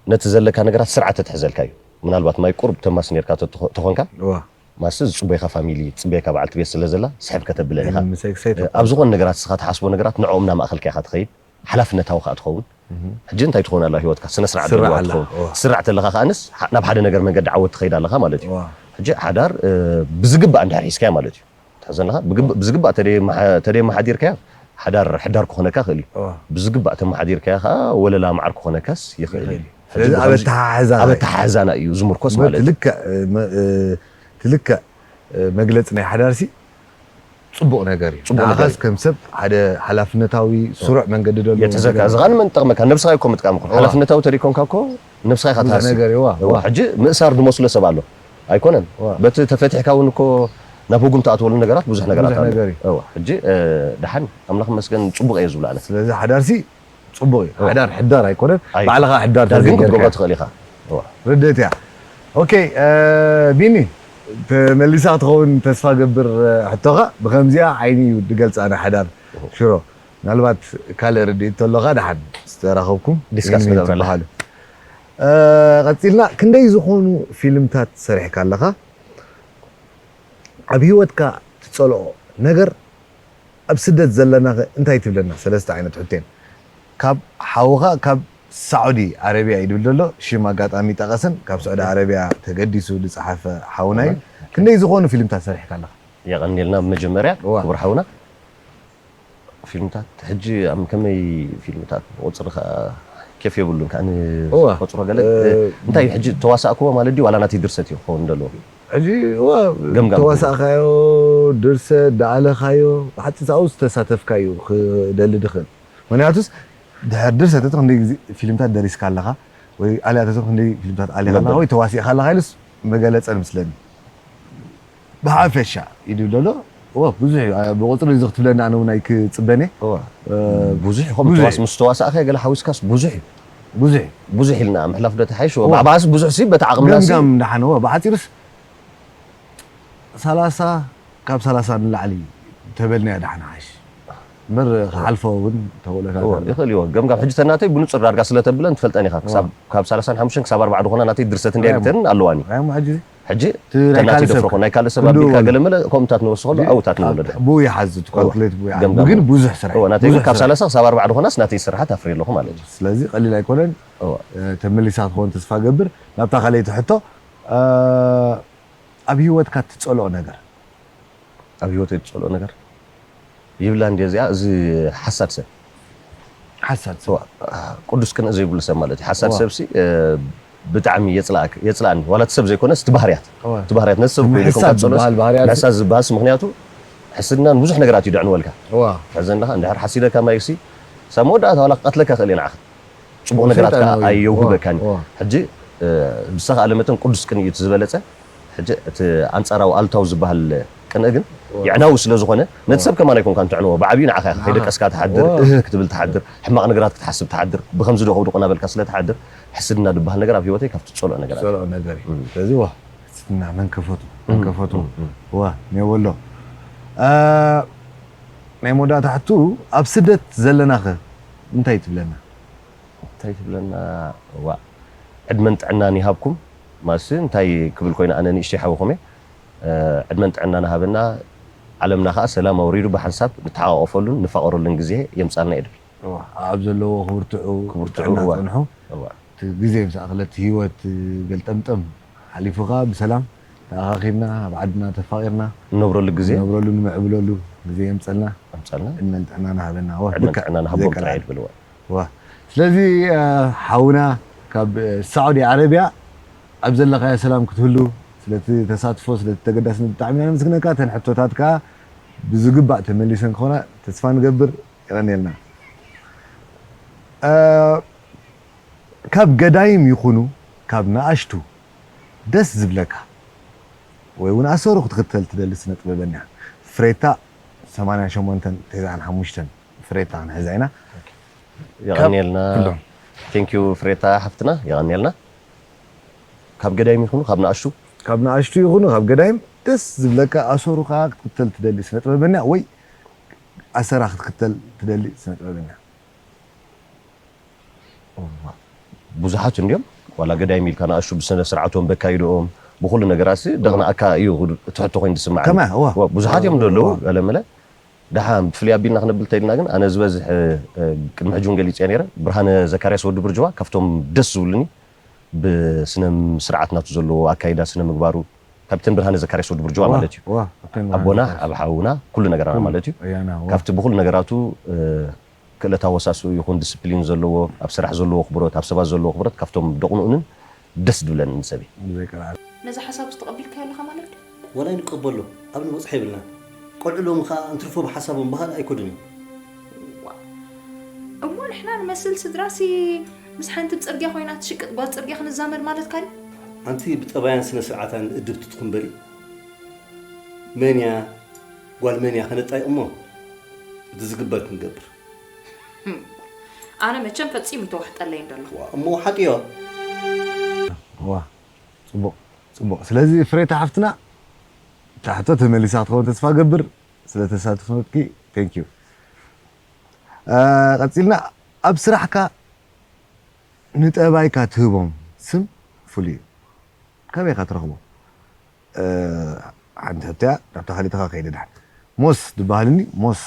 ነቲ ዘለካ ነገራት ስርዓት ተትሕዘልካ እዩ። ምናልባት ማይ ቁሩብ ተማሲ ኔርካ ተትኾ-፣ ተኾንካ፣ እዋ። ማሲ ዝጽበየካ ፋሚሊ፣ ዝጽበየካ በዓልቲ ቤት ስለ ዘላ፣ ስሕብ ከተብለን ኢኻ። ምሳይ ክሳይ እ፣ ኣብ ዝኾነ ነገራት ንስኻ ትሓስቦ ነገራት ንዕኦም እናማእኸልካ ኢኻ ትኸይድ። ሓላፍነታዊ ከኣ ትኸውን። እህ። ሕጂ እንታይ ትኸውን ኣላ ህይወትካ? ስነ ስርዓት ስራሕ ዘለዋ ኣላ። ትኸውን። እዋ። ስራሕ ተለኻ ከኣንስ፣ ሓ-፣ ናብ ሓደ ነገር መንገዲ ዓወት ትኸይድ ኣለኻ ማለት እዩ። እዋ። ሕጂ ሓዳር፣ እ፣ ብዝግባእ እንድሕር ሒዝካያ ማለት እዩ። ትሕዘን ኣለኻ? ብግብ-፣ ብዝግባእ ተደየማ-፣ ተደየማሓዲርካያ፣ ሓዳር ሕዳር ክኾነካ ይኽእል እዩ። እዋ። ብዝግባእ ተመሓዲርካያ ከኣ ወለላ መዓር ክኾነካስ ይኽእል እዩ። ይኽእል እዩ። ሕጂ ስለዚ ኣብ ብኸምዚ ኣተሓሕዛ ኣብ እዩ። ኣተሓሕዛና እዩ ዝምርኮስ ማለት እዩ። ትልክዕ፣ እ፣ መ-፣ እ፣ ትልክዕ፣ እ፣ መግለጺ ናይ ሓዳርሲ ጽቡቕ ነገር እዩ። ጽቡቕ ነገር ንዓኻስ እዩ። ከም ሰብ ሓደ ሓላፍነታዊ ስሩዕ መንገዲ ደሎ የትሕዘካ። ነገር እዚ ኸኣ ንመን ትጠቕመካ? ነብስኻ እኮ ምጥቃም እኮ። እዋ። ሓላፍነታዊ ተደይኮንካ እኮ ነብስኻ ኢኻ ብዙሕ ትሃሲ። ነገር እዩ፣ እዋ፣ እዋ፣ እዋ። ሕጂ ምእሳር ዝመስሎ ሰብ ኣሎ። ኣይኮነን። እዋ። በቲ ተፈቲሕካ እውን እኮ ናብ ህጉም ትኣትወሉ ነገራት ብዙሕ ነገራት ብዙሕ ኣሎ። ነገር እዩ። እዋ። ሕጂ፣ እ፣ ደሓን ኣምላኽ ይመስገን ጽቡቕ እየ ዝብሎ ኣነ። ስለዚ ሓዳርሲ ጽቡቕ እዩ። እዋ። ሓዳር ሕዳር ኣይኮነን። ኣይ-፣ ባዕልኻ ሕዳር ዳርግን ተዘይጌርካ። ክትገብሮ ትኽእል ኢኻ። እዋ። ርድእት እያ። ኦኬ፣ እ፣ ቢኒ፣ ተመሊሳ ክትኸውን ተስፋ ገብር፣ እ፣ ሕቶኻ ብኸምዚኣ ዓይኒ እዩ ዝገልጻ ንሓዳር እሁ። ሽሮ። ምናልባት ካልእ ርድኢት ተሎኻ ደሓን ዝተራኸብኩም ዲስካስ ይህልኒ ግበር ኣለኻ። ትበሃሉ። እ፣ ቀጺልና፣ ክንደይ ዝኾኑ ፊልምታት ሰሪሕካ ኣለኻ? ኣብ ህይወትካ ትጸልኦ ነገር ኣብ ስደት ዘለና ከ እንታይ ትብለና? ሰለስተ ዓይነት ሕቶ እየን። ካብ ሓውኻ ካብ ሳዑዲ ዓረብያ እዩ ድብል ዘሎ፣ ሽም ኣጋጣሚ ጠቐስን፣ ካብ ሳዑዲ ዓረብያ ተገዲሱ ዝጸሓፈ ሓውና እዩ። ክንደይ ዝኾኑ ፊልምታት ሰሪሕካ ኣለኻ? የቐንየልና። ብመጀመርያ እዋ። ክቡር ሓውና፣ ፊልምታት ሕጂ ኣብ ከመይ ፊልምታት ብቁፅሪ ከዓ ኬፍ የብሉን ከዓ እዋ። ንቆፅሮ ገለ እንታይ እዩ ሕጂ ተዋሳእክዎ ማለት ድዩ ዋላ ናተይ ድርሰት እዩ ክኸውን ዘለዎ? ሕጂ እዋ ገምጋም ተዋሳእካዮ፣ ድርሰት ደኣለኻዮ፣ ብሓፂር ኣብኡ ዝተሳተፍካዩ ክደሊ ድኽእል። ምክንያቱስ ድሕር ድርሰት እቲ ክንደይ ግዜ ፊልምታት ደሪስካ ኣለኻ ወይ ኣልያተት ክንደይ ፊልምታት ኣሊኻ ኣለኻ ወይ ተዋሲእካ ኣለኻ ኢሉስ መገለፀ ንምስለኒ። ብሓፈሻ ይድብል ኣሎ። እዋ ብዙሕ እዩ። ብቁፅሪ እዚ ክትብለኒ ኣነ እውን ኣይክፅበን እየ። እዋ ብዙሕ እዩ ከምኡ ብዙሕ ተዋስ ምስ ተዋሳእካ ገለ ሓዊስካስ ብዙሕ እዩ። ብዙሕ እዩ። ብዙሕ ኢልና ምሕላፍ ዶ ተሓይሽ? እዋ። ብዓባስ ብዙሕ ሲ በቲ ዓቕምና ሲ ገምጋም ደሓን እዋ ብሓፂርስ ሰላሳ ካብ ሰላሳ ንላዕሊ ተበልናዮ ደሓን ሓይሽ። እምበር ክሓልፎ እውን ተኽእሎታት እዋ ኣሎ። ይኽእል እዩ። ገምጋም ሕጂ ተናተይ ብንፁር ዳርጋ ስለተብለን ትፈልጠን ኢኻ። ክሳብ ካብ ሰላሳን ሓሙሽተን ክሳብ ኣርባዓ ዝኾና ናተይ ድርሰትን ዳይሬክተርን ኣለዋኒ። ራይሞ ሕጂ ሕጂ እቲ ናይ ተናተይ ካልእ ሰብ ደፍረኹ ናይ ካልእ ሰብ ክንድኡ ኣቢልካ ከሎ ገለ መለ ከምኡታት ንወስኸሉ ኣብታት ንወለዶ ብኡ ይሓዝ እቲ ካልኩሌት ብኡ ይሓዝ ገምጋም ግን እዩ። ብዙሕ ስራሕ እዋ እዩ። ናተይ ግን ብዙሕ ካብ ስራሕ ሰላሳ ክሳብ ኣርባዓ ዝኾናስ ናተይ ስራሓት ኣፍርየ ኣለኹ ማለት እዩ። ስለዚ ቀሊል ኣይኮነን። እዋ እ፣ ተመሊሳ ክትኸውን ተስፋ ገብር። ናብታ ካልኣይቲ ሕቶ እ፣ ኣብ ህይወትካ ትፀልኦ ነገር? ኣብ ህይወት እትፀልኦ ነገር ይብላ እንዲ እዚኣ እዚ ሓሳድ ሰብ ሓሳድ እዋ፣ ቅዱስ ቅንእ ዘይብሉ ሰብ ማለት እዩ። ሓሳድ እዋ። ሰብሲ እ፣ ብጣዕሚ የፅላእክ የፅላእኒ ዋላ እቲ ሰብ ዘይኮነስ እቲ ባህርያት እዋ። እቲ ባህርያት ነቲ ሰብ ኮይኑ ይኹን ምሕሳድ ካብ ፀሎስ ዝበሃል ባህርያት ምሕሳድ ዝበሃልስ ምክንያቱ ሕስድናን ብዙሕ ነገራት ይድዕንወልካ እዋ ሕዘን ደኻ እንድሕር ሓሲደካ ማይሲ ሳብ መወዳእታ ዋላ ክቀትለካ ክእል እየ ንዓኻ ፅቡቕ ነገራት ሰይጣናዊ ከዓ እዩ። ኣየውህበካን እዋ። ሕጂ እ፣ ብዝተኻእለ መጠን ቅዱስ ቅንኢ እዩ እቲ ዝበለፀ ሕጂ እቲ ኣንፃራዊ ኣልታዊ ዝበሃል ቅንኢ ግን የዕናዊ ስለ ዝኾነ ነቲ ሰብ ከማን ኣይኮንካን ትዕንዎ ብዓብዩ ንዓኻ ኢኻ ከይደቀስካ ትሓድር እዋ። እህ ክትብል ትሓድር ሕማቕ ነገራት ክትሓስብ ትሓድር ብከምዚ ዶ ከውድቑ እናበልካ ስለ ትሓድር ሕስድና ዝበሃል ነገር ኣብ ህይወተይ ካብቲ ዝፀልኦ ነገራት እዩ። ዝፀልኦ ነገር እዩ። ስለዚ ዋ ስትና መን ከፈቱ መን ከፈቱ ዋ ኔወሎ እ፣ ናይ መወዳእታ ሕቱ ኣብ ስደት ዘለናኸ እንታይ ትብለና? እንታይ ትብለና? ዋ ዕድመን ጥዕናን ይሃብኩም። ማሲ እንታይ ክብል ኮይነ ኣነ ንእሽተይ ሓውኹም እየ። እ፣ ዕድመን ጥዕናን ሃበና። ዓለምና ከዓ ሰላም ኣውሪዱ ብሓንሳብ ንተሓቃቆፈሉን ንፋቀረሉን ግዜ የምፃልና እየ ድብል። እዋ፣ ኣብ ዘለዎ ክብርትዑ ክብርትዑ፣ ጥዕና እዋ። ፅንሑ። እዋ። እቲ ግዜ ምስ ኣኽለት ህይወት ገልጠምጠም ሓሊፉ ከዓ ብሰላም ተኣኻኺብና ኣብ ዓድና ተፋቂርና ንነብረሉ ግዜ ንነብረሉ ንምዕብለሉ ግዜ የምፀልና። ኣምፀልና። ዕድመን ጥዕናን ሃበና። ዋ፣ ዕድመን ብካ-፣ ጥዕናን ሃቦም ዘይቀልዓል። ጥራይ ድብል። እዋ። ዋ ስለዚ እ፣ ሓውና ካብ እ፣ ሳዑዲ ዓረብያ ኣብ ዘለኻዮ ሰላም ክትህሉ ስለቲ ተሳትፎ ስለቲ ተገዳስነት ብጣዕሚ ኢና ነመስግነካ። እተን ሕቶታት ከዓ ብዝግባእ ተመሊሰን ክኾና ተስፋ ንገብር። የቐንየልና። እ፣ ካብ ገዳይም ይኹኑ ካብ ንኣሽቱ ደስ ዝብለካ ወይ እውን ኣሰሩ ክትኽተል ትደሊ ስነ ጥበበኛ? ፍሬታ ሰማንያን ሸሞንተን ተስዓን ሓሙሽተን ፍሬታ ክንሕዛ ኢና። የቐንየልና። ኩሎም። Thank you ፍሬታ ሓፍትና የቐንየልና። ካብ ገዳይም ይኹኑ ካብ ንኣሽቱ ካብ ንኣሽቱ ይኹኑ ካብ ገዳይም ደስ ዝብለካ ኣሰሩ ከዓ ክትክተል ትደሊ ስነ ጥበበኛ ወይ ኣሰራ ክትክተል ትደሊ ስነ ጥበበኛ? ብዙሓት እንዲዮም ዋላ ገዳይም ኢልካ ንኣሽቱ ብስነ ስርዓቶም በካይድኦም ብኩሉ ነገራት ደቕናእካ እዩ እቲ ሕቶ ኮይኑ ዝስማዕ ከማ፣ እዋ። ብዙሓት እዮም ዘለዉ እዋ። ገለመለ ደሓ ብፍልይ ኣቢልና ክነብል ተኢልና ግን ኣነ ዝበዝሕ እ፣ ቅድሚ ሕጂ እውን ገሊፀ ነይረ ብርሃነ ዘካርያስ ወዲ ብርጅዋ ካብቶም ደስ ዝብሉኒ ብስነ ስርዓት ናቱ ዘለዎ ኣካይዳ ስነ ምግባሩ ካብተን ብርሃነ ዘካርያስ ወዲ ብርጅዋ እዋ፣ ማለት እዩ እዋ፣ ካብተን ኣቦና ብርሃነ ዘካርያስ። ኣብ ሓውና ኩሉ ነገራና ማለት እዩ እያና፣ እዋ። ካብቲ ብኩሉ ነገራቱ እ፣ ክእለት ኣወሳስኡ ይኹን ዲስፕሊን ዘለዎ ኣብ ስራሕ ዘለዎ ክብረት ኣብ ሰባት ዘለዎ ክብረት ካብቶም ደቕንኡንን ደስ ዝብለንን ሰብ እዩ። ብዘይቀልዓል። ነዚ ሓሳብ ዝተቐቢልካዮ ኣለኻ ማለት ድዩ? ዋላ ይንቀበሎ ኣብ ንበፅሖ የብልናን። ቆልዑ ሎሚ ከዓ እንትርፎ ብሓሳቦም ባህል ኣይኮዱን እዮም። ዋ። እሞ ንሕና ንመስል ስድራሲ ምስ ሓንቲ ብፅርግያ ኮይና ትሽቅጥ ጓል ፅርግያ ክንዛመድ ማለትካ ድዩ? ኣንቲ ብጠባያን ስነ ስርዓታን እድብቲ ትኹን በሊ። መን እያ ጓል መን እያ ከነጣይቕ እሞ እቲ ዝግበር ክንገብር። ኣነ መቸም ፈጺሙ ይተዋሕጠለይ እንደሎ። ዋ፣ እሞ ሓጥዮ። ዋ ጽቡቕ ጽቡቕ። ስለዚ ፍሬታ ሓፍትና እታ ሕቶ ተመሊሳ ክትኸውን ተስፋ ገብር። ስለ ተሳትፎትኪ thank you። እ፣ ቀጺልና ኣብ ስራሕካ ንጠባይካ ትህቦም ስም ፍሉይ እዩ። ካበይ ኢኻ ትረኽቦ? እ፣ ሓንቲ ሕቶ እያ፣ ናብታ ካልእትኻ ከይደ ድሓን። ሞስ ዝበሃልኒ፣ ሞስ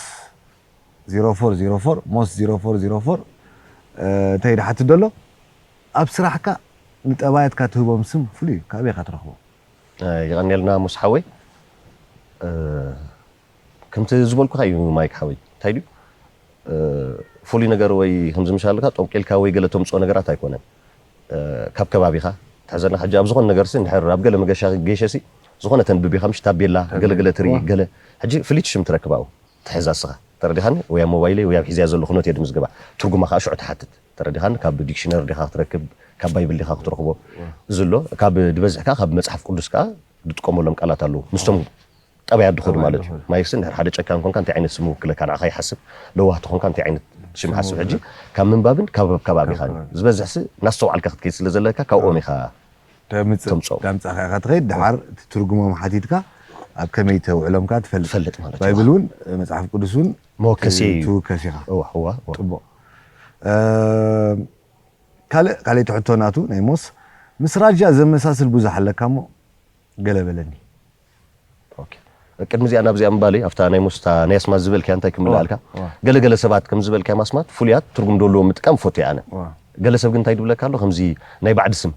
ዜሮ ፎር ዜሮ ፎር ሞስ ዜሮ ፎር ዜሮ ፎር እንታይ ድሓት ደሎ ኣብ ስራሕካ ንጠባያትካ ትህቦም ስም ፍሉይ እዩ። ካበይ ኢኻ ትረኽቦ? የቐንየልና ሙስ ሓወይ። ከምቲ ዝበልኩኻ እዩ ማይክ ሓወይ። እንታይ ድዩ ፍሉይ ነገር ወይ ከምዚ ምሻልካ ጠቂልካ ወይ ገለ ተምፅኦ ነገራት ኣይኮነን። ካብ ከባቢኻ ትሕዘና። ሕጂ ኣብ ዝኾነ ነገር ሲ እንድሕር ኣብ ገለ መገሻ ገይሸ ሲ ዝኾነ ተንብብ ኢኻ ምሽ ታቤላ ገለገለ ትርኢ ገለ ሕጂ ፍልይቲ ሽም ትረክብ ኣብኡ ትሕዛ እስኻ ተረዲኻኒ። ወይ ኣብ ሞባይለይ ወይ ኣብ ሒዝያ ዘሎ ኩነት እየ ድምዝግባ። ትርጉማ ከዓ ሽዑ ትሓትት። ተረዲኻኒ። ካብ ዲክሽነሪ ዲኻ ክትረክብ ካብ ባይብል ዲኻ ክትረኽቦ ዝሎ ካብ ድበዝሕ ከዓ ካብ መፅሓፍ ቅዱስ ከዓ ድጥቀመሎም ቃላት ኣለዉ ምስቶም ጠባያት ድኸዱ ማለት እዩ። ማይክስ እንድሕር ሓደ ጨካን ኮንካ እንታይ ዓይነት ስም ውክለካ ንዓኻ ይሓስብ። ለዋህ ተኾንካ እንታይ ዓይነት ሽም ሓስብ። ሕጂ ካብ ምንባብን ካብ ከባቢኻን ዝበዝሕ ሲ እናስተውዓልካ ክትከይድ ስለ ዘለካ ካብኦም ኢኻ ተምፅእ ተምፅኦም። ዳምፃኻ ኢኻ ትኸይድ። ድሓር እቲ ትርጉሞም ሓቲትካ ኣብ ከመይ ተውዕሎም ከኣ ትፈልጥ። ትፈልጥ ማለት እዩ። ባይብል እውን መፅሓፍ ቅዱስ እውን መወከሲ እዩ። ትውከስ ኢኻ። እዋ እዋ እዋ። ፅቡቕ። ካልእ ካልእ ትሕቶ ናቱ ናይ ሞስ ምስ ራጃ ዘመሳስል ብዙሕ ኣለካ እሞ ገለ በለኒ። ኦኬ። ቅድሚ እዚኣ ናብዚኣ ምባለይ ኣብታ ናይ ሞስታ ናይ ኣስማት ዝበልካያ እንታይ ክምልኣልካ? ዋ፣ ዋ። ገለገለ ሰባት ከም ዝበልካዮም ኣስማት ፍሉያት ትርጉም ደለዎም ምጥቃም ፈትየ ኣነ። ዋ። ገለ ሰብ ግን እንታይ ድብለካ ኣሎ ከምዚ ናይ ባዕዲ ስም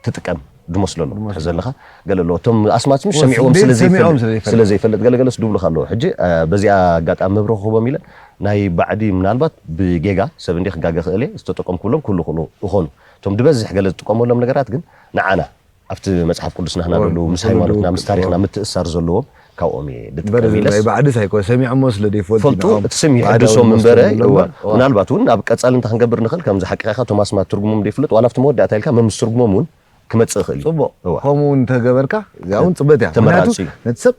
ትጥቀም ድመስሎ ኣሎ። ድመስሎ። ትሕዘለኻ ገለ ኣሎ እቶም ኣስማት ስም ዋ፣ ሰሚዕዎም እንዴት ስለ ሰሚዕዎም ዘይፈልጥ ስለ ዘይፈልጥ። ስለ ዘይፈልጥ ገለገለስ ድብሉካ ኣለዎ። ሕጂ አ፣ በዚኣ ኣጋጣሚ መብረ ክህቦም ኢለ ናይ ባዕዲ ምናልባት ብጌጋ ሰብ እንዲ ክጋገ ክእል እየ ዝተጠቀምኩሎም ኩሉ ክእሉ ይኾኑ። እቶም ድበዝሕ ገለ ዝጥቀመሎም ነገራት ግን ንዓና ኣብቲ መጽሓፍ ቅዱስና ህናደሉ ምስ ሃይማኖትና ምስ ታሪኽና ምትእሳር ዘለዎም ካብኦም እየ ድጥቀም ኢለስ ናይ ባዕድስ ኣይኮ ሰሚዖሞ ስለ ደይፈልጡ ፈልጡ እቲ ስም ይሕድሶም እምበረ ምናልባት እውን ኣብ ቀጻሊ እንተ ክንገብር ንኽእል ከምዚ ሓቂኻ እቶም ኣስማት ትርጉሞም ደይፍለጥ ዋላ ኣብቲ መወዳእታ ኢልካ መምስ ትርጉሞም እውን ክመጽእ ይኽእል እዩ። ጽቡቕ። ከምኡ እውን እንተገበርካ እዚኣ እውን ጽበት እያ። ምክንያቱ ነቲ ሰብ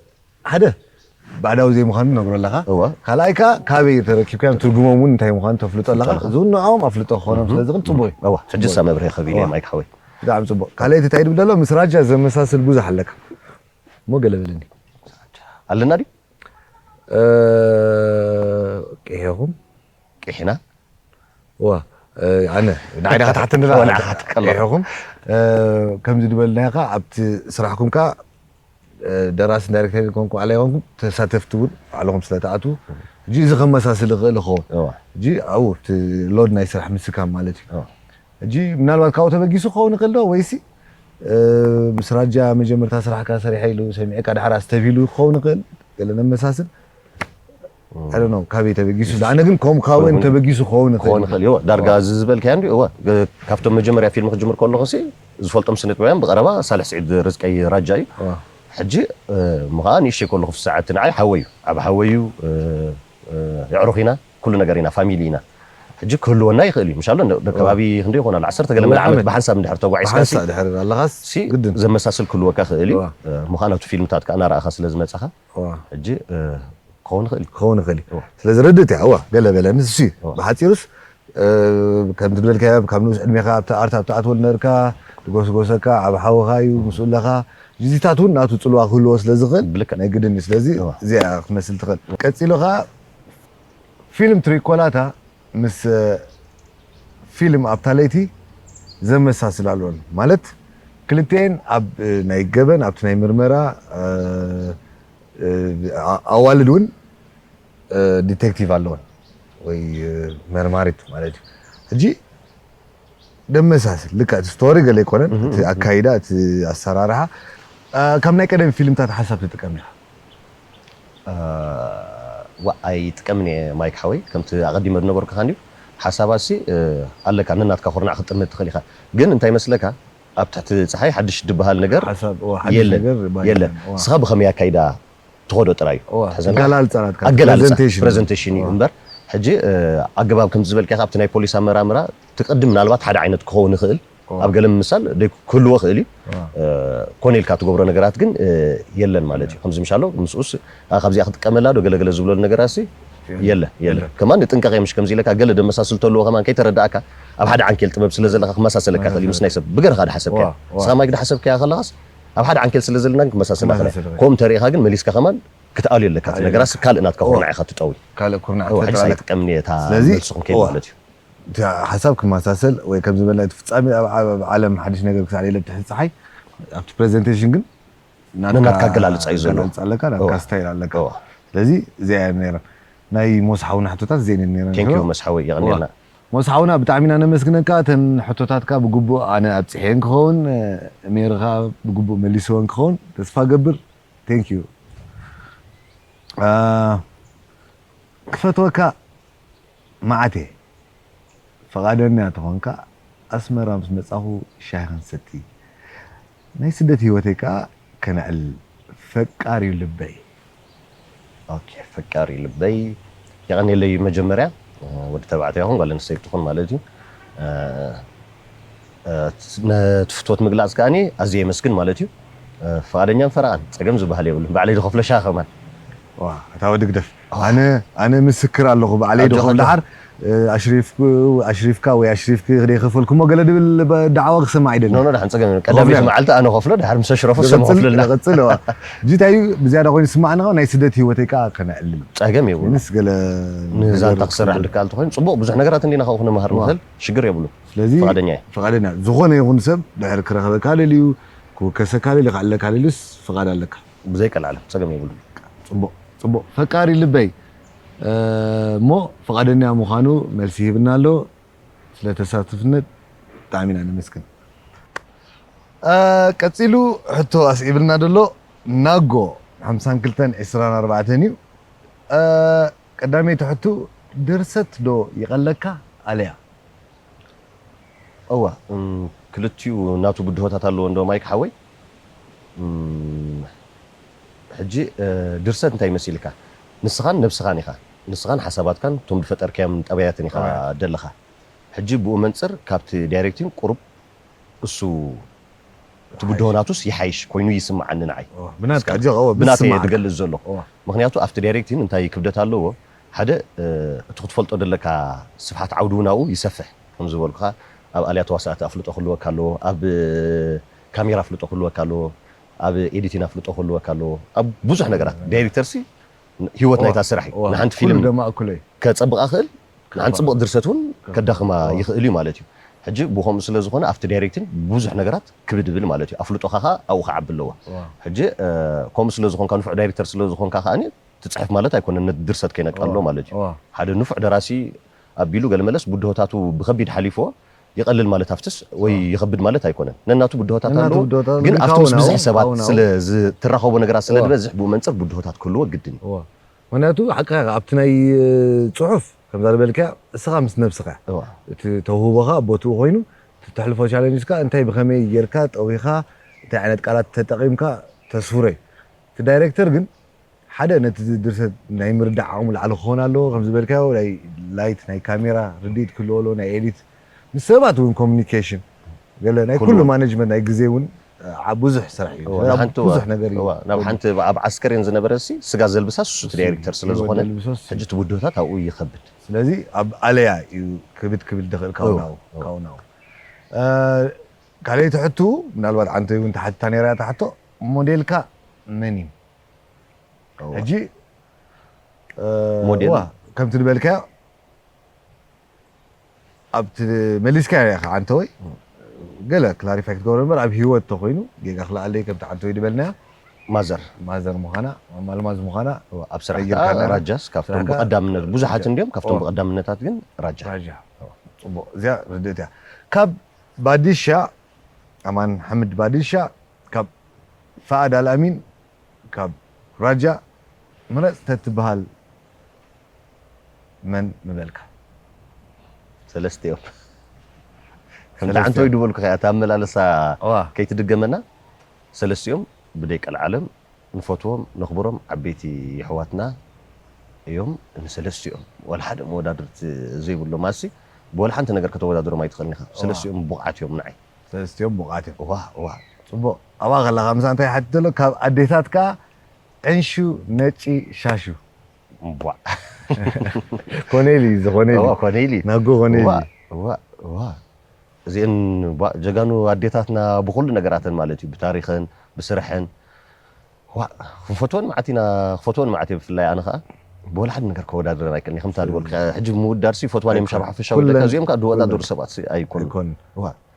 ሓደ ባዕዳዊ ዘይምዃኑ ነግሮ ኣለኻ። ካልኣይ ከዓ ካበይ ተረኪብካዮም ትርጉሞም እውን እንታይ ምዃኑ ተፍልጦ ኣለኻ። ዝውንዖም ኣፍልጦ ክኾኖም ስለ ዝኽእል ጽቡቕ እዩ። ሕጂ ሳ መብርሂ ከቢለ ማይክ ሓወይ። ብጣዕሚ ጽቡቕ። ካልኣይቲ እንታይ ድብል ዘሎ ምስ ራጃ ዘመሳስል ብዙሕ ኣለካ እሞ ገለ በለኒ። ኣለና ድዩ? ቂሔኹም ቂሕና ዋ ኣነ ንዓይ ዳኻ ትሓተኒ ኣለኻ። ቂሔኹም ከምዚ ድበልናዮ ከኣ ኣብቲ ስራሕኩም ከኣ ደራስን ዳይሬክተርን ኮንኩም ባዕላ ይኮንኩም ተሳተፍቲ እውን ባዕልኹም ስለ ትኣትዉ ሕጂ እዚ ከመሳስል ይኽእል ይኸውን። ሕጂ ኣብኡ እቲ ሎድ ናይ ስራሕ ምስካም ማለት እዩ። ሕጂ ምናልባት ካብኡ ተበጊሱ ክኸውን ይኽእል ዶ ወይሲ ምስ ራጃ መጀመርታ ስራሕካ ሰሪሐ ኢሉ ሰሚዕካ ድሓር ኣስተብሂሉ ክኸውን ይኽእል ገለ ነመሳስል። I don't know ካበይ ተበጊሱ ኣነ ግን ከም ካበይ ተበጊሱ ክኸውን ይኽእል። ክኸውን ይኽእል እዩ። ዳርጋ እዚ ዝበልካዮ እንዲ እወ ካብቶም መጀመርያ ፊልም ክጅምር ከለኹ ሲ ዝፈልጦም ስነ ጥበባውያን ብቐረባ ሳልሕ ስዒድ ርዝቀይ ራጃ እዩ። ሕጂ ምኸዓ ንእሽተይ ከለኹ ፍስዓቲ ንዓይ ሓወይ እዩ። ዓብ ሓወይ እዩ። የዕሩኽ ኢና ኩሉ ነገር ኢና ፋሚሊ ኢና። ሕጂ ክህልወና ይኽእል እዩ ምሻሎ ደቂ ከባቢ ክንደይ ይኾና ዓሰርተ ገለ መለ ዓመት ብሓንሳብ እንድሕር ተጓዒዝካ ሲ ዘመሳስል ክህልወካ ክእል እዩ። ምዃን ኣብቲ ፊልምታት ከዓ እናረኣኻ ስለ ዝመፃኻ ሕጂ ክኸውን ይኽእል እዩ። ክኸውን ይኽእል እዩ። ስለዚ ርድእት እያ እዋ ገለ በለ ንሱ እዩ ብሓፂሩስ ከም ትብለልካዮ ካብ ንኡስ ዕድሜኻ ኣብቲ ኣርት ኣብቲ ኣትወል ነርካ ድጎስጎሰካ ዓብ ሓውኻ እዩ ምስኡ ኣለኻ ጅዚታት እውን ናቱ ፅልዋ ክህልዎ ስለ ዝኽእል ናይ ግድን እዩ። ስለዚ እዚኣ ክትመስል ትኽእል ቀፂሉ ከዓ ፊልም ትሪኮላታ ምስ ፊልም ኣብታ ለይቲ ዘመሳስል ኣለዎን ማለት ክልቲኤን ኣብ ናይ ገበን ኣብቲ ናይ ምርመራ ኣዋልድ እውን ዲቴክቲቭ ኣለዎን ወይ መርማሪት ማለት እዩ። ሕጂ ደመሳስል ልካ እቲ ስቶሪ ገለ ኣይኮነን እቲ ኣካይዳ እቲ ኣሰራርሓ ካብ ናይ ቀደም ፊልምታት ሓሳብ ትጥቀም ኢኻ። ዋ ኣይጥቀምን እየ ማይክ ሓወይ ከምቲ ኣቐዲመ ዝነበርኩኻ እንዲዩ ሓሳባት ሲ ኣለካ ነናትካ ኩርናዕ ክትጥምት ትኽእል ኢኻ። ግን እንታይ መስለካ ኣብ ትሕቲ ፀሓይ ሓድሽ ድበሃል ነገር የለን የለን። እስኻ ብኸመይ ኣካይዳ ትኸዶ ጥራይ እዩ። ኣገላልፃ ናትካ ኣገላልፃ ፕሬዘንቴሽን እዩ እምበር ሕጂ ኣገባብ ከምቲ ዝበልካ ካብቲ ናይ ፖሊስ ኣመራምራ ትቅድም ምናልባት ሓደ ዓይነት ክኸውን ይኽእል ኣብ ገለ ምምሳል ክህልዎ ክእል እዩ። ኮነ ኢልካ ትገብሮ ነገራት ግን የለን ማለት እዩ። ከምዚ ምሻሎ ምስኡስ ካብዚኣ ክጥቀመላ ዶ ገለገለ ዝብለሉ ነገራት ሲ የለ የለ። ከማን ንጥንቃቄ ምሽ ከምዚ ኢለካ ገለ ደመሳስል ተልዎ ከማን ከይተረዳእካ ኣብ ሓደ ዓንኬል ጥበብ ስለ ዘለካ ክመሳሰለካ ክእል እዩ ምስ ናይ ሰብ ብገርኻ ድሓሰብካ ንስኻ ማይክ ድሓሰብካያ ከለኻስ ኣብ ሓደ ዓንኬል ስለ ዘለና ክመሳሰል ይኽእል። ከምኡ እንተሪኢኻ ግን መሊስካ ከማን ክትኣልዮ ኣለካ እቲ ነገራት ካልእ ናትካ ኩርናዕ ኢኻ ትጠዊ። ካልእ ኩርናዕ ሕጂ ትፈጥር ኣለካ። ሳይጥቀምኒ እታ ስለዚ፣ መልስኹም ከይድ እዋ፣ ማለት እዩ። እቲ ሓሳብ ክመሳሰል ወይ ከም ዝበልና እቲ ፍጻሜ ኣብ ኣብ ዓለም ሓድሽ ነገር ክሳዕ የለ ብትሕቲ ጸሓይ ኣብቲ ፕሬዘንቴሽን ግን ናትካ ኣገላልጻ እዩ ዘሎ። ኣገላልጻ ኣለካ ናትካ እዋ። ስታይል ኣለካ። እዋ። ስለዚ እዚኣ እያ ነይራ። ናይ ሞስ ሓውና ሕቶታት እዚአን ነይረን። ቴንክ ዩ መስ ሓወይ፣ የቐንየልና። ሞስ ሓውና ብጣዕሚ ኢና ነመስግነካ። እተን ሕቶታትካ ብግቡእ ኣነ ኣብፅሐን ክኸውን፣ ሜርኻ ብግቡእ መሊስወን ክኸውን ተስፋ ገብር። ቴንክ ዩ። ክፈትወካ መዓት እየ። ፈቓደኛ ተኾንካ ኣስመራ ምስ መጻኹ ሻሂ ክንሰቲ፣ ናይ ስደት ህይወተይ ከኣ ከነዕልል። ፈቃር እዩ ልበይ። ኦኬ፣ ፈቃር እዩ ልበይ። የቐንየለይ መጀመርያ፣ ወዲ ተባዕታይ ይኹን ጓል ኣንስተይቲ ትኹን ማለት እዩ። ነቲ ፍትወት ምግላጽ ከኣ ኣዝየ የመስግን ማለት እዩ። ፈቓደኛን ፈረቓን ጸገም ዝበሃል የብሉን። ባዕለይ ዝኸፍሎ ሻሂ ከማን። ዋ፣ እታ ወዲ ግደፍ። ኣነ ኣነ ምስክር ኣለኹ፣ ባዕለይ ኣጆኻ፣ ድኹም ኣጆኻ። ደሓር ኣሽሪፍኩ ኣሽሪፍካ ወይ ኣሽሪፍኪ ክደይ ከፈልኩሞ ገለ ድብል ዳዕዋ ክሰማዕ ኖ ኣይደልን። ኖ፣ ደሓን ጸገም የብሉን። ቀዳመይቲ መዓልቲ ኣነ ከፍሎ፣ ደሓር ምስ ኣሽረፎ ሰም ከፍልልና። ንቐጽል እዋ። ጅታዩ ብዝያዳ ኮይኑ ዝስማዕ ንኸ ናይ ስደት ህይወተይ ከዓ ከነዕልል። ጸገም የብሉን። ምስ ገለ ንዛንታ ነገር ክሰርሕ ክስደድ። ድካል ትኾይኑ ጽቡቕ፣ ብዙሕ ነገራት እንዲና ካብኡ ክነምሃር ዋ። ንኽእል፣ ሽግር የብሉን። ስለዚ ፈቓደኛ እየ። ፈቓደኛ ዝኾነ ይኹን ሰብ ድሕር ክረኽበካ ደልዩ ክውከሰካ ደልዩ ክዕለካ ደልዩስ ፍቓድ ኣለካ። ብዘይ ቀልዓለም ጸገም የብሉን። ጽቡቕ ጽቡቕ ፈቃሪ ልበይ እሞ ፍቓደኛ ምዃኑ መልሲ ሂብና ኣሎ። ስለ ተሳትፍነት ብጣዕሚ ኢና ነመስግን። ቀጺሉ ሕቶ ኣስዒብልና ዘሎ ናጎ ሓምሳን ክልተን ዕስራን ኣርባዕተን እዩ። ቀዳመይቲ ሕቱ ድርሰት ዶ ይቐለካ ኣልያ? እዋ ክልቲኡ ናቱ ብድሆታት ኣለዎ እንዶ ማይክ ሓወይ። ሕጂ ድርሰት እንታይ መሲልካ? ንስኻን ነብስኻን ኢኻ። ንስኻን ሓሳባትካን እቶም ዝፈጠርካዮም ጠባያትን ኢኻ ደለኻ። ሕጂ ብኡ መንፅር ካብቲ ዳይሬክቲንግ ቁሩብ እሱ እቲ ብድሆ ናቱስ ይሓይሽ ኮይኑ ይስምዓኒ ንዓይ። ብናትካ እጂ ብናተይ ዝገልፅ ዘሎ። ምክንያቱ ኣብቲ ዳይሬክቲንግ እንታይ ክብደት ኣለዎ? ሓደ እቲ ክትፈልጦ ዘለካ ስፍሓት ዓውዲ እውን ኣብኡ ይሰፍሕ። ከም ዝበልኩኻ ኣብ ኣልያ ተዋሳእቲ ኣፍልጦ ክህልወካ ኣለዎ፣ ኣብ ካሜራ ኣፍልጦ ክህልወካ ኣለዎ፣ ኣብ ኤዲቲን ኣፍልጦ ክህልወካ ኣለዎ፣ ኣብ ብዙሕ ነገራት። ዳይሬክተርሲ ህይወት ናይታ ስራሕ እዩ። ንሓንቲ ፊልም ደማ እኩለይ ከፀብቓ ክእል ንሓንቲ ፅቡቕ ድርሰት እውን ከዳኽማ ይኽእል እዩ ማለት እዩ። ሕጂ ብኸምኡ ስለ ዝኾነ ኣብቲ ዳይሬክቲንግ ብዙሕ ነገራት ክብድ ይብል ማለት እዩ። ኣፍልጦኻ ከዓ ኣብኡ ክዓቢ ኣለዎ። ሕጂ ከምኡ ስለ ዝኾንካ ንፉዕ ዳይሬክተር ስለ ዝኾንካ ከዓ ትፅሕፍ ማለት ኣይኮነን፣ ነቲ ድርሰት ከይነቃሎ ማለት እዩ። ሓደ ንፉዕ ደራሲ ኣቢሉ ገለ መለስ ብድሆታቱ ብኸቢድ ሓሊፎ ይቐልል ማለት ኣብትስ ወይ ይኸብድ ማለት ኣይኮነን። ነናቱ ብድሆታት ኣለዎ፣ ግን ኣብቲ ምስ ብዝሒ ሰባት ስለ ዝትራኸቦ ነገራት ስለ ዝበዝሕ ብኡ መንፅር ብድሆታት ክህልዎ ግድን እዩ። ምክንያቱ ሓቅኻ ኣብቲ ናይ ፅሑፍ ከምዛ ዝበልካ እስኻ ምስ ነብስኻ እቲ ተውህቦኻ ቦትኡ ኮይኑ ትተሕልፎ ቻለንጅ እስካ እንታይ ብኸመይ ጌርካ ጠዊኻ እንታይ ዓይነት ቃላት ተጠቒምካ ተስፍሮ እዩ። እቲ ዳይሬክተር ግን ሓደ ነቲ ድርሰት ናይ ምርዳእ ዓቕሙ ላዕሊ ክኸውን ኣለዎ። ከም ዝበልካዮ ናይ ላይት ናይ ካሜራ ርድኢት ክህልዎ ኣለዎ፣ ናይ ኤዲት ምስ ሰባት እውን ኮሚኒኬሽን ገለ ናይ ኩሉ ማኔጅመንት ናይ ግዜ እውን ብዙሕ ስራሕ እዩ። ብዙሕ ነገር እዩ። ናብ ሓንቲ ኣብ ዓስከሬን ዝነበረ ሲ ስጋ ዘልብሳ ሱቲ ዳይሬክተር ስለ ዝኾነ ሕጂ እቲ ውድሆታት ኣብኡ ይኸብድ። ስለዚ ኣብ ኣለያ እዩ ክብድ ክብል ድኽእል ካብኡ ናብኡ ካብኡ ናብኡ። ካልኣይቲ ሕቱ ምናልባት ዓንተይ እውን ተሓቲታ ነይራ እያ። ተሓቶ ሞዴልካ መን እዩ? ሕጂ ሞዴል ከምቲ ዝበልካዮ ኣብቲ መሊስካዮ ኢኻ ዓንተወይ። ገለ ክላሪፋይ ክትገብሮ እምበር ኣብ ህይወት ተኮይኑ ጌጋ ክለኣለይ ከምቲ ዓንተወይ ዝበልናያ ማዘር ማዘር ምዃና ማም ኣልማዝ ምዃና ኣብ ስራሕ ከኣ ራጃስ ካብቶም ብቐዳምነት ብዙሓት እንዲዮም ካብቶም ብቐዳምነታት ግን ራጃ ራጃ ጽቡቕ እዚኣ ርድእት እያ። ካብ ባዲሻ ኣማን ሓምድ ባዲሻ ካብ ፈኣድ ኣልኣሚን ካብ ራጃ ምረጽ ተትበሃል መን ምበልካ? ሰለስቲኦም ከምቲ ዓንተወይ ድበልኩ ከያ እታ ኣመላለሳ ከይትድገመና ሰለስቲኦም ብደይ ቀልዓለም ንፈትዎም ነኽብሮም ዓበይቲ የሕዋትና እዮም። ንሰለስቲኦም ዋላ ሓደ መወዳድርቲ ዘይብሎም ኣሲ ብወላ ሓንቲ ነገር ከተወዳድሮም ኣይትኽእልን ኢኻ። ሰለስቲኦም ብቑዓት እዮም ንዓይ። ሰለስቲኦም ብቑዓት እዮም። እዋ እዋ። ጽቡቕ ኣብኣ ከለኻ ምሳ እንታይ ሓትት ዘሎ ካብ ኣዴታት ከኣ ዕንሹ ነጪ ሻሹ። እምቧዕ ኮነይሊ ዝኾነይሊ እዋ ኮነይሊ ናጎ ኮነይሊ እዋ እዋ እዋ እዚአን ጀጋኑ ኣዴታትና ብኩሉ ነገራተን ማለት እዩ ብታሪኸን ብስርሐን ክፈትወን መዓት ኢና ክፈትወን መዓት እየ ብፍላይ ኣነ ከዓ ብወላ ሓደ ነገር ከወዳድረን ኣይክእልን ከምታ ዝበልኩ ሕጂ ምውዳድ ሲ ፈትዋን እዮም ሻብ ሓፈሻዊ ደካ እዚኦም ከዓ ዝወዳደሩ ሰባት ኣይኮኑን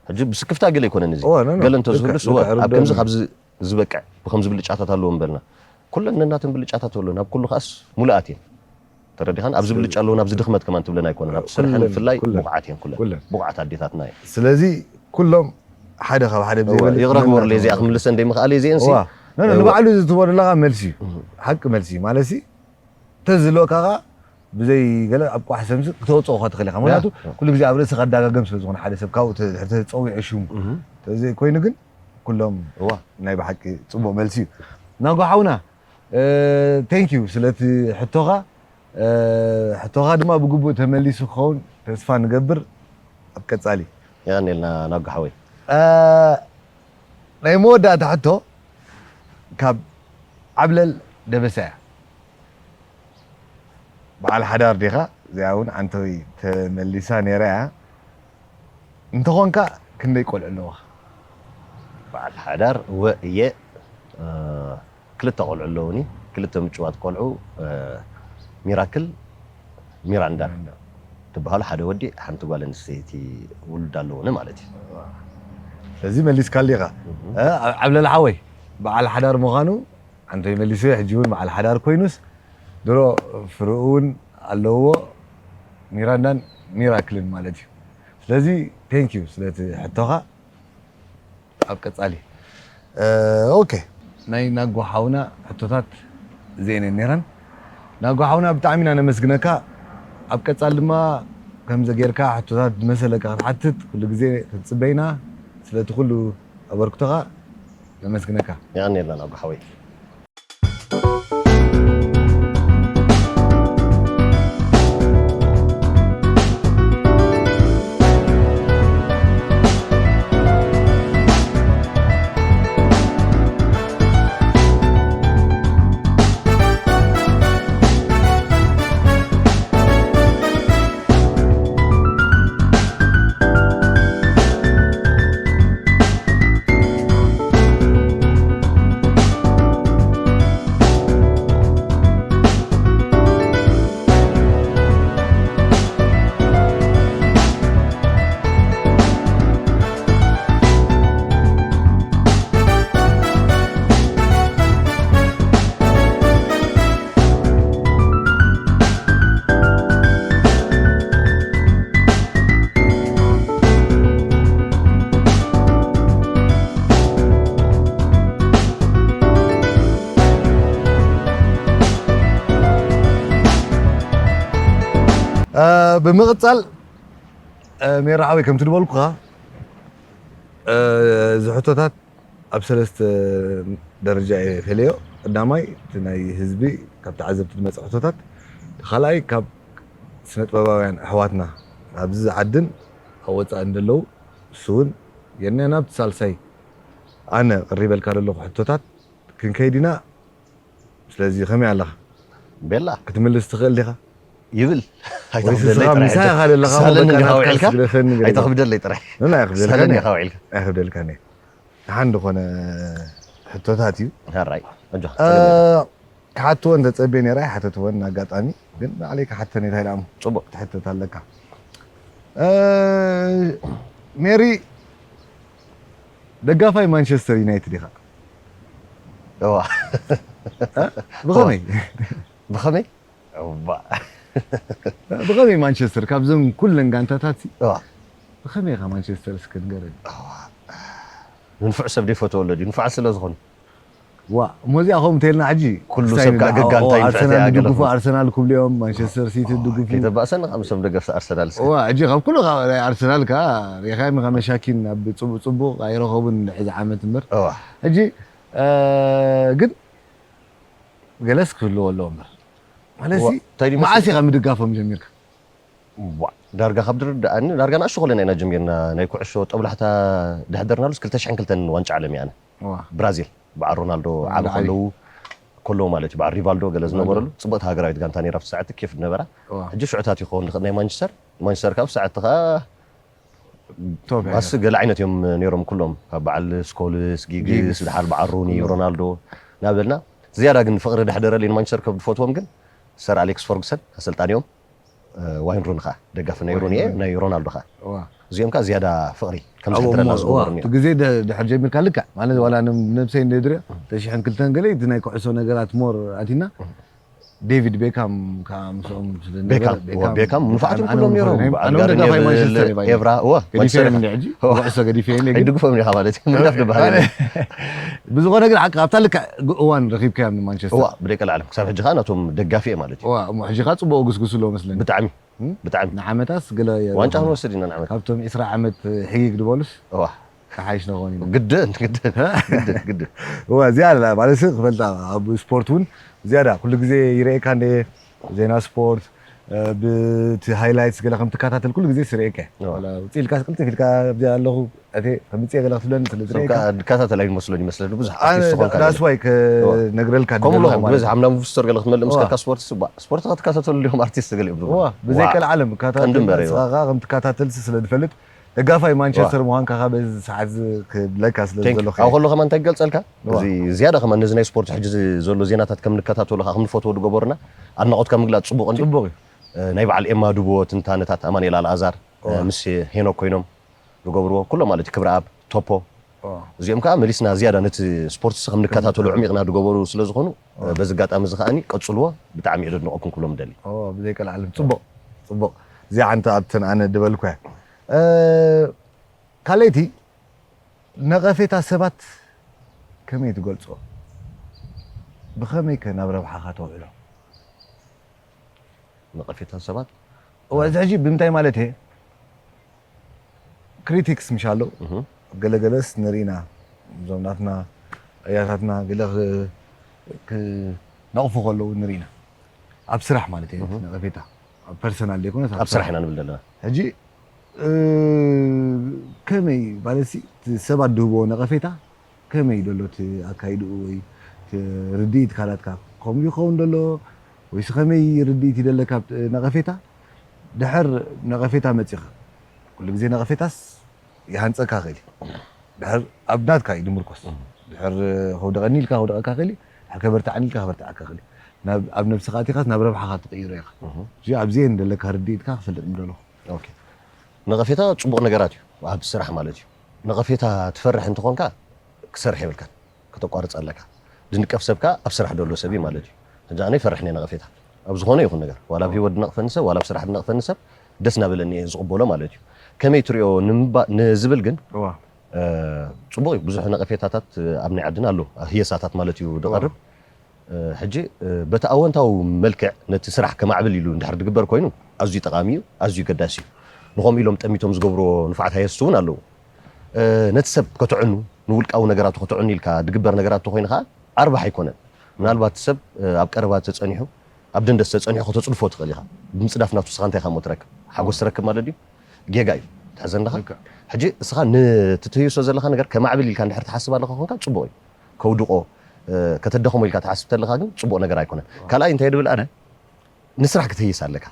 ሕጂ ብስክፍታ ገለ ኣይኮነን እዚ ገለ እንተዝህሉስ ኣብ ከምዚ ካብዚ ዝበቅዕ ብከምዚ ብልጫታት ኣለዎ ምበልና ኩለን ነናተን ብልጫታት ኣለዎ ናብ ኩሉ ከዓስ ሙሉኣት እየን ተረዲኻን? ኣብዚ ብልጫ ኣለውን፣ ኣብዚ ድኽመት ከማን ትብለን ኣይኮነን። ኣብ ስርሐን ኩለን፣ ብፍላይ ኩለን፣ ብቑዓት እየን ኩለን። ኩለን። ብቑዓት ኣዴታትና እየን። ስለዚ ኩሎም ሓደ ካብ ሓደ እወ፣ ብዘይበለፅ ይቕረ መናና ግበሩለይ፣ እዚኣ ክምልሰ እንደይምኽኣለ እዚአን ሲ እዋ። ኖ፣ ኖ፣ እወ። ንባዕሉ እዚ ትህቦ ዘለኻ መልሲ እዩ። ሓቂ መልሲ እዩ። ማለት ሲ፣ ተዝህልወካ ኸዓ ብዘይ ገለ ኣብ ቋሕ ሰምሲ ክተወፅኦ ኸ ትኽእል ኢኻ። ምኽንያቱ ያ። ኩሉ ግዜ ኣብ ርእስኻ ኣዳጋገም ስለ ዝኾነ ሓደ ሰብ ካብኡ ተ-፣ ድሕሪ ተፀዊዑ ሽሙ። እህ። ተዘይ ኮይኑ ግን ኩሎም እዋ። ናይ ብሓቂ ፅቡቕ መልሲ እዩ። ናጎ ሓውና፣ እ፣ ቴንክ ዩ ስለቲ ሕቶኻ። እ፣ ሕቶኻ ድማ ብግቡእ ተመሊሱ ክኸውን ተስፋ ንገብር። ኣብ ቀጻሊ። የቐንየልና ናጎ ሓወይ። እ፣ ናይ መወዳእታ ሕቶ ካብ ዓብለል ደበሳ እያ። በዓል ሓዳር ዲኻ? እዚኣ እውን ዓንተወይ ተመሊሳ ነይራ እያ። እንተኾንካ ክንደይ ቆልዑ ኣለዋ? በዓል ሓዳር እወ እየ። እ፣ ክልተ ቆልዑ ኣለውኒ። ክልተ ምጭዋት ቆልዑ፣ እ፣ ሚራክል፣ ሚራንዳ ሚራንዳ። ትበሃሉ፣ ሓደ ወዲ ሓንቲ ጓል ኣንስተይቲ ውሉድ ኣለውኒ ማለት እዩ። ስለዚ መሊስካሉ ኢኻ። እህ። እ፣ ዓብለል ሓወይ፣ በዓል ሓዳር ምዃኑ ኣንተ መሊሱ፣ ሕጂ እውን በዓል ሓዳር ኮይኑስ ድሮ ፍርኡ እውን ኣለዎ፣ ሚራንዳን ሚራክልን ማለት እዩ። ስለዚ ቴንክ ዩ ስለቲ ሕቶኻ። ኣብ ቀጻሊ። እ፣ ኦኬ። ናይ ናጎ ሓውና ሕቶታት እዚአን እየን ነይረን። ናጎ ሓውና ብጣዕሚ ኢና ነመስግነካ። ኣብ ቀጻሊ ድማ ከምዚ ጌርካ ሕቶታት ዝመሰለካ ክትሓትት ኩሉ ግዜ ክንጽበ ኢና። ስለቲ ኩሉ ኣበርክቶኻ ነመስግነካ። የቐንየልና ናጎ ሓወይ። እ፣ ብምቕጻል፣ እ፣ ሜራ ሓወይ፣ ከምቲ ዝበልኩኻ፣ እ፣ እዚ ሕቶታት ኣብ ሰለስተ ደረጃ እየ ፈልዮ። ቀዳማይ፣ እቲ ናይ ህዝቢ ካብ ተዓዘብቲ ዝመጽእ ሕቶታት፣ እቲ ካልኣይ ካብ ስነ ጥበባውያን ኣሕዋትና ኣብዚ ዓድን ኣብ ወጻእን ዘለዉ፣ እሱ እውን የናይ ናብቲ ሳልሳይ ኣነ ቅሪበልካ ዘለኹ ሕቶታት ክንከይድ ኢና። ስለዚ ከመይ ኣለኻ? ቤላ። ክትምልስ ትኽእል ዲኻ? ይብል። ወይስ ኣይተኽብደለይ ንስኻ ጥራይ። ምሳኻ ዘለኻ ክሳለኒ እንዲኻ ናትካስ ውዒልካ? ግደፈኒ ገለ። ኣይተኽብደለይ ጥራይ። ምን ኣይኽብደልካን ክሳለኒ እየ። እንዲኻ ውዒልካ? ኣይኽብደልካን እየ። ደሓን ዝኾነ ሕቶታት እዩ። ሕራይ። ኣጆኻ። እ፣ ክሓትዎ እንተጸብየ ነይረ ኣይሓተትዎን። ኣጋጣሚ ግን ባዕለይ ክሓተን እየ። እንታይ ደኣ እሞ ጽቡቕ። ክትሕተት ኣለካ። እ፣ ሜሪ፣ ደጋፋይ ማንቸስተር ዩናይትድ ኢኻ? እዋ። እ? ብኸመይ? ብኸመይ? እዋ። ብኸመይ ማንቸስተር ካብዞም ኩለን ጋንታታት ሲ? እዋ። ብኸመይ ኢኻ ማንቸስተር እስከ ንገረኒ? እዋ። ንፉዕ ሰብ ደይፈትዎ ኣሎ ድዩ? ንፉዓት ስለ ዝኾኑ። ዋ፣ እሞ እዚኣ ከምኡ እንተኢልና ሕጂ ኩሉ ክሳይ ሰብ ከዓ ንብላ፣ ገጋ እንታይ ኦ፣ እንታይ ኣርሰናል ትኣትያ ድግፉ፣ ገለኹም? ኣርሰናል ክብሉ እዮም፣ ማንቸስተር ሲቲ ድግፉ። ከይተባእሰና ካብ ምስቶም ደገፍቲ ኣርሰናል እስከ። ዋ፣ ሕጂ ካብ ኩሉ ካብ ናይ ኣርሰናል ከዓ ሪኻዮም ኢኻ መሻኪን ኣብ ጽቡቕ ጽቡቕ ኣይረኸቡን ሕዚ ዓመት እምበር። እዋ። ሕጂ፣ እ፣ ግን ገለስ ክህልዎ ኣለዎ እምበር። ማለት ዋ፣ ሲ፣ እንታይ ድዩ መዓስ መሰለኝ? ኢኻ ምድጋፎም ጀሚርካ? ዋ፣ ዳርጋ ካብ ዝርድኣኒ፣ ዳርጋ ንኣሽቱ ከለና ኢና ጀሚርና። ናይ ኩዕሾ ጠብላሕታ ድሕደርናሉስ ክልተ ሽሕን ክልተን ዋንጫ ዓለም እያ ኣነ። ዋ። ብራዚል፣ በዓል ሮናልዶ ዓቢ ዓቢ ዓቢ። ከለዉ፣ ከለዉ ማለት እዩ፣ በዓል ሪቫልዶ ገለ ሪቫልዶ። ዝነበረሉ፣ ጽብቕቲ ሃገራዊት ጋንታ ነይራ ኣብቲ ሰዓት ኬፍ ነበራ። ዋ። ሕጂ ሽዑታት ይኸውን ዝኽእል ናይ ማንቸስተር፣ ማንቸስተር ካብ ሰዓት ከኣ ቶብ ባስ ገለ ዓይነት እዮም ነይሮም ኩሎም፣ ካብ በዓል ስኮልስ፣ ጊግስ፣ ጊግስ። ድሓር በዓል ሩኒ፣ ኩሎም። ሮናልዶ እናበልና፣ ዝያዳ ግን ፍቕሪ ደሕደረለይ ንማንቸስተር ካብ ዝፈትዎም ግን ሰር ኣሌክስ ፈርጉሰን ኣሰልጣኒኦም፣ እ፣ ዋይን ሩኒ ኸኣ ደጋፊ ናይ ዋይን ሩኒ እየ፣ ሩኒ። ናይ ሮናልዶ ኸኣ። ዋ። እዚኦም ከኣ ዝያዳ ፍቕሪ ከም ኣብኡ ዝሕድረና እሞ፣ ዝገበሩኒ ዋ፣ እዮም። እቲ ግዜ ደ-፣ ድሕር ጀሚርካ ልክዕ፣ ማለት ዋላ ንም-፣ ነብሰይ እንደ ድሪኦ፣ ተሽሕን ክልተን ገለ፣ እቲ ናይ ኩዕሶ ነገራት ሞር ኣቲና፣ ዴቪድ ቤካም ከዓ ምስኦም ስለ ዝነበረ፣ ቤካም እዎ፣ ቤካም ንፋዓት እዮም ኣነ ኩሎም እውን ነይሮም። ፈርዮም። ኣነ እውን ኣልጋሪ ደጋፋይ ኔብል፣ ማንቸስተር እየ ባይ። ኤቭራ እዎ፣ ገዲፈ ማንቸስተር እዮም ኢኻ። እንዲ ሕጂ እዎ። ኩዕሶ ገዲፈ እየ ግን ኣይድግፎም ኢኻ ማለት እዩ። ምንዳፍ ድበሃል። ብዝኾነ ግን ሓቂ ኣብታ ልክዕ እዋን ረኺብካዮም ንማንቸስተር። እዋ ብደቂ ላዕለም ክሳብ ሕጂ ከዓ ናቶም ደጋፊ እየ ማለት እዩ። እዋ እሞ ሕጂ ከዓ ፅቡቅ ግስግሱ ኣሎ መስለኒ። ብጣዕሚ እም? ብጣዕሚ ንዓመታስ ገለ የ- ዋንጫ ክንወስድ ኢና ንዓመት። ካብቶም ዒስራ ዓመት ሕጊግ ድበሉስ እዋ ክሓይሽ ነኾን ኢና። ግድን ግድን ግድን ግድን። እዋ ዝያዳ ማለት ሲ ክፈልጣ ኣብ ስፖርት እውን ዝያዳ ኩሉ ግዜ ይረኤካ እንደ ዜና ስፖርት እ፣ ብቲ ሃይላይትስ ገለ ከም ትከታተል ኩሉ ግዜ ስርኤካ እዋ። ውፅእ ኢልካ ቅልጥፍ ኢልካ ኣብዚኣ ኣለኹ እቴ ከምፅእ ገለ ክትብለኒ ስለ ዝረኤካ ድከታተል ኣይመስሎን ይመስለኒ ብዙሕ ኣርቲስት ዝኾንካ ገለ። ዳስዋይ ክነግረልካ ከምኡ ደለኹ ኣለኹም ማለት በዚ ሓምናም ቡስተር ገለ ክትመልእ ምስ እዋ። ከድካ ስፖርት ስባ ስፖርት ክትከታተሉ ዲኹም ኣርቲስት ገለ ይብሉ እዋ ብዘይ ዋ። ቀልዓለም ቀንዲ እምበር እዋ። ንስኻ ከም ትከታተልሲ ስለ ዝፈልጥ ደጋፋይ ማንቸስተር ምዃንካ ካብ በዚ ሰዓት እዚ ክብለካ ስለ Thank you። ዘለኹ ካብኡ ከሎ ከማን እንታይ ክገልፀልካ እዋ። እዚ ዝያዳ ከማን ነዚ ናይ ስፖርት ሕጂ ዚ- ዘሎ ዜናታት ከም ንከታተሎ ከዓ ከም ንፈትዎ ዝገበሩና ኣድናቆትካ ምግላፅ ፅቡቅ እንዲ ፅቡቅ እዩ እ፣ ናይ በዓል ኤማ ድቦ ትንታነታት ኣማኑኤል ኣልኣዛር እ፣ እዋ። ምስ ሄኖክ ኮይኖም ዝገብርዎ ኩሎም ማለት እዩ ክብረኣብ ቶፖ እዋ። እዚኦም ከዓ መሊስና ዝያዳ ነቲ ስፖርትስ ከም ንከታተሎ ዕሚቕና ዝገበሩ ስለ ዝኾኑ እ፣ በዚ ኣጋጣሚ እዚ ከዓኒ ቀፅልዎ ብጣዕሚ እየ ደድንቐኩም ክብሎም ደሊ ኦ ብዘይ ቀልዓለም ፅቡቅ ፅቡቅ እዚኣ ሓንቲ ኣብተን ኣነ ድበልኩ እያ እ፣ ካልኣይቲ ነቐፌታ ሰባት ከመይ ትገልፆ ብኸመይ ከ ናብ ረብሓኻ ተውዕሎ ነቐፌታ ሰባት እዋ እዚ ሕጂ ብምንታይ ማለት እየ ክሪቲክስ ምሽ ኣለዉ እህ፣ ገለገለስ ንርኢና እዞም ናትና እያታትና ገለ ክ- ክነቕፉ ከለዉ ንርኢና ኣብ ስራሕ ማለት እየ ነቐፌታ ኣብ ፐርሰናል ዘይኮነስ ኣብ ስራሕ ኢና ንብል ዘለና ሕጂ እ፣ ከመይ ማለት ሲ እቲ ሰባት ድህብዎ ነቐፌታ ከመይ ደሎ እቲ ኣካይድኡ ወይ እቲ ርድኢት ካላትካ ከምኡ ይኸውን ደሎ ወይስ ከመይ ርድኢት ይደለካ ኣብቲ ነቐፌታ ድሕር ነቐፌታ መፂኻ ኩሉ ግዜ ነቐፌታስ ይሃንፀካ ክእል እዩ ድሕር ኣብ ናትካ እዩ ድምርኮስ ድሕር ከውደቐኒ ኢልካ ከውደቐካ ክእል እዩ ድሕር ከበርትዓኒ ኢልካ ከበርትዓካ ክእል እዩ ናብ- ኣብ ነብስኻ ኣቲኻስ ናብ ረብሓኻ ትቕይሮ ኢኻ እዚ ኣብዚኤን ደለካ ርድኢትካ ክፈልጥ ምደለኹ ኦኬ። ነቐፌታ ፅቡቕ ነገራት እዩ ኣብ ስራሕ ማለት እዩ ነቐፌታ ትፈርሕ እንተኾንካ ክሰርሕ የብልካን ከተቋርፅ ኣለካ ድንቀፍ ሰብካ ኣብ ስራሕ ደሎ ሰብ እዩ ማለት እዩ ሕጂ ኣነ ይፈርሕ እየ ነቐፌታ ኣብ ዝኾነ ይኹን ነገር ዋላ ኣብ ህይወት ድነቕፈኒ ሰብ ዋላ ኣብ ስራሕ ድነቕፈኒ ሰብ ደስ እናበለኒ እየ ዝቕበሎ ማለት እዩ ከመይ ትሪኦ ንምባ- ንዝብል ግን እዋ እ፣ ፅቡቕ እዩ ብዙሕ ነቐፌታታት ኣብ ናይ ዓድና ኣሎ ህየሳታት ማለት እዩ ድቐርብ እ፣ ሕጂ እ፣ በቲ ኣወንታዊ መልክዕ ነቲ ስራሕ ከማዕብል ኢሉ እንድሕር ድግበር ኮይኑ ኣዝዩ ጠቓሚ እዩ ኣዝዩ ገዳሲ እዩ ንኸምኡ ኢሎም ጠሚቶም ዝገብርዎ ንፉዓት ሃየስቲ እውን ኣለዉ እ፣ ነቲ ሰብ ከተዕኑ ንውልቃዊ ነገራቱ ከተዕኑ ኢልካ ድግበር ነገራት ተኮይኑ ከዓ ኣርባሕ ኣይኮነን ምናልባት ሰብ እ፣ ኣብ ቀረባ ተፀኒሑ ኣብ ደንደስ ተፀኒሑ ከተፅድፎ ትኽእል ኢኻ ብምፅዳፍ ናቱ ስኻ እንታይ ካሞ ትረክብ ሓጎስ ትረክብ ማለት ድዩ ጌጋ እዩ ትሕዘኒ ዲኻ ሕጂ እስኻ ነቲ ትህይሶ ዘለኻ ነገር ከማዕብል ኢልካ እንድሕር ትሓስብ ኣለኻ ኮንካ ፅቡቕ እዩ ከውድቆ እ፣ ከተዳኽሞ ኢልካ ትሓስብ ተለኻ ግን ፅቡቕ ነገር ኣይኮነን ካልኣይ እንታይ ድብል ኣነ ንስራሕ ክትህይስ ኣለካ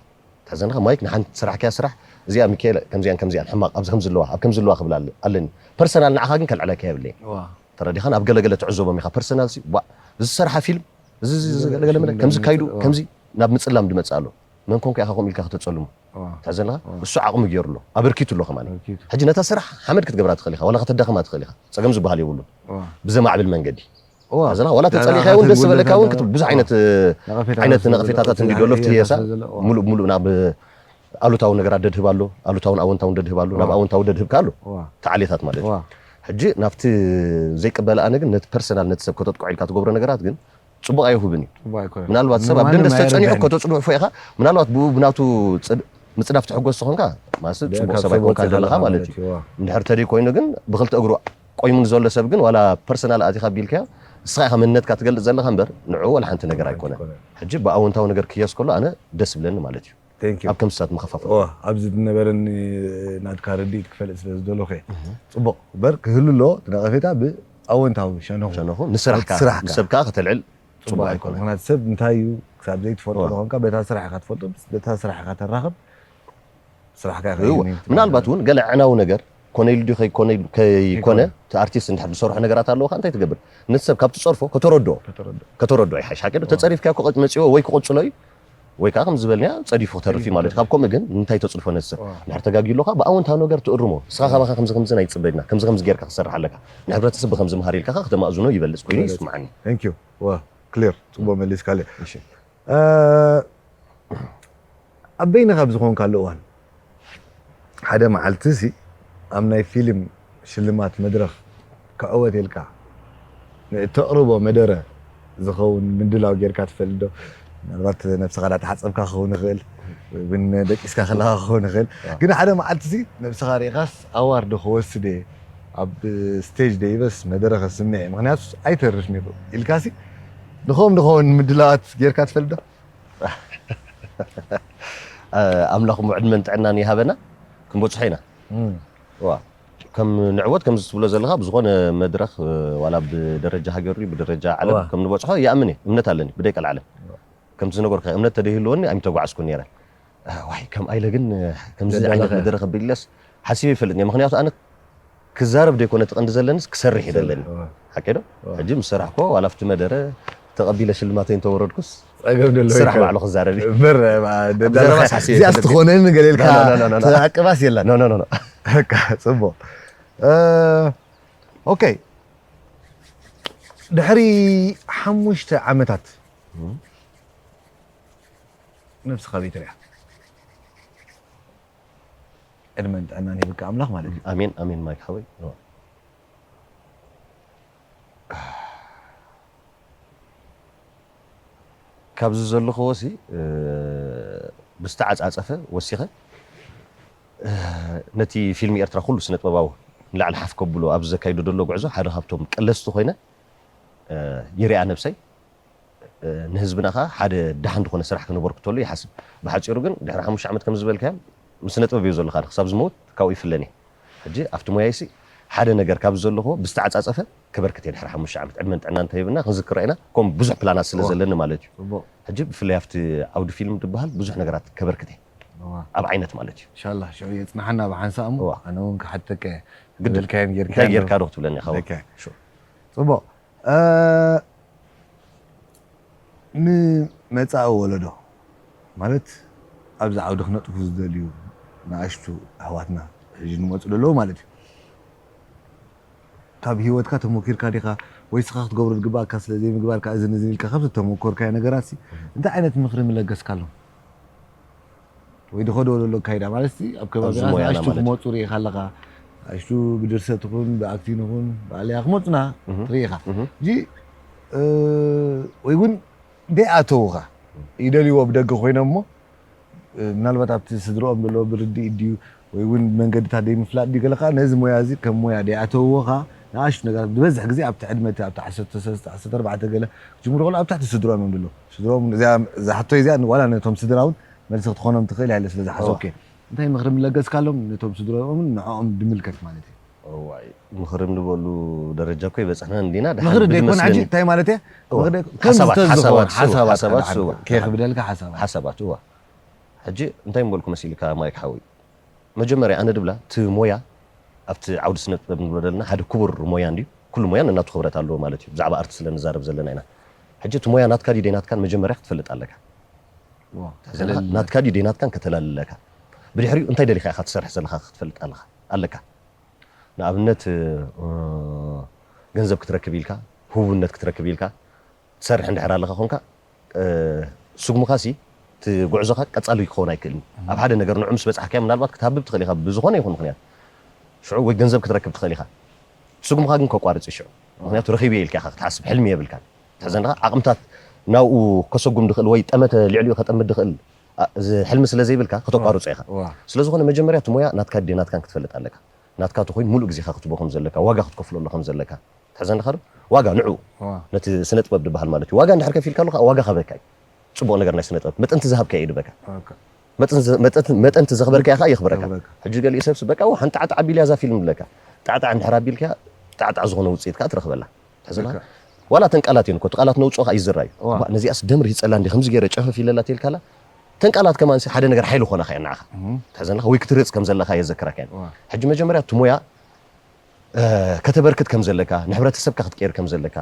ትሕዘኒ ዲኻ ማይክ ንሓንቲ ስራሕ ከያ ስራሕ እዚኣ ሚካኤል ከምዚኣን ከምዚኣን ሕማቕ ኣብዚ ከም ዘለዋ ኣብ ከም ዘለዋ ክብል ኣለ- ኣለኒ ፐርሰናል ንዓኻ ግን ከልዕለካ የብለይ እዋ ተረዲኻን ኣብ ገለገለ ትዕዘቦም ኢኻ ፐርሰናል ሲ ዋ እዚ ዝሰርሓ ፊልም እዚ እዚ- እዚ ገለገለ መለ ከምዚ ካይዱ ከምዚ ናብ ምፅላም ድመፅእ ኣሎ መን ኮንካ ኢኻ ከምኡ ኢልካ ከተፀልሞ እዋ ትሕዘኒ ዲኻ እሱ ዓቕሚ ገይሩ ኣሎ ኣበርኪቱ ኣሎ ከማን ኣበርኪቱ። ሕጂ ነታ ስራሕ ሓመድ ክትገብራ ትኽእል ኢኻ ዋላ ከተዳኽማ ትኽእል ኢኻ ፀገም ዝበሃል የብሉን እዋ ብዘማዕብል መንገዲ እዋ ሕዘና ዋላ ተፀሊኻ እውን ደስ ዝበለካ እውን ክት- ብዙሕ ዓይነት ዓይነት ነቐፌታታት እንዲ ደሎ ፍትህየሳ ሙሉእ ሙሉእ ናብ ኣሉታዊ ነገራት ደድህብ ኣሎ ኣሉታውን ኣወንታውን ደድህብ ኣሎ ናብ ኣወንታዊ ደድህብካ ኣሎ ተዓሌታት ማለት እዩ ሕጂ ናብቲ ዘይቅበል ኣነ ግን ነቲ ፐርሰናል ነቲ ሰብ ከተጥቅዖ ኢልካ ትገብሮ ነገራት ግን ፅቡቅ ኣይሁብን እዩ ምናልባት ሰብ ኣብ ደንደስ ተፀኒሑ ከተፅንሑ ኢኻ ምናልባት ብኡ ብናቱ ምፅዳፍ ትሕጎስ ዝኾንካ ማለት ፅቡቅ ሰብ ኣይኮንካ ዘለኻ ማለት እዩ እንድሕር ተደይ ኮይኑ ግን ብክልተ እግሩ ቆይሙ ንዘሎ ሰብ ግን ዋላ ፐርሰናል ኣቲኻ ቢልካዮ ንስኻ ኢኻ መንነትካ ትገልፅ ዘለኻ እምበር ንዕኡ ዋላ ሓንቲ ነገር ኣይኮነን ሕጂ ብኣወንታዊ ነገር ክየስ ከሎ ኣነ ደስ ይብለኒ ማለት እዩ ኣብ ከምስታት መኸፋፈል ኣብዚ ዝነበረኒ ናትካ ርድኢት ክፈልጥ ስለ ዝደለኹ እየ ፅቡቅ እምበር ክህሉ ኣለዎ እቲ ነቐፌታ ብኣወንታዊ ሸነኹ ሸነኹ ንስራሕካ ንሰብካ ከተልዕል ፅቡቅ ኣይኮነ ምክንያቱ ሰብ እንታይ እዩ ክሳብ ዘይትፈልጦ ዝኾንካ በታ ስራሕ ኢካ ትፈልጦ በታ ስራሕ ኢካ ተራኽብ ስራሕካ ምናልባት እውን ገለ ዕናዊ ነገር ኮነ ኢሉ ድዩ ከይኮነ ኢሉ ከይኮነ እቲ ኣርቲስት እንድሕር ዝሰርሖ ነገራት ኣለዎ ከዓ እንታይ ትገብር ነቲ ሰብ ካብ ትፀርፎ ከተረድኦ ከተረድኦ ይሓይሽ ሓቂ ተፀሪፍካ መፅዎ ወይ ክቕፅሎ እዩ ወይ ከዓ ከም ዝበልንያ ፀዲፉ ክተርፍ እዩ ማለት ካብ ከምኡ ግን እንታይ ተፅድፎ ነቲ ሰብ እንድሕር ተጋጊሎ ከዓ ብኣወንታዊ ነገር ትእርሞ ንስኻ ካባኻ ከምዚ ከምዚ ናይ ፅበድና ከምዚ ከምዚ ጌርካ ክሰርሕ ኣለካ ንሕብረተሰብ ብከምዚ መሃር ኢልካ ከዓ ክተማእዝኖ ይበልፅ ኮይኑ ይስማዓኒ ክሊር ፅቡቅ መሊስካ ኣብ በይንኻ ኣብ ዝኾንካሉ እዋን ሓደ መዓልቲ ሲ ኣብ ናይ ፊልም ሽልማት መድረኽ ክዕወት ኢልካ ንእተቕርቦ መደረ ዝኸውን ምድላው ጌርካ ትፈልጥ ዶ? ምናልባት ነብስኻ ዳተሓጸብካ ክኸውን ይኽእል፣ ወይ እውን ደቂስካ ከለኻ ክኸውን ይኽእል። ግን ሓደ መዓልቲ ሲ ነብስኻ ርኢኻስ ኣዋርድ ክወስድ እየ፣ ኣብ ስቴጅ ደይበስ መደረ ከስምዕ እየ፣ ምኽንያቱ ኣይተርፍን እዩ ኢልካ ሲ ንኸም ንኸውን ምድላዋት ጌርካ ትፈልጥ ዶ? ኣምላኽ እሞ ዕድመን ጥዕናን ይሃበና፣ ክንበፅሖ ኢና። ዋ ከም ንዕወት ከምዚ ትብሎ ዘለኻ ብዝኾነ መድረኽ ዋላ ብደረጃ ሃገር ብደረጃ ዓለም ከም ንበፅሖ ይኣምን እየ፣ እምነት ኣለኒ ብደይ ቀልዓለም። ከምቲ ዝነገርካ እምነት ተደይህልወኒ ኣይምተጓዓዝኩን ነይረ። ዋይ ከም ኣይለ ግን ከምዚ ዓይነት መደረ ከቢለስ ሓሲበ ይፈልጥ እየ። ምክንያቱ ኣነ ክዛረብ ደይኮነ እቲ ቀንዲ ዘለንስ ክሰርሕ ይደለኒ። ሓቂ ዶ? ሕጂ ምስ ሰራሕኮ ዋላ ኣብቲ መደረ ተቐቢለ ሽልማተይ እንተወረድኩስ ጸገም ደሎ ስራሕ ባዕሉ ክዛረብ እዩ። እምበር እዚኣ ስትኾነኒ ገለ ኢልካ ተዓቅባስ የላን። ኖ ኖ ኖ በቃ ጽቡቕ። ኦኬ ድሕሪ ሓሙሽተ ዓመታት ነብስኻ ቤት ሪያ ዕድመን ጥዕናን ይብካ ኣምላኽ ማለት እዩ። ኣሜን ኣሜን ማይክ ሓወይ። ካብዚ ዘለኽዎ ሲ ብዝተዓፃፀፈ ወሲኸ ነቲ ፊልም ኤርትራ ኩሉ ስነጥበባዊ ንላዕሊ ሓፍ ከብሎ ኣብዚ ዘካይዶ ዘሎ ጉዕዞ ሓደ ካብቶም ቀለስቲ ኮይነ ይሪኣ ነብሰይ። ንህዝብና ከዓ ሓደ ደሓን ዝኾነ ስራሕ ክነበርክተሉ ይሓስብ። ብሓፂሩ ግን ድሕሪ ሓሙሽተ ዓመት ከም ዝበልካዮ ምስ ስነጥበብ እዩ ዘለካ ክሳብ ዝመውት ካብኡ ይፍለን እየ። ሕጂ ኣብቲ ሞያይሲ ሓደ ነገር ካብ ዘለኹዎ ብዝተዓፃፀፈ ከበርክት እየ ድሕሪ ሓሙሽተ ዓመት ዕድመን ጥዕና እንተሂብና ክንዝክሮ ኢና። ከም ብዙሕ ፕላናት ስለ ዘለኒ ማለት እዩ። ሕጂ ብፍላይ ኣብቲ ዓውዲ ፊልም ዝበሃል ብዙሕ ነገራት ከበርክት እየ ኣብ ዓይነት ማለት እዩ። ኢንሻላህ ሽዑ የፅናሓና ብሓንሳእ እሞ ኣነ እውን ክሓተከ ግድልካዮም እንታይ ጌርካ ዶ ክትብለኒ ይኸውን። ፅቡቅ ንመፃኢ ወለዶ ማለት ኣብዚ ዓውዲ ክነጥፉ ዝደልዩ ንኣሽቱ ኣሕዋትና ሕጂ ንመፁ ዘለዉ ማለት እዩ። ካብ ሂወትካ ተሞኪርካ ዲኻ ወይ ስኻ ክትገብሮ ዝግባእካ ስለ ዘይምግባርካ እዝን እዝን ኢልካ ካብቲ ተሞኮርካዮ ነገራት እንታይ ዓይነት ምኽሪ ምለገስካሎም? ወይ ድኸዶ ዘሎ ኣካይዳ ማለት ሲ ኣብ ከባቢ ኣሽቱ ክመፁ ርኢኻ ኣለኻ። ኣሽቱ ብድርሰት ይኹን ብኣክቲን ይኹን ብኣልያ ክመፁና ትርኢኻ። እዚ ወይ እውን ደይኣተውኻ ይደልይዎ ብደገ ኮይኖም እሞ ምናልባት ኣብቲ ስድረኦም ዘሎ ብርድኢት ድዩ ወይ እውን መንገድታት ደይምፍላጥ ድዩ ገለ ከዓ ነዚ ሞያ እዚ ከም ሞያ ደይኣተውዎ ከዓ ንኣሽቱ ነገራት ዝበዝሕ ግዜ ኣብቲ ዕድመ ኣብቲ ዓሰርተ ሰለስተ ዓሰርተ ኣርባዕተ ገለ ክጅምሩ ከሎ ኣብ ትሕቲ ስድሮኦም እዮም ዘለዉ። ስድሮኦም እዚኣ እዛ ሕቶ እዚኣ ዋላ ነቶም ስድራ እውን መልሲ ክትኾኖም ትኽእል እያ ኢለ ስለ ዝሓሰብኩ እየ። እንታይ ምኽሪ ምለገስካሎም ነቶም ስድሮኦምን ንዕኦም ድምልከት ማለት እዩ። እዋይ ምኽሪ ንበሉ ደረጃ እኮ ይበፅሕና እንዲና። ምኽሪ ደይኮን ሕጂ እንታይ ማለት እየ? ከም ዝተዝኾን ሓሳባት ሓሳባት ከየኽብደልካ ሓሳባት ሓሳባት እዋ። ሕጂ እንታይ ምበልኩ መሲልካ ማይክ ሓወይ መጀመርያ ኣነ ድብላ እቲ ሞያ ኣብቲ ዓውዲ ስነ ጥበብ ንብሎ ዘለና ሓደ ክቡር ሞያ እንድዩ። ኩሉ ሞያ ነናቱ ክብረት ኣለዎ ማለት እዩ። ብዛዕባ ኣርቲ ስለ ንዛረብ ዘለና ኢና። ሕጂ እቲ ሞያ ናትካ ድዩ ደይናትካን መጀመርያ ክትፈልጥ ኣለካ። ናትካ ድዩ ደይናትካን ከተላሊ ኣለካ። ብድሕሪኡ እንታይ ደሊኻ ኢኻ ትሰርሕ ዘለኻ ክትፈልጥ ኣለኻ ኣለካ። ንኣብነት ገንዘብ ክትረክብ ኢልካ፣ ህቡብነት ክትረክብ ኢልካ፣ ትሰርሕ እንድሕር ኣለኻ ኮንካ ስጉምኻሲ እቲ ጉዕዞኻ ቀጻሊ ክኸውን ኣይክእልን። ኣብ ሓደ ነገር ንዑ ምስ በጻሕካዮ ምናልባት ክትሃብብ ትኽእል ኢኻ ብዝኾነ ይኹን ምኽንያት። ሽዑ ወይ ገንዘብ ክትረክብ ትኽእል ኢኻ። ስጉምኻ ግን ከቋርጽ እዩ ሽዑ። ምኽንያቱ ረኺበ ኢልካ ኢኻ ክትሓስብ ሕልሚ የብልካን። ትሕዘንኻ ዓቕምታት ናብኡ ከሰጉም ድኽእል ወይ ጠመተ ልዕሊኡ ከጠምት ድኽእል ሕልሚ ስለ ዘይብልካ ከተቋርጾ ኢኻ። ስለ ዝኾነ መጀመርያ እቲ ሞያ ናትካ ድዩ ናትካን ክትፈልጥ ኣለካ። ናትካ ተኾይኑ ሙሉእ ግዜኻ ክትቦ ከም ዘለካ፣ ዋጋ ክትከፍለሉ ከም ዘለካ። ትሕዘኒ ኸዶ ዋጋ ንዑ ነቲ ስነ ጥበብ ዝበሃል ማለት እዩ። ዋጋ እንድሕር ከፊልካሉ ከዓ ዋጋ ከበካ እዩ። ፅቡቕ ነገር ናይ ስነ ጥበብ መጠንቲ ዝሃብካ እዩ ድበካ። መጠንቲ ዘኽበርካ ከዓ የኽብረካ። ሕጂ ገሊኡ ሰብስ በቃ ሓንቲ ጣዕጣዕ ኣቢልያ እዛ ፊልም ብለካ። ጣዕጣዕ እንድሕር ኣቢልካ ጣዕጣዕ ዝኾነ ውፅኢት ከዓ ትረኽበላ። ትሕዘኒ ዋላ ተን ቃላት እየን እኮ እቲ ቃላት ነውፅኦ ከዓ ይዝራዩ። ነዚኣስ ደም ርሂፀላ እንዲ ከምዚ ገይረ ጨፈፍ ኢለላ ተልካላ ተን ቃላት ከማን ሓደ ነገር ሓይሊ ኾነኻ እየን ንዓኻ። ትሕዘኒ ወይ ክትርፅ ከም ዘለካ የዘክረካ እየን። ሕጂ መጀመርያ እቲ ሞያ ከተበርክት ከም ዘለካ፣ ንሕብረተሰብካ ክትቀይር ከም ዘለካ፣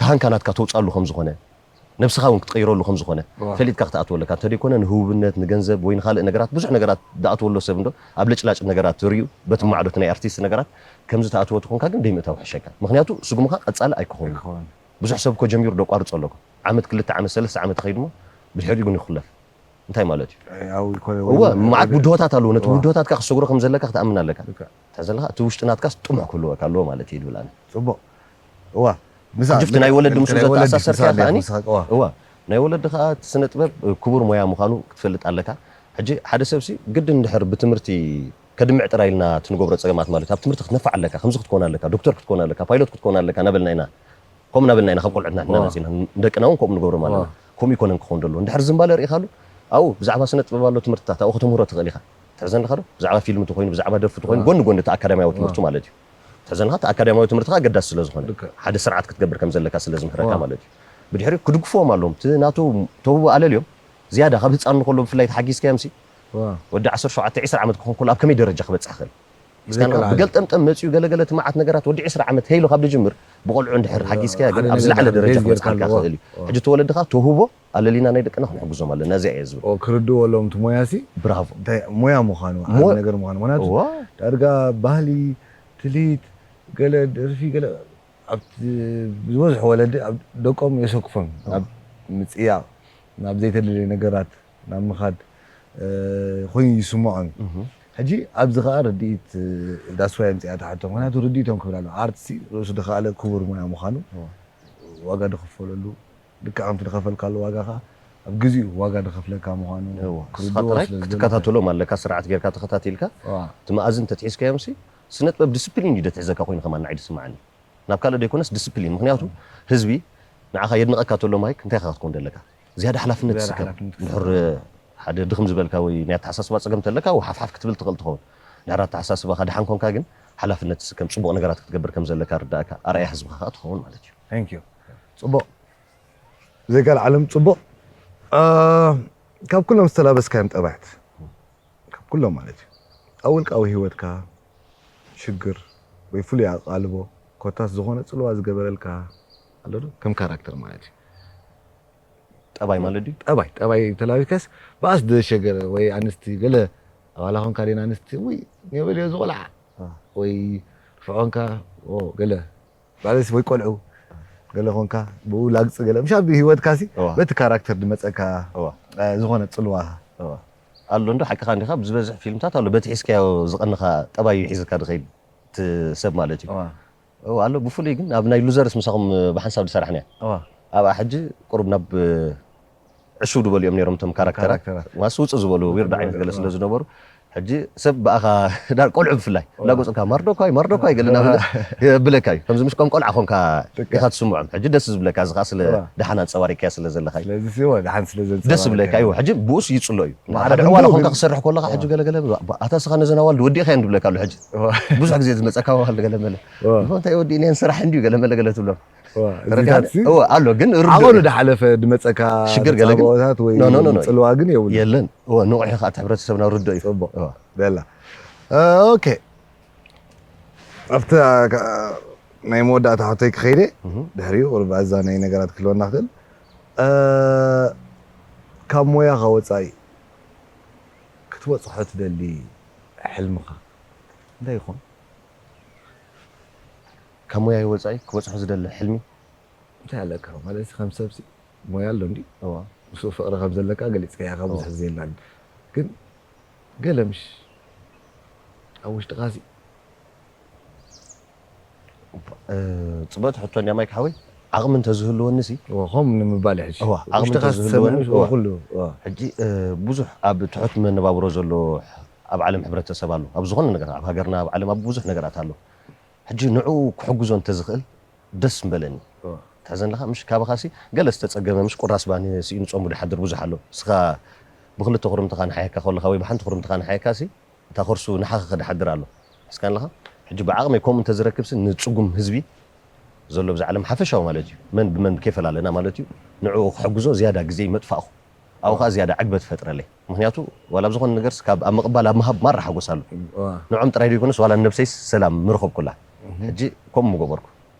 ተሃንካ ናትካ ተውፅኣሉ ከም ዝኾነ፣ ነብስኻ እውን ክትቀይረሉ ከም ዝኾነ ፈሊጥካ ክትኣትዎ ኣለካ። እንተደይኮነ ንህቡብነት፣ ንገንዘብ ወይ ንኻልእ ነገራት ብዙሕ ነገራት ዝኣትዎ ኣሎ ሰብ እንዶ ኣብ ለጭላጭ ነገራት ርእዩ በቲ ማዕዶ እቲ ናይ ኣርቲስት ነገራት ከምዚ ተኣትዎ ተኾንካ ግን ደይምእታው ይሕሸካ። ምኽንያቱ ስጉምኻ ቀፃሊ ኣይክኸውን። ብዙሕ ሰብ እኮ ጀሚሩ ዶ ኣቋርጾ ኣሎ እኮ። ዓመት ክልተ ዓመት ሰለስተ ዓመት ይኸይድ እሞ ብድሕሪኡ ግን ይኹለፍ። እንታይ ማለት እዩ? እወ፣ መዓት ብድሆታት ኣለዎ። ነቲ ብድሆታትካ ክሰግሮ ከም ዘለካ ክትኣምን ኣለካ። እንታይ ዘለካ እቲ ውሽጢ ናትካስ ጥሙሕ ክህልወካ ኣለዎ ማለት እዩ ድብል ኣነ። ጽቡቕ። እዋ። ሕጂ ናይ ወለዲ ምስ ዘተኣሳሰርካ ከኣኒ እዋ፣ ናይ ወለዲ ከዓ እቲ ስነ ጥበብ ክቡር ሞያ ምዃኑ ክትፈልጥ ኣለካ። ሕጂ ሓደ ሰብሲ ግድን እንድሕር ብትምህርቲ ከድምዕ ጥራይ ኢልና እቲ ንገብሮ ፀገማት ማለት ኣብ ትምህርቲ ክትነፋዕ ኣለካ፣ ከምዚ ክትኮን ኣለካ፣ ዶክተር ክትኮን ኣለካ፣ ፓይሎት ክትኮን ኣለካ እናበልና ኢና ከምኡ እናበልና ኢና ካብ ቆልዑትና እናመፂና ደቅና እውን ከምኡ ንገብሮም ኣለና። ከምኡ ይኮነን ክኸውን ደሎ እንድሕር ዝንባለ ርኢኻሉ ኣብኡ ብዛዕባ ስነ ጥበብ ኣሎ ትምህርትታት ኣብኡ ከተምህሮ ትኽእል ኢኻ። ትሕዘኒ ዶ ብዛዕባ ፊልም ተኮይኑ ብዛዕባ ደርፊ ተኮይኑ ጎኒ ጎኒ እቲ ኣካዳሚያዊ ትምህርቱ ማለት እዩ። ትሕዘኒ እቲ ኣካዳሚያዊ ትምህርትኻ ኣገዳሲ ስለ ዝኾነ ሓደ ስርዓት ክትገብር ከም ዘለካ ስለ ዝምህረካ ማለት እዩ። ብድሕሪኡ ክድግፍዎም ኣለዎም እቲ ናቱ ተውህቦ ኣለልዮም ዝያዳ ካብ ህፃን ንከሎ ብፍላይ ተሓጊዝካዮም ሲ ወዲ ዓሰርተ ሸውዓተ ዒስራ ዓመት ክኾን ከሎ ኣብ ከመይ ደረጃ ክበፅሕ ክእል እስካን ብገልጠምጠም መፅኡ ገለገለ እቲ መዓት ነገራት ወዲ ዒስራ ዓመት ሄሎ ካብ ዝጅምር ብቆልዑ እንድሕር ሓጊዝካያ ግን ኣብ ዝለዓለ ደረጃ ክበፅሓልካ ክእል እዩ። ሕጂ ተወለድኻ ተውህቦ ኣለሊና ናይ ደቅና ክንሕግዞም ኣለና እዚኣ እየ ዝብል። ክርድእዎ ኣለዎም እቲ ሞያ ሲ ብራቮ እንታይ ሞያ ምዃኑ ሓደ ነገር ምዃኑ ምክንያቱ ዳርጋ ባህሊ ትልሂት ገለ ደርፊ ገለ ኣብቲ ዝበዝሑ ወለዲ ደቆም የሰክፎም ናብ ምፅያቕ ናብ ዘይተደለየ ነገራት ናብ ምኻድ ኮይኑ ይስምዖም እዩ። ሕጂ ኣብዚ ከዓ ርድኢት ዳስዋይ ኣምፅኣ ትሓቶ ምክንያቱ ርድኢቶም ክብል ኣለዎ። ኣርትሲ ርእሱ ዝኸኣለ ክቡር ሙያ ምዃኑ ዋጋ ዝኽፈለሉ ልክዕ ከምቲ ዝኸፈልካሉ ዋጋ ከዓ ኣብ ግዚኡ ዋጋ ዝኸፍለካ ምዃኑ ክርድእዎ ስለ ዝደለካ ክትከታተሎም ኣለካ። ስርዓት ጌርካ ተኸታቲልካ እቲ መኣዝን ተትሒዝካዮም ሲ ስነ ጥበብ ዲስፕሊን እዩ ደትሕዘካ ኮይኑ ከማን ንዓይ ዝስምዓኒ። ናብ ካልእ ዘይኮነስ ዲስፕሊን ምክንያቱ ህዝቢ ንዓኻ የድንቐካ ተሎ ማይክ እንታይ ኢኻ ክትኮን ዘለካ ዝያዳ ሓላፍነት ትስከም እንድሕር ሓደ ድኽም ዝበልካ ወይ ናይ ኣተሓሳስባ ፀገም ተለካ ሓፍሓፍ ክትብል ትኽእል ትኸውን ድሕር ኣተሓሳስባኻ ድሓን ኮንካ ግን ሓላፍነት ትስከም ፅቡቕ ነገራት ክትገብር ከም ዘለካ ርዳእካ ኣርኣያ ህዝብኻ ከዓ ትኸውን ማለት እዩ። Thank you። ፅቡቕ ብዘይ ካልእ ዓለም ፅቡቕ ካብ ኩሎም ዝተላበስካዮም ጠባያት ካብ ኩሎም ማለት እዩ ኣብ ውልቃዊ ህይወትካ ሽግር ወይ ፍሉይ ኣቓልቦ ኮታስ ዝኾነ ጽልዋ ዝገበረልካ ኣሎ ዶ ከም ካራክተር ማለት እዩ ጠባይ ማለት ድዩ ጠባይ ጠባይ ተላቢካስ ብኣስ ዝሸገረ ወይ ኣንስቲ ገለ ኣባላ ኾንካ ዴን ኣንስቲ ውይ ኔበልዮ ዝቆልዓ ወይ ርፍዖንካ ገለ ባለስ ወይ ቆልዑ ገለ ኾንካ ብኡ ላግፂ ገለ ምሻ ብህይወትካ ሲ በቲ ካራክተር ድመፀካ ዝኾነ ፅልዋ ኣሎ እንዶ ሓቅኻ እንዲኻ ብዝበዝሕ ፊልምታት ኣሎ በቲ ሒዝካዮ ዝቐንኻ ጠባይ እዩ ሒዝካ ድኸይድ እቲ ሰብ ማለት እዩ ኣሎ ብፍሉይ ግን ኣብ ናይ ሉዘርስ ምሳኹም ብሓንሳብ ዝሰራሕናያ ኣብኣ ሕጂ ቁሩብ ናብ ዕሽው ዝበሉ እዮም ነይሮም እቶም ካራክተራት ማስ ውፅእ ዝበሉ ዊርድ ዓይነት ገለ ስለ ዝነበሩ ሕጂ ሰብ ብኣኻ ዳር ቆልዑ ብፍላይ እንዳጎፅካ ማርዶኳይ ማርዶኳይ ገለ እናበለ የብለካ እዩ ከምዚ ምስ ከም ቆልዓ ኮንካ ኢኻ ትስምዖም ሕጂ ደስ ዝብለካ እዚ ከዓ ስለ ደሓን ኣንፀባሪቅካዮ ስለ ዘለካ እዩ ስለዚ ሲ ወ ደሓን ስለ ደስ ዝብለካ እዩ ዘንጸባረቀ ሕጂ ብኡስ ይፅሎ እዩ ማዕረ ሓደ ዕዋላ ኮንካ ክሰርሕ ከለካ ሕጂ ገለገለ ኣታስኻ ነዘን ኣዋልድ ወዲእካየን ዝብለካ ኣሎ ሕጂ ብዙሕ ግዜ ዝመፀካ ኣዋልድ ገለመለ እንታይ ወዲእናየን ስራሕ እንድዩ ገለመለ ገለ ትብሎም ተረዲኻ? እዚታት ሲ እወ ኣሎ ግን ርዱእ ዓቐኑ እዩ። ድሓለፈ ድመፀካ ሽግር ገለ ግን? ፃብኦታት ወይ No, no, no, no. ፅልዋ ግን የብሉ የለን እወ ንቑሕ ኢኻ እቲ ሕብረተሰብና ርዱእ እዩ ጽቡቕ እወ። በላ ኦኬ ኣብቲ ናይ መወዳእታ ሕቶይ ክኸይደ እህ። ድሕሪኡ ቁርብ ኣዛ ናይ ነገራት ክህልወና ክእል እ፣ ካብ ሞያኻ ወፃኢ ክትበፅሖ ትደሊ ሕልምኻ እንታይ ይኾን ካብ ሞያይ ወፃኢ ክበፅሖ ዝደሊ ሕልሚ እንታይ ኣለካ ማለት ከም ሰብሲ ሞያ ኣሎ እንዲ ምስኡ ፍቕሪ ከም ዘለካ ገሊፅካያ ካብ ብዙሕ ግዜ የላን ግን ገለ ምሽ ኣብ ውሽጥኻ ሲ ፅቡቅ ሕቶ እንዲያ ማይክ ሓወይ ዓቕሚ እንተዝህልወኒ ሲ ከምኡ ንምባል ሕጂ ዓቕሚ እንተዝህልወኒ ሕጂ ብዙሕ ኣብ ትሑት መነባብሮ ዘሎ ኣብ ዓለም ሕብረተሰብ ኣሎ ኣብ ዝኾነ ነገር ኣብ ሃገርና ኣብ ዓለም ኣብ ብዙሕ ነገራት ኣሎ ሕጂ ንዕኡ ክሕግዞ እንተዝኽእል ደስ ምበለኒ ትሕዘኒ ኣለኻ ምሽ ካባኻ ሲ ገለ ዝተፀገመ ምሽ ቁራስ ባኒ ስኢኑ ፆሙ ድሓድር ብዙሕ ኣሎ እስኻ ብክልተ ኩርምትኻ ንሓየካ ከለኻ ወይ ብሓንቲ ኩርምትኻ ንሓየካ ሲ እታ ከርሱ ንሓኺ ክድሓድር ኣሎ እስካ ኣለኻ ሕጂ ብዓቕመይ ከምኡ እንተዝረክብሲ ንፅጉም ህዝቢ ዘሎ ብዛ ዓለም ሓፈሻዊ ማለት እዩ መን ብመን ብኬፈል ኣለና ማለት እዩ ንዕኡ ክሕግዞ ዝያዳ ግዜ ይመጥፋእኹ ኣብኡ ከዓ ዝያዳ ዕግበት ይፈጥረለይ ምክንያቱ ዋላ ኣብ ዝኾነ ነገርስ ካብ ኣብ ምቕባል ኣብ ምሃብ ማራ ሓጎስ ኣሎ ንዖም ጥራይ ዘይኮነስ ዋላ ንነብሰይስ ሰላም ምረኸብኩላ ሕጂ ከምኡ ምገበርኩ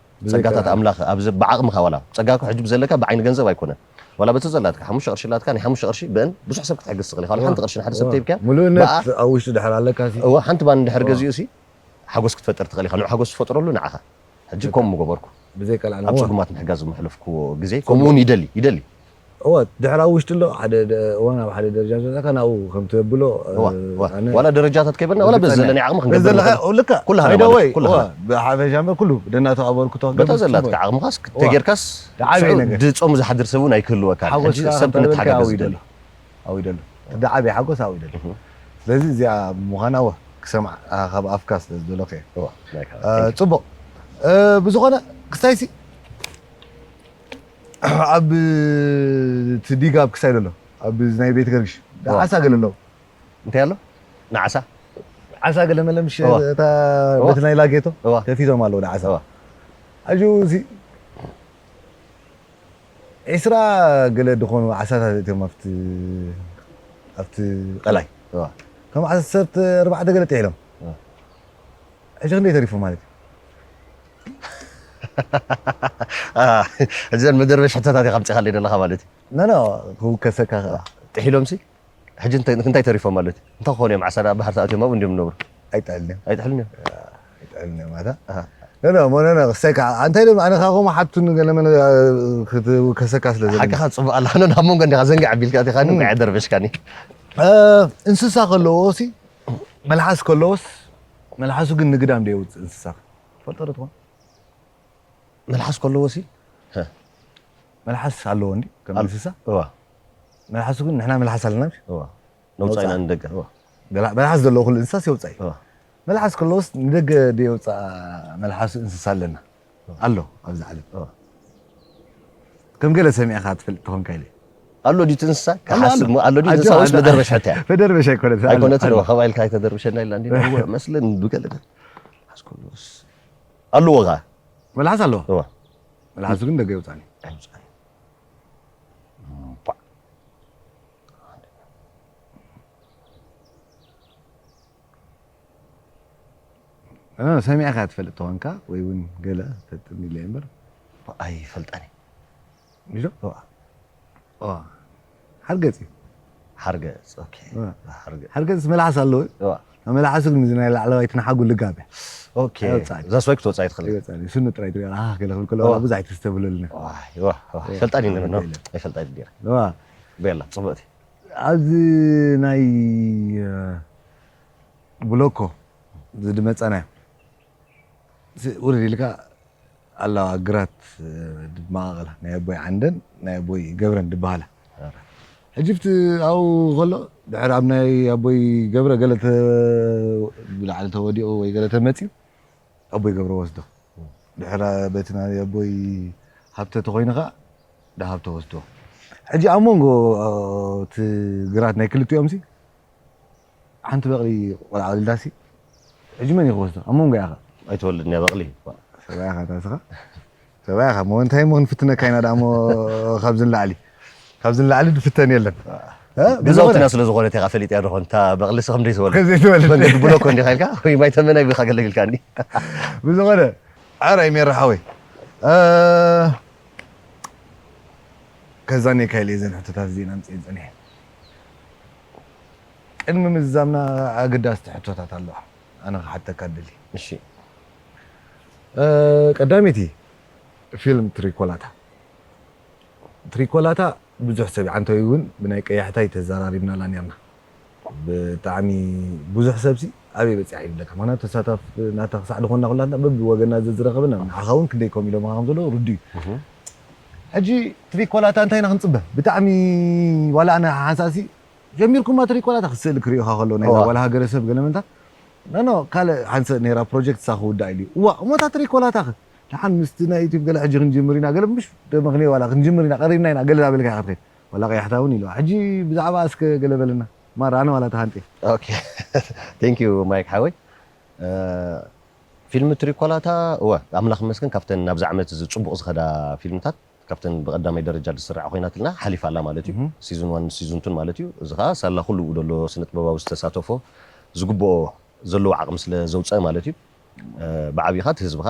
ጸጋታት ኣምላኽ ኣብዚ ብዓቕምኻ ዋላ ጸጋካ ሕጂ ብዘለካ ብዓይኒ ገንዘብ ኣይኮነን ዋላ በቲ ዘላትካ ሓሙሽተ ቅርሺ ላትካ ናይ ሓሙሽተ ቅርሺ ብእን ብዙሕ ሰብ ክትሕግዝ ትኽእል ኢኻ ሓንቲ ቅርሺ ንሓደ ሰብ ተሂብካያ ምሉእነት ኣብ ውሽጢ ድሕር ኣለካ እወ ሓንቲ ባን ድሕር ገዚኡ ሲ ሓጎስ ክትፈጥር ትኽእል ኢኻ ንዑ ሓጎስ ትፈጥረሉ ንዓኻ ሕጂ ከምኡ ምገበርኩ ብዘይ ካልኣና ኣብ እዋ። ጸጉማት ምሕጋዝ ምሕለፍክዎ ግዜ ከምኡ እውን ይደሊ ይደሊ እወ ድሕር ኣብ ውሽጢ ኣሎ ሓደ ደ- እዋን ኣብ ሓደ ደረጃ ዝበለካ ናብኡ ከም ትብሎ እዋ እዋ ዋላ ደረጃታት ከይበልና ዋላ በዚ ዘለኒ ዓቕሚ ክንገብር ዘለካ ንኽእል። ልካ ኩላህና by the ማለት way ኩላህና። እዋ ብሓፈሻ እምበር ኩሉ ብደናቱ ኣበርክቶ በታ ዘላትካ ዓቕምኻስ ተጌርካስ ደዓበየ ሽዑ ነገር። ድጾም ዝሓድር ሰብ እውን ኣይክህልወካን ሕጂ ሓጎስካ ሰብ ክንተበልካ ክንተሓገዝ ኣውይ ይደሊ ደሎ ኣውይ ደሎ እቲ ደዓበየ ሓጎስ ኣውይ ደሎ ስለዚ እዚኣ ምዃና እወ ክሰምዓ ካብ ኣፍካ ስለ ዝደለኹ እየ እዋ ናይካ እ፣ ጽቡቕ እ፣ ብዝኾነ ክስታይሲ ኣብ እቲ ዲጋ ኣብ ክሳይ ዘሎ ኣብ ናይ ቤት ገርግሽ እዋ። ዓሳ ገለ ኣለዉ እንታይ ኣሎ ንዓሳ ዓሳ ገለ መለምሽ እዋ። እታ እዋ። በቲ ናይ ላጌቶ እዋ። ተፊቶም ኣለዉ ንዓሳ እዋ። ሕጂ እዚ ዒስራ ገለ ዝኾኑ ዓሳታት እቶም ኣብቲ ኣብቲ ቀላይ እዋ ከም ዓሰርተ ኣርባዕተ ገለ ጥሒሎም እዋ። ሕጂ ክንደይ ተሪፎም ማለት እዩ እዘን መደርበሽ ሕቶታት ኢኻ ምፅኻለይ ዘለኻ ማለት እዩ ኖ ኖ ክውከሰካ ከኣ ጥሒሎም ሲ ሕጂ እንታይ እንታይ ተሪፎም ማለት እዩ እንታይ ክኾኑ እዮም ዓሳ ደኣ ባህር ተኣትዮም ኣብኡ እንዲዮም ዝነብሩ ኣይጥዕልን እዮም ኣይጥሕልን እዮም ኣይጥዕልን እዮም ማታ ኖ ኖ ሞኖ ኖ ክሳይ ከዓ እንታይ ኢሎም ኣነ ካኹም ሓቱን ገለመለ ክትውከሰካ ስለ ዘለ ሓቅኻ ፅቡቅ ኣላ ኖ ኣብ መንጎ እንዲኻ ዘንግዕ ኣቢልካ ኣቲኻኒ እንታይ ኣደርበሽካኒ እንስሳ ከለዎ ሲ መልሓስ ከለዎስ መልሓሱ ግን ንግዳም ዶ የውፅእ እንስሳ ፈልጦ ዶ ትኾን መልሓስ ከለዎ ሲ መልሓስ ኣለዎ እንዲ ከም እንስሳ እዋ መልሓሱ ግን ንሕና መልሓስ ኣለና እዋ ነውፃኢና ንደገ እዋ መልሓስ ዘለዎ ኩሉ እንስሳስ የውፃእ እዩ እዋ መልሓስ ከለዎስ ንደገ ዶ የውፃእ መልሓሱ እንስሳ ኣለና ኣሎ ኣብዚ ዓለም እዋ ከም ገለ ሰሚዕካ ትፈልጥ ትኾንካ ኢለ ኣሎ ድዩ እቲ እንስሳ ክሓስብ እሞ ኣሎ ድዩ እቲ እንስሳ ወይስ መደርበሽ ሕቶ እያ መደርበሽ ኣይኮነት ኣይኮነትን እዋ ካብ ኢልካ ኣይተደርብሸና ኢላ እንዲ መስለን ብገለ ሓስኮስ ኣለዎ ኸ መልሓስ ኣለዎ እዋ መልሓሱ ግን ደገ ይውፃኒ ኣይውፃኒ ሰሚዕካ ትፈልጥ ተኾንካ ወይ እውን ገለ ፈልጥኒ ኢለ እምበር ኣይፈልጣኒ ይዞ ሓርገፅ እዩ ሓርገፅ ኦኬ ሓርገፅ ሓርገፅ መልሓስ ኣለዎ እዋ መልሓሱ ግን እዚ ናይ ላዕለዋይ ትንሓጉ ልጋብ እያ ኦኬ ኣይወፅኣን። እዛ ስወይ ክትወፅኣ ይትኽእል ይወፅኣኒ ስኑ ጥራይ ትሪኦ ኣህ ገለ ክብል ከሎ እዋ። ብዙሕ ኣይተስተብህለሉን ዋይ ዋ ዋ ፈልጣኒ ነብኖ ኣይፈልጣኒ ዲራ እዋ ቤላ ፅቡቅቲ ኣብዚ ናይ ብሎኮ ዝድመፀና ውርድ ኢልካ ኣለዋ ግራት ድማቐላ ናይ ኣቦይ ዓንደን ናይ ኣቦይ ገብረን ድበሃላ ሕጂ ብቲ ኣብኡ ከሎ ድሕር ኣብ ናይ ኣቦይ ገብረ ገለ ብላዕሊ ተወዲቑ ወይ ገለ ተመፅዩ ኣቦይ ገብረ ወስዶ ድሕር በቲ ናይ ኣቦይ ሃብተ ተኮይኑ ከዓ ድሃብተ ወስዶ ሕጂ ኣብ መንጎ እቲ ግራት ናይ ክልቲኦም ሲ ሓንቲ በቕሊ ቆልዓ ወሊዳሲ ሕጂ መን እዩ ክወስዶ ኣብ መንጎ ያኸ ኣይትወልድን እያ በቕሊ ሰብኣይ ኢኻ ታስኻ ሰብኣይ ኢኻ ሞ እንታይ ሞ ክንፍትነካ ኢና ዳሞ ካብዚ ንላዕሊ ካብዚ ንላዕሊ ድፍተን የለን ገዛውትና ስለ ዝኾነት ኢኻ ፈሊጥያ ዶኾን እታ በቕልሲ ከም ዘይትወልድ ከዘይትወልድ መንገዲ ብሎኮ እንዲኻ ኢልካ ወይ ማይ ተመናይ ቢኻ ገለግልካ እንዲ ብዝኾነ ዓራይ ሜራ ሓወይ ከዛኔካ ኢለ ዘን ሕቶታት እዚኤን ኣምፅኤን ፀኒሐ ቅድሚ ምዝዛምና ኣገዳስቲ ሕቶታት ኣለዋ ኣነ ክሓተካ ደሊ እሺ ቀዳመይቲ ፊልም ትሪኮላታ ትሪኮላታ ብዙሕ ሰብ ዓንተዊ እውን ብናይ ቀያሕታይ ተዘራሪብናላ ነርና ብጣዕሚ ብዙሕ ሰብሲ ኣበይ በፂሓ ይብለካ ምክንያቱ ተሳታፍ ናታ ክሳዕ ዝኾንና ኩላትና በቢ ወገና ዘዝረኸብና ንዓኻ እውን ክንደይ ከም ኢሎም ከም ዘለዉ ርዱ እዩ ሕጂ ትሪኮላታ እንታይ ኢና ክንፅበ ብጣዕሚ ዋላ ኣነ ሓንሳእሲ ጀሚርኩማ ትሪኮላታ ክስእል ክሪኦካ ከሎ ናይ ዋላ ሃገረሰብ ገለመንታ ኖ ካልእ ሓንሰእ ነይራ ፕሮጀክት ሳ ክውዳእ ኢሉ እዋ እሞታ ትሪኮላታ ደሓን ምስቲ ናይ ዩቲብ ገለ ሕጂ ክንጅምር ኢና ገለ ምሽ ደመኽኒ ዋላ ክንጅምር ኢና ቀሪብና ኢና ገለ ዳበልካ ኢኻ ትኸይድ ዋላ ቀያሕታ እውን ኢልዋ ሕጂ ብዛዕባ እስከ ገለ በለና ማራ ኣነ ዋላ ተሃንጤ ቴንክ ዩ ማይክ ሓወይ ፊልም ትሪኮላታ እወ ኣምላኽ መስገን ካብተን ናብዚ ዓመት እዚ ፅቡቕ ዝኸዳ ፊልምታት ካብተን ብቐዳማይ ደረጃ ዝስራዕ ኮይናትልና ሓሊፋ ኣላ ማለት እዩ ሲዝን ዋን ሲዝን ቱን ማለት እዩ እዚ ከዓ ሳላ ኩሉ ደሎ ስነጥበባዊ ዝተሳተፎ ዝግብኦ ዘለዎ ዓቕሚ ስለ ዘውፀአ ማለት እዩ ብዓብኻ እቲ ህዝብኻ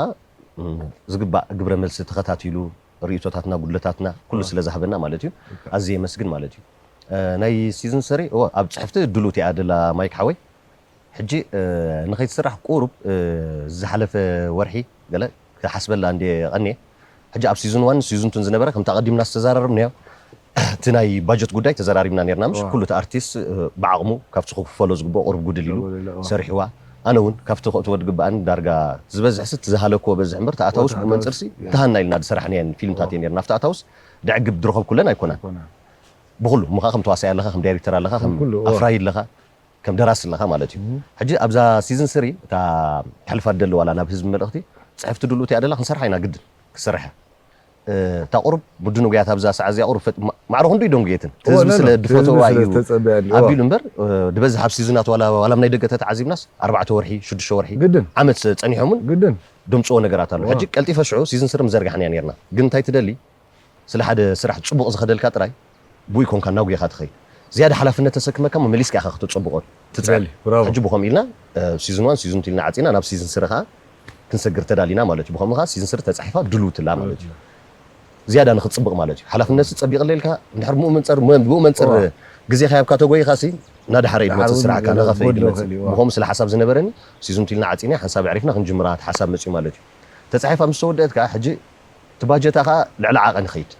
ዝግባእ ግብረ መልሲ ተኸታቲሉ ርእቶታትና ጉድለታትና ኩሉ ስለ ዝሃበና ማለት እዩ ኣዝየ የመስግን ማለት እዩ ናይ ሲዝን ስሪ ኣብ ፅሕፍቲ ድሉት እያ ደላ ማይክ ሓወይ ሕጂ ንኸይትስራሕ ቁሩብ ዝሓለፈ ወርሒ ገለ ክሓስበላ እንደ ቀንየ ሕጂ ኣብ ሲዝን ዋን ሲዝን ቱን ዝነበረ ከምቲ ኣቐዲምና ዝተዘራረብናዮ እቲ ናይ ባጀት ጉዳይ ተዘራሪብና ነርና። ምሽ ኩሉ እቲ ኣርቲስት ብዓቕሙ ካብቲ ክክፈሎ ዝግብኦ ቁሩብ ጉድል ኢሉ ሰሪሕዋ። ኣነ እውን ካብቲ ከእትዎ ዝግብኣኒ ዳርጋ ዝበዝሕሲ እቲ ዝሃለክዎ በዝሕ እምበር ተኣታውስ ብኡ መንፅርሲ ተሃና ኢልና ዝሰራሕናየን ፊልምታት እየ ነርና። ኣብቲ ኣታውስ ደዕግብ ዝረኸብኩለን ኣይኮናን። ብኩሉ እሞ ከዓ ከም ተዋሳኢ ኣለኻ፣ ከም ዳይሬክተር ኣለኻ፣ ከም ኣፍራይ ኣለኻ፣ ከም ደራሲ ኣለኻ ማለት እዩ። ሕጂ ኣብዛ ሲዝን ስሪ እታ ሕልፋት ደሊ ዋላ ናብ ህዝቢ መልእኽቲ ፅሕፍቲ ድልውቲ እያ ደላ ክንሰርሓ ኢና ግድን ክሰርሐ እታ ቁሩብ ምድንጉያት ኣብዛ ሰዓት እዚኣ ቁሩብ ማዕረ ክንዱ ይደንጉየትን እቲ ህዝቢ ስለ ድፈተዋ እዩ ኣቢሉ እምበር ድበዝሕ ኣብ ሲዝናት ዋላ ዋላ ናይ ደገ ተተዓዚብናስ ኣርባዕተ ወርሒ ሽዱሽተ ወርሒ ግድን ዓመት ጸኒሖምን ግድን ደምጽዎ ነገራት ኣሎ። ሕጂ ቀልጢፈ ሽዑ ሲዝን ስሪ ምዘርጋሕናያ ነርና ግን እንታይ ትደሊ ስለ ሓደ ስራሕ ጽቡቕ ዝኸደልካ ጥራይ ብኡ ይኮንካ እናጉየኻ ትኸይድ። ዝያዳ ሓላፍነት ተሰክመካ እሞ መሊስካ ኢኻ ክተጸብቖ ትጽዕር። ሕጂ ብኸምኡ ኢልና ሲዝን ዋን ሲዝን ቱ ኢልና ዓጺና ናብ ሲዝን ስሪ ኸዓ ክንሰግር ተዳሊና ማለት እዩ። ብኸምኡ ኸዓ ሲዝን ስሪ ተጻሒፋ ድልውትላ ማለት እዩ። ዝያዳ ንኽትጽብቕ ማለት እዩ። ሓላፍነት ሲ ጸቢቕለ ኢልካ እንድሕር ብኡ መንጸር ብኡ መንጸር ግዜኻ ሂብካ ተጎይኻሲ ናድሓረ እዩ ዝመጽእ ስራሕካ ንኸፈ እዩ ዝመጽእ። ብኸምኡ ስለ ሓሳብ ዝነበረኒ ሲዝን ቱ ኢልና ዓጺና ሓንሳብ ኣዕሪፍና ክንጅምራ እቲ ሓሳብ መጽዩ ማለት እዩ። ተጻሒፋ ምስ ተወደአት ከኣ ሕጂ እቲ ባጀታ ከኣ ልዕሊ ዓቐን ይኸይድ።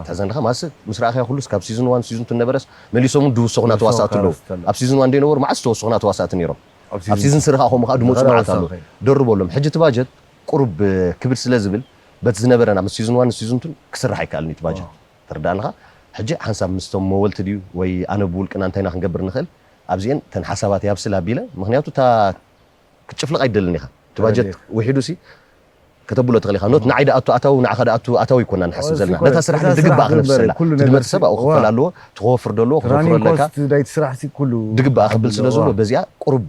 ትሕዘኒ ኸ ማስ ምስ ረኣኻዮ ኩሉስ ካብ ሲዝን ዋን ሲዝን ቱ ነበረስ መሊሶም እውን ድውሰኹና ተዋሳእቲ ኣለዉ። ኣብ ሲዝን ዋን ዘይነበሩ መዓስ ዝተወሰኹና ተዋሳእቲ ነይሮም። ኣብ ሲዝን ስሪ ከኣ ከምኡ ከኣ ድመፁ መዓት ኣለዉ። ደርበሎም። ሕጂ እቲ ባጀት ቁሩብ ክብድ ስለ ዝብል በቲ ዝነበረና ምስ ሲዝን ዋን ሲዝን ቱን ክስራሕ ኣይከኣልን እዩ እቲ ባጀት። ትርዳእንኻ? ሕጂ ሓንሳብ ምስቶም መወልቲ ድዩ ወይ ኣነ ብውልቅና እንታይ ኢና ክንገብር ንኽእል ኣብዚአን ተን ሓሳባት ያብስል ኣቢለ ምኽንያቱ እታ ክትጭፍልቕ ኣይደልን ኢኻ እቲ ባጀት ውሒዱ ሲ ከተብሎ ትኽእል ኢኻ ኖት ንዓይ ደኣቱ ኣታዊ ንዓኻ ደኣቱ ኣታዊ ይኮና ንሓስብ ዘለና ነታ ስራሕ ግን ድግባእ ክነፍሰላ ድመቲ ሰብ ኣብኡ ክፈል ኣለዎ ትኸወፍር ደለዎ ክኸፍረለካ ድግባእ ክብል ስለ ዘሎ በዚኣ ቁሩብ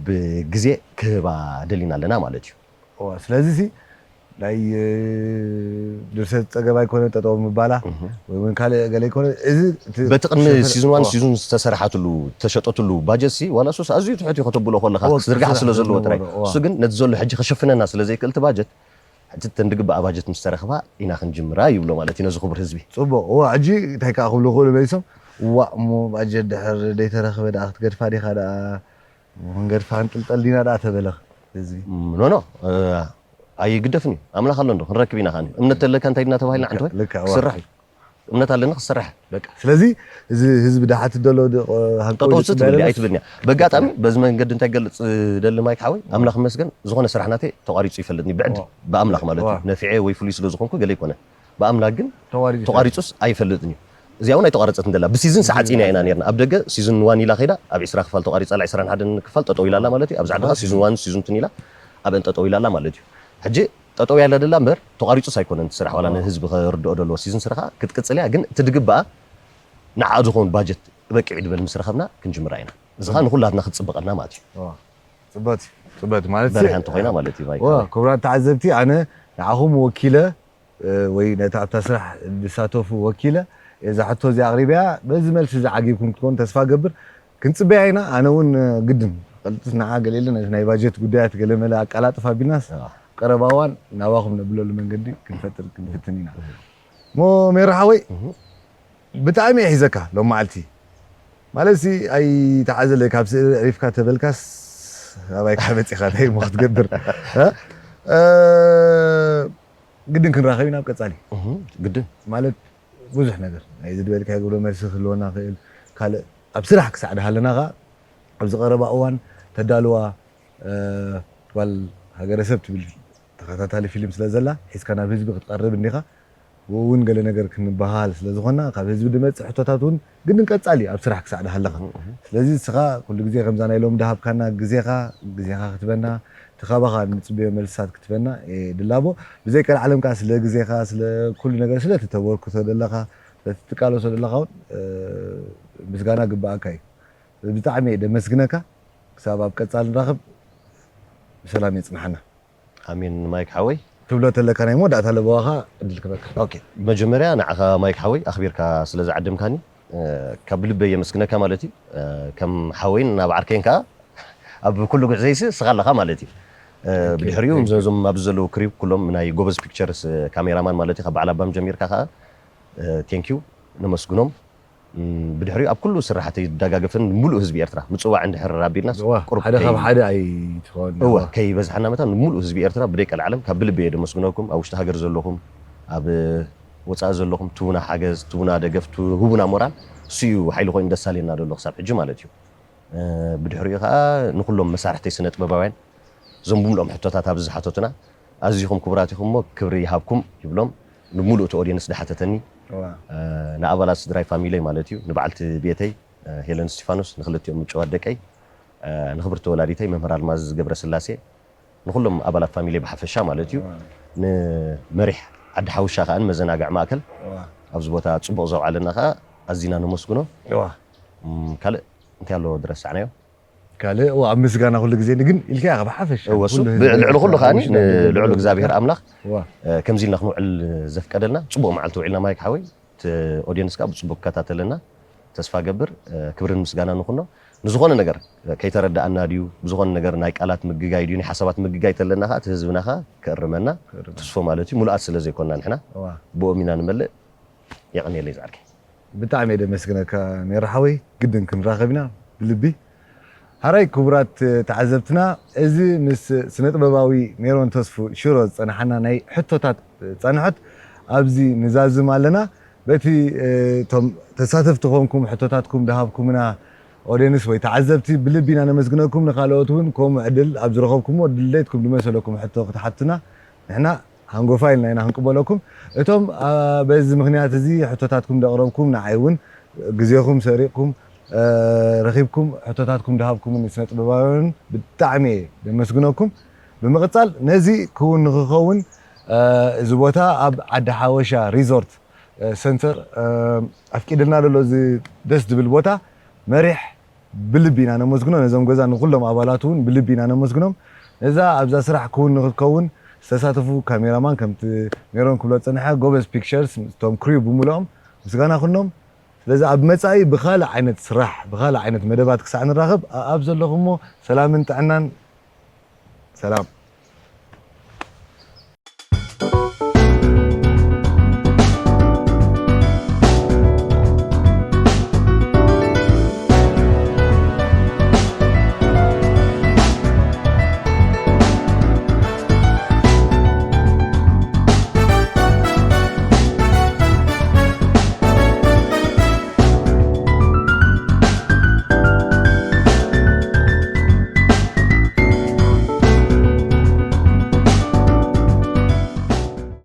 ግዜ ክህባ ደሊና ኣለና ማለት እዩ ስለዚ ሲ ናይ ድርሰት ጸገም ኣይኮነ ጠጠው ምባላ ወይ እውን ካልእ ገለ ኣይኮነ እዚ በቲ ቅድሚ ሲዝን ዋን ሲዝን ዝተሰርሓትሉ ተሸጠትሉ ባጀት ሲ ዋላ ሶስ ኣዝዩ ትሕት እዩ ከተብሎ ከለካ ዝርጋሕ ስለ ዘለዎ ጥራይ እሱ ግን ነቲ ዘሎ ሕጂ ከሸፍነና ስለ ዘይክእል እቲ ባጀት ሕጂ ተን ድግባኣ ባጀት ምስ ተረኽባ ኢና ክንጅምራ ይብሎ ማለት እዩ ነዚ ክቡር ህዝቢ ጽቡቕ እዋ ሕጂ እንታይ ከዓ ክብሉ ክእሉ መሊሶም እዋ እሞ ባጀት ድሕር ደይተረኽበ ደኣ ክትገድፋ ዲኻ ደኣ ክንገድፋ ክንጥልጠል ዲና ደኣ ተበለ ህዝቢ ኖኖ ኣይግደፍን እዩ ኣምላኽ ኣሎ እንዶ ክንረክብ ኢና ከኣኒ እምነት ተለካ እንታይ ድና ተባሂልና ዓንተወይ ክስራሕ እዩ እምነት ኣለኒ ክስራሕ በቃ ስለዚ እዚ ህዝቢ ደሓት ደሎ ሃንቀውጠውፅት ትብል ኣይትብልኒ በጋጣሚ በዚ መንገዲ እንታይ ገልፅ ደሊ ማይክ ሓወይ ኣምላኽ መስገን ዝኾነ ስራሕ ናተይ ተቋሪፁ ይፈልጥኒ ብዕድ ብኣምላኽ ማለት እዩ ነፊዐ ወይ ፍሉይ ስለ ዝኾንኩ ገለ ይኮነ ብኣምላኽ ግን ተቋሪፁስ ኣይፈልጥን እዩ እዚኣ እውን ኣይተቋረፀትን ደላ ብሲዝን ሰዓፂና ኢና ነርና ኣብ ደገ ሲዝን ዋን ኢላ ከይዳ ኣብ ዕስራ ክፋል ተቋሪፃ ኣላ ዕስራን ሓደን ክፋል ጠጠው ኢላ ኣላ ማለት እዩ ኣብዛ ዓዲ ከዓ ሲዝን ዋን ሲዝን ቱን ኢላ ኣብአን ጠጠው ኢላ ኣላ ማለት እዩ ሕጂ ጠጠው ያለ ደላ እምበር ተቋሪፁስ ኣይኮነን እቲ ስራሕ ዋላ ንህዝቢ ክርድኦ ደለዎ ሲዝን ስሪ ከዓ ክትቅፅል እያ ግን እቲ ድግበኣ ንዓ ዝኸውን ባጀት በቂዑ ድበል ምስ ረኸብና ክንጅምራ ኢና እዚ ከዓ ንኩላትና ክትፅበቀልና ማለት እዩ ፅበት ፅበት ማለት በርሀ እንተኮይና ማለት እዩ ክቡራት ተዓዘብቲ ኣነ ንዓኹም ወኪለ ወይ ነቲ ኣብታ ስራሕ ዝሳተፉ ወኪለ እዛ ሕቶ እዚ ኣቕሪበያ በዚ መልሲ እዚ ዓጊብኩም ክትኮኑ ተስፋ ገብር ክንፅበያ ኢና ኣነ እውን ግድን ቀልጥፍ ንዓ ገለ ኢለ ነቲ ናይ ባጀት ጉዳያት ገለ መለ ኣቀላጥፍ ኣቢልናስ ቀረባ እዋን ናባኹም ነብለሉ መንገዲ ክንፈጥር ክንፍትን ኢና እሞ ሜራ ሓወይ ብጣዕሚ እየ ሒዘካ ሎም መዓልቲ ማለት ሲ ኣይተዓዘለ ካብ ስእሊ ዕሪፍካ ተበልካስ ኣባይ ካብ መፂኻ እንታይ እሞ ክትገብር ግድን ክንራኸብ ኢና ኣብ ቀፃሊ ግድን ማለት ብዙሕ ነገር ናይ ዝድበልካ ግብረ መልሲ ክህልወና ክእል ካልእ ኣብ ስራሕ ክሳዕ ድሃለና ከዓ ኣብዚ ቀረባ እዋን ተዳልዋ ጓል ሃገረሰብ ትብል ተኸታታሊ ፊልም ስለ ዘላ ሒዝካ ናብ ህዝቢ ክትቀርብ እንዲኻ ብኡ እውን ገለ ነገር ክንበሃል ስለ ዝኾና ካብ ህዝቢ ድመፅእ ሕቶታት እውን ግድን ቀፃሊ ኣብ ስራሕ ክሳዕ ድሃለኻ ስለዚ ንስኻ ኩሉ ግዜ ከምዛ ናይ ሎም ድሃብካና ግዜኻ ግዜኻ ክትበና እቲ ካባኻ ንፅበዮ መልስታት ክትበና ድላቦ ብዘይ ቀልዓለም ከዓ ስለ ግዜኻ ስለ ኩሉ ነገር ስለ ትተበርክቶ ዘለኻ ስለ ትቃለሶ ዘለኻ እውን ምስጋና ግበኣካ እዩ ብጣዕሚ እየ ደመስግነካ ክሳብ ኣብ ቀፃል ንራኸብ ብሰላም የፅንሓና ኣሜን ማይክ ሓወይ ትብሎ ተለካ ናይ መወዳእታ ለበዋኻ ዕድል ክበካ ኦኬ መጀመርያ ንዓኻ ማይክ ሓወይ ኣኽቢርካ ስለ ዝዓደምካኒ ካብ ልበይ የመስግነካ ማለት እዩ ከም ሓወይን ናብ ዓርከይን ከዓ ኣብ ኩሉ ጉዕዘይሲ ስኻ ኣለኻ ማለት እዩ ብድሕሪኡ እዞም ኣብዚ ዘለዉ ክሪው ኩሎም ናይ ጎበዝ ፒክቸርስ ካሜራማን ማለት እዩ ካብ በዓል ኣባም ጀሚርካ ከዓ ቴንኪዩ ነመስግኖም ብድሕሪኡ ኣብ ኩሉ ስራሕቲ ይደጋገፍን ሙሉእ ህዝቢ ኤርትራ ምፅዋዕ እንድሕር ኣቢልናስ ቁሩብ ሓደ ካብ ሓደ ኣይትኸውን እወ ከይበዝሓና መታን ሙሉእ ህዝቢ ኤርትራ ብደይ ቀልዓለም ካብ ብልቢ እየ ደመስግነኩም ኣብ ውሽጢ ሃገር ዘለኹም ኣብ ወፃኢ ዘለኹም ትቡና ሓገዝ፣ ትቡና ደገፍ፣ ትሁቡና ሞራል፣ እሱ እዩ ሓይሊ ኮይኑ ደሳሌና ዘሎ ክሳብ ሕጂ ማለት እዩ። ብድሕሪኡ ከዓ ንኩሎም መሳርሕተይ ስነ ጥበባውያን እዞም ብምልኦም ሕቶታት ኣብዚ ዝሓተቱና ኣዝኹም ክቡራት ኢኹም እሞ ክብሪ ይሃብኩም ይብሎም። ንምሉእ እቲ ኦዲየንስ ዝሓተተኒ ንኣባላት ስድራይ ፋሚለይ ማለት እዩ፣ ንበዓልቲ ቤተይ ሄለን እስቲፋኖስ፣ ንክልቲኦም ምጭዋት ደቀይ፣ ንክብርቲ ወላዲተይ መምህር ኣልማዝ ገብረስላሴ፣ ንኩሎም ኣባላት ፋሚሊ ብሓፈሻ ማለት እዩ። ንመሪሕ ዓዲ ሓውሻ ከዓ ንመዘናግዒ ማእከል ኣብዚ ቦታ ፅቡቕ ዘውዓለና ከዓ ኣዚና ነመስግኖ። ካልእ እንታይ ኣሎ ዝረሳዕናዮ? ካልእ ኣብ ምስጋና ኩሉ ግዜ ግን ኢልካ ኢኻ ብሓፈሻ ልዕሊ ኩሉ ከዓ ልዑል እግዚኣብሔር ኣምላኽ ከምዚ ኢልና ክንውዕል ዘፍቀደልና ፅቡቕ መዓልቲ ውዒልና ማይክ ሓወይ። ኦዲየንስ ከዓ ብፅቡቅ ክከታተለና ተስፋ ገብር። ክብርን ምስጋና ንኩኖ። ንዝኾነ ነገር ከይተረዳኣና ድዩ ብዝኾነ ነገር ናይ ቃላት ምግጋይ ድዩ ናይ ሓሳባት ምግጋይ ተለና ከዓ እቲ ህዝብና ከዓ ክእርመና ትስፎ ማለት እዩ። ሙሉኣት ስለ ዘይኮና ንሕና ብኦም ኢና ንመልእ። የቐንየለይ ዝዓርከይ። ብጣዕሚ እየ ደመስግነካ ሜራ ሓወይ፣ ግድን ክንራኸብ ኢና ብልቢ። ሓራይ ክቡራት ተዓዘብትና፣ እዚ ምስ ስነ ጥበባዊ ሜሮን ተስፉ ሽሮ ዝጸናሓና ናይ ሕቶታት ጻንሖት ኣብዚ ንዛዝም ኣለና። በቲ እቶም ተሳተፍቲ ኮንኩም ሕቶታትኩም ድሃብኩምና ኦድየንስ ወይ ተዓዘብቲ ብልቢ ኢና ነመስግነኩም። ንካልኦት እውን ከምኡ ዕድል ኣብ ዝረኸብኩምዎ ድሌትኩም ዝመሰለኩም ሕቶ ክትሓቱና ንሕና ሃንጎፋ ኢልና ኢና ክንቅበለኩም። እቶም በዚ ምክንያት እዚ ሕቶታትኩም ደቕረብኩም ንዓይ እውን ግዜኹም ሰሪቕኩም ረኺብኩም ሕቶታትኩም ድሃብኩምን ስነ ጥበባውያን ብጣዕሚ እየ ደመስግነኩም። ብምቕጻል ነዚ ክውን ንክኸውን እዚ ቦታ ኣብ ዓዲ ሓወሻ ሪዞርት ሰንተር ኣፍቂድልና ዘሎ እዚ ደስ ዝብል ቦታ መሪሕ ብልቢ ኢና ነመስግኖ። ነዞም ገዛ ንኩሎም ኣባላት እውን ብልቢ ኢና ነመስግኖም። ነዛ ኣብዛ ስራሕ ክውን ንክትከውን ዝተሳተፉ ካሜራማን ከምቲ ሜሮን ክብሎ ዝጸንሐ ጎበዝ ፒክቸርስ እቶም ክሪው ብምልኦም ምስጋና ኩኖም። ስለዚ ኣብ መጻኢ ብካልእ ዓይነት ስራሕ ብካልእ ዓይነት መደባት ክሳዕ ንራኸብ ኣብ ዘለኹሞ ሰላምን ጥዕናን ሰላም።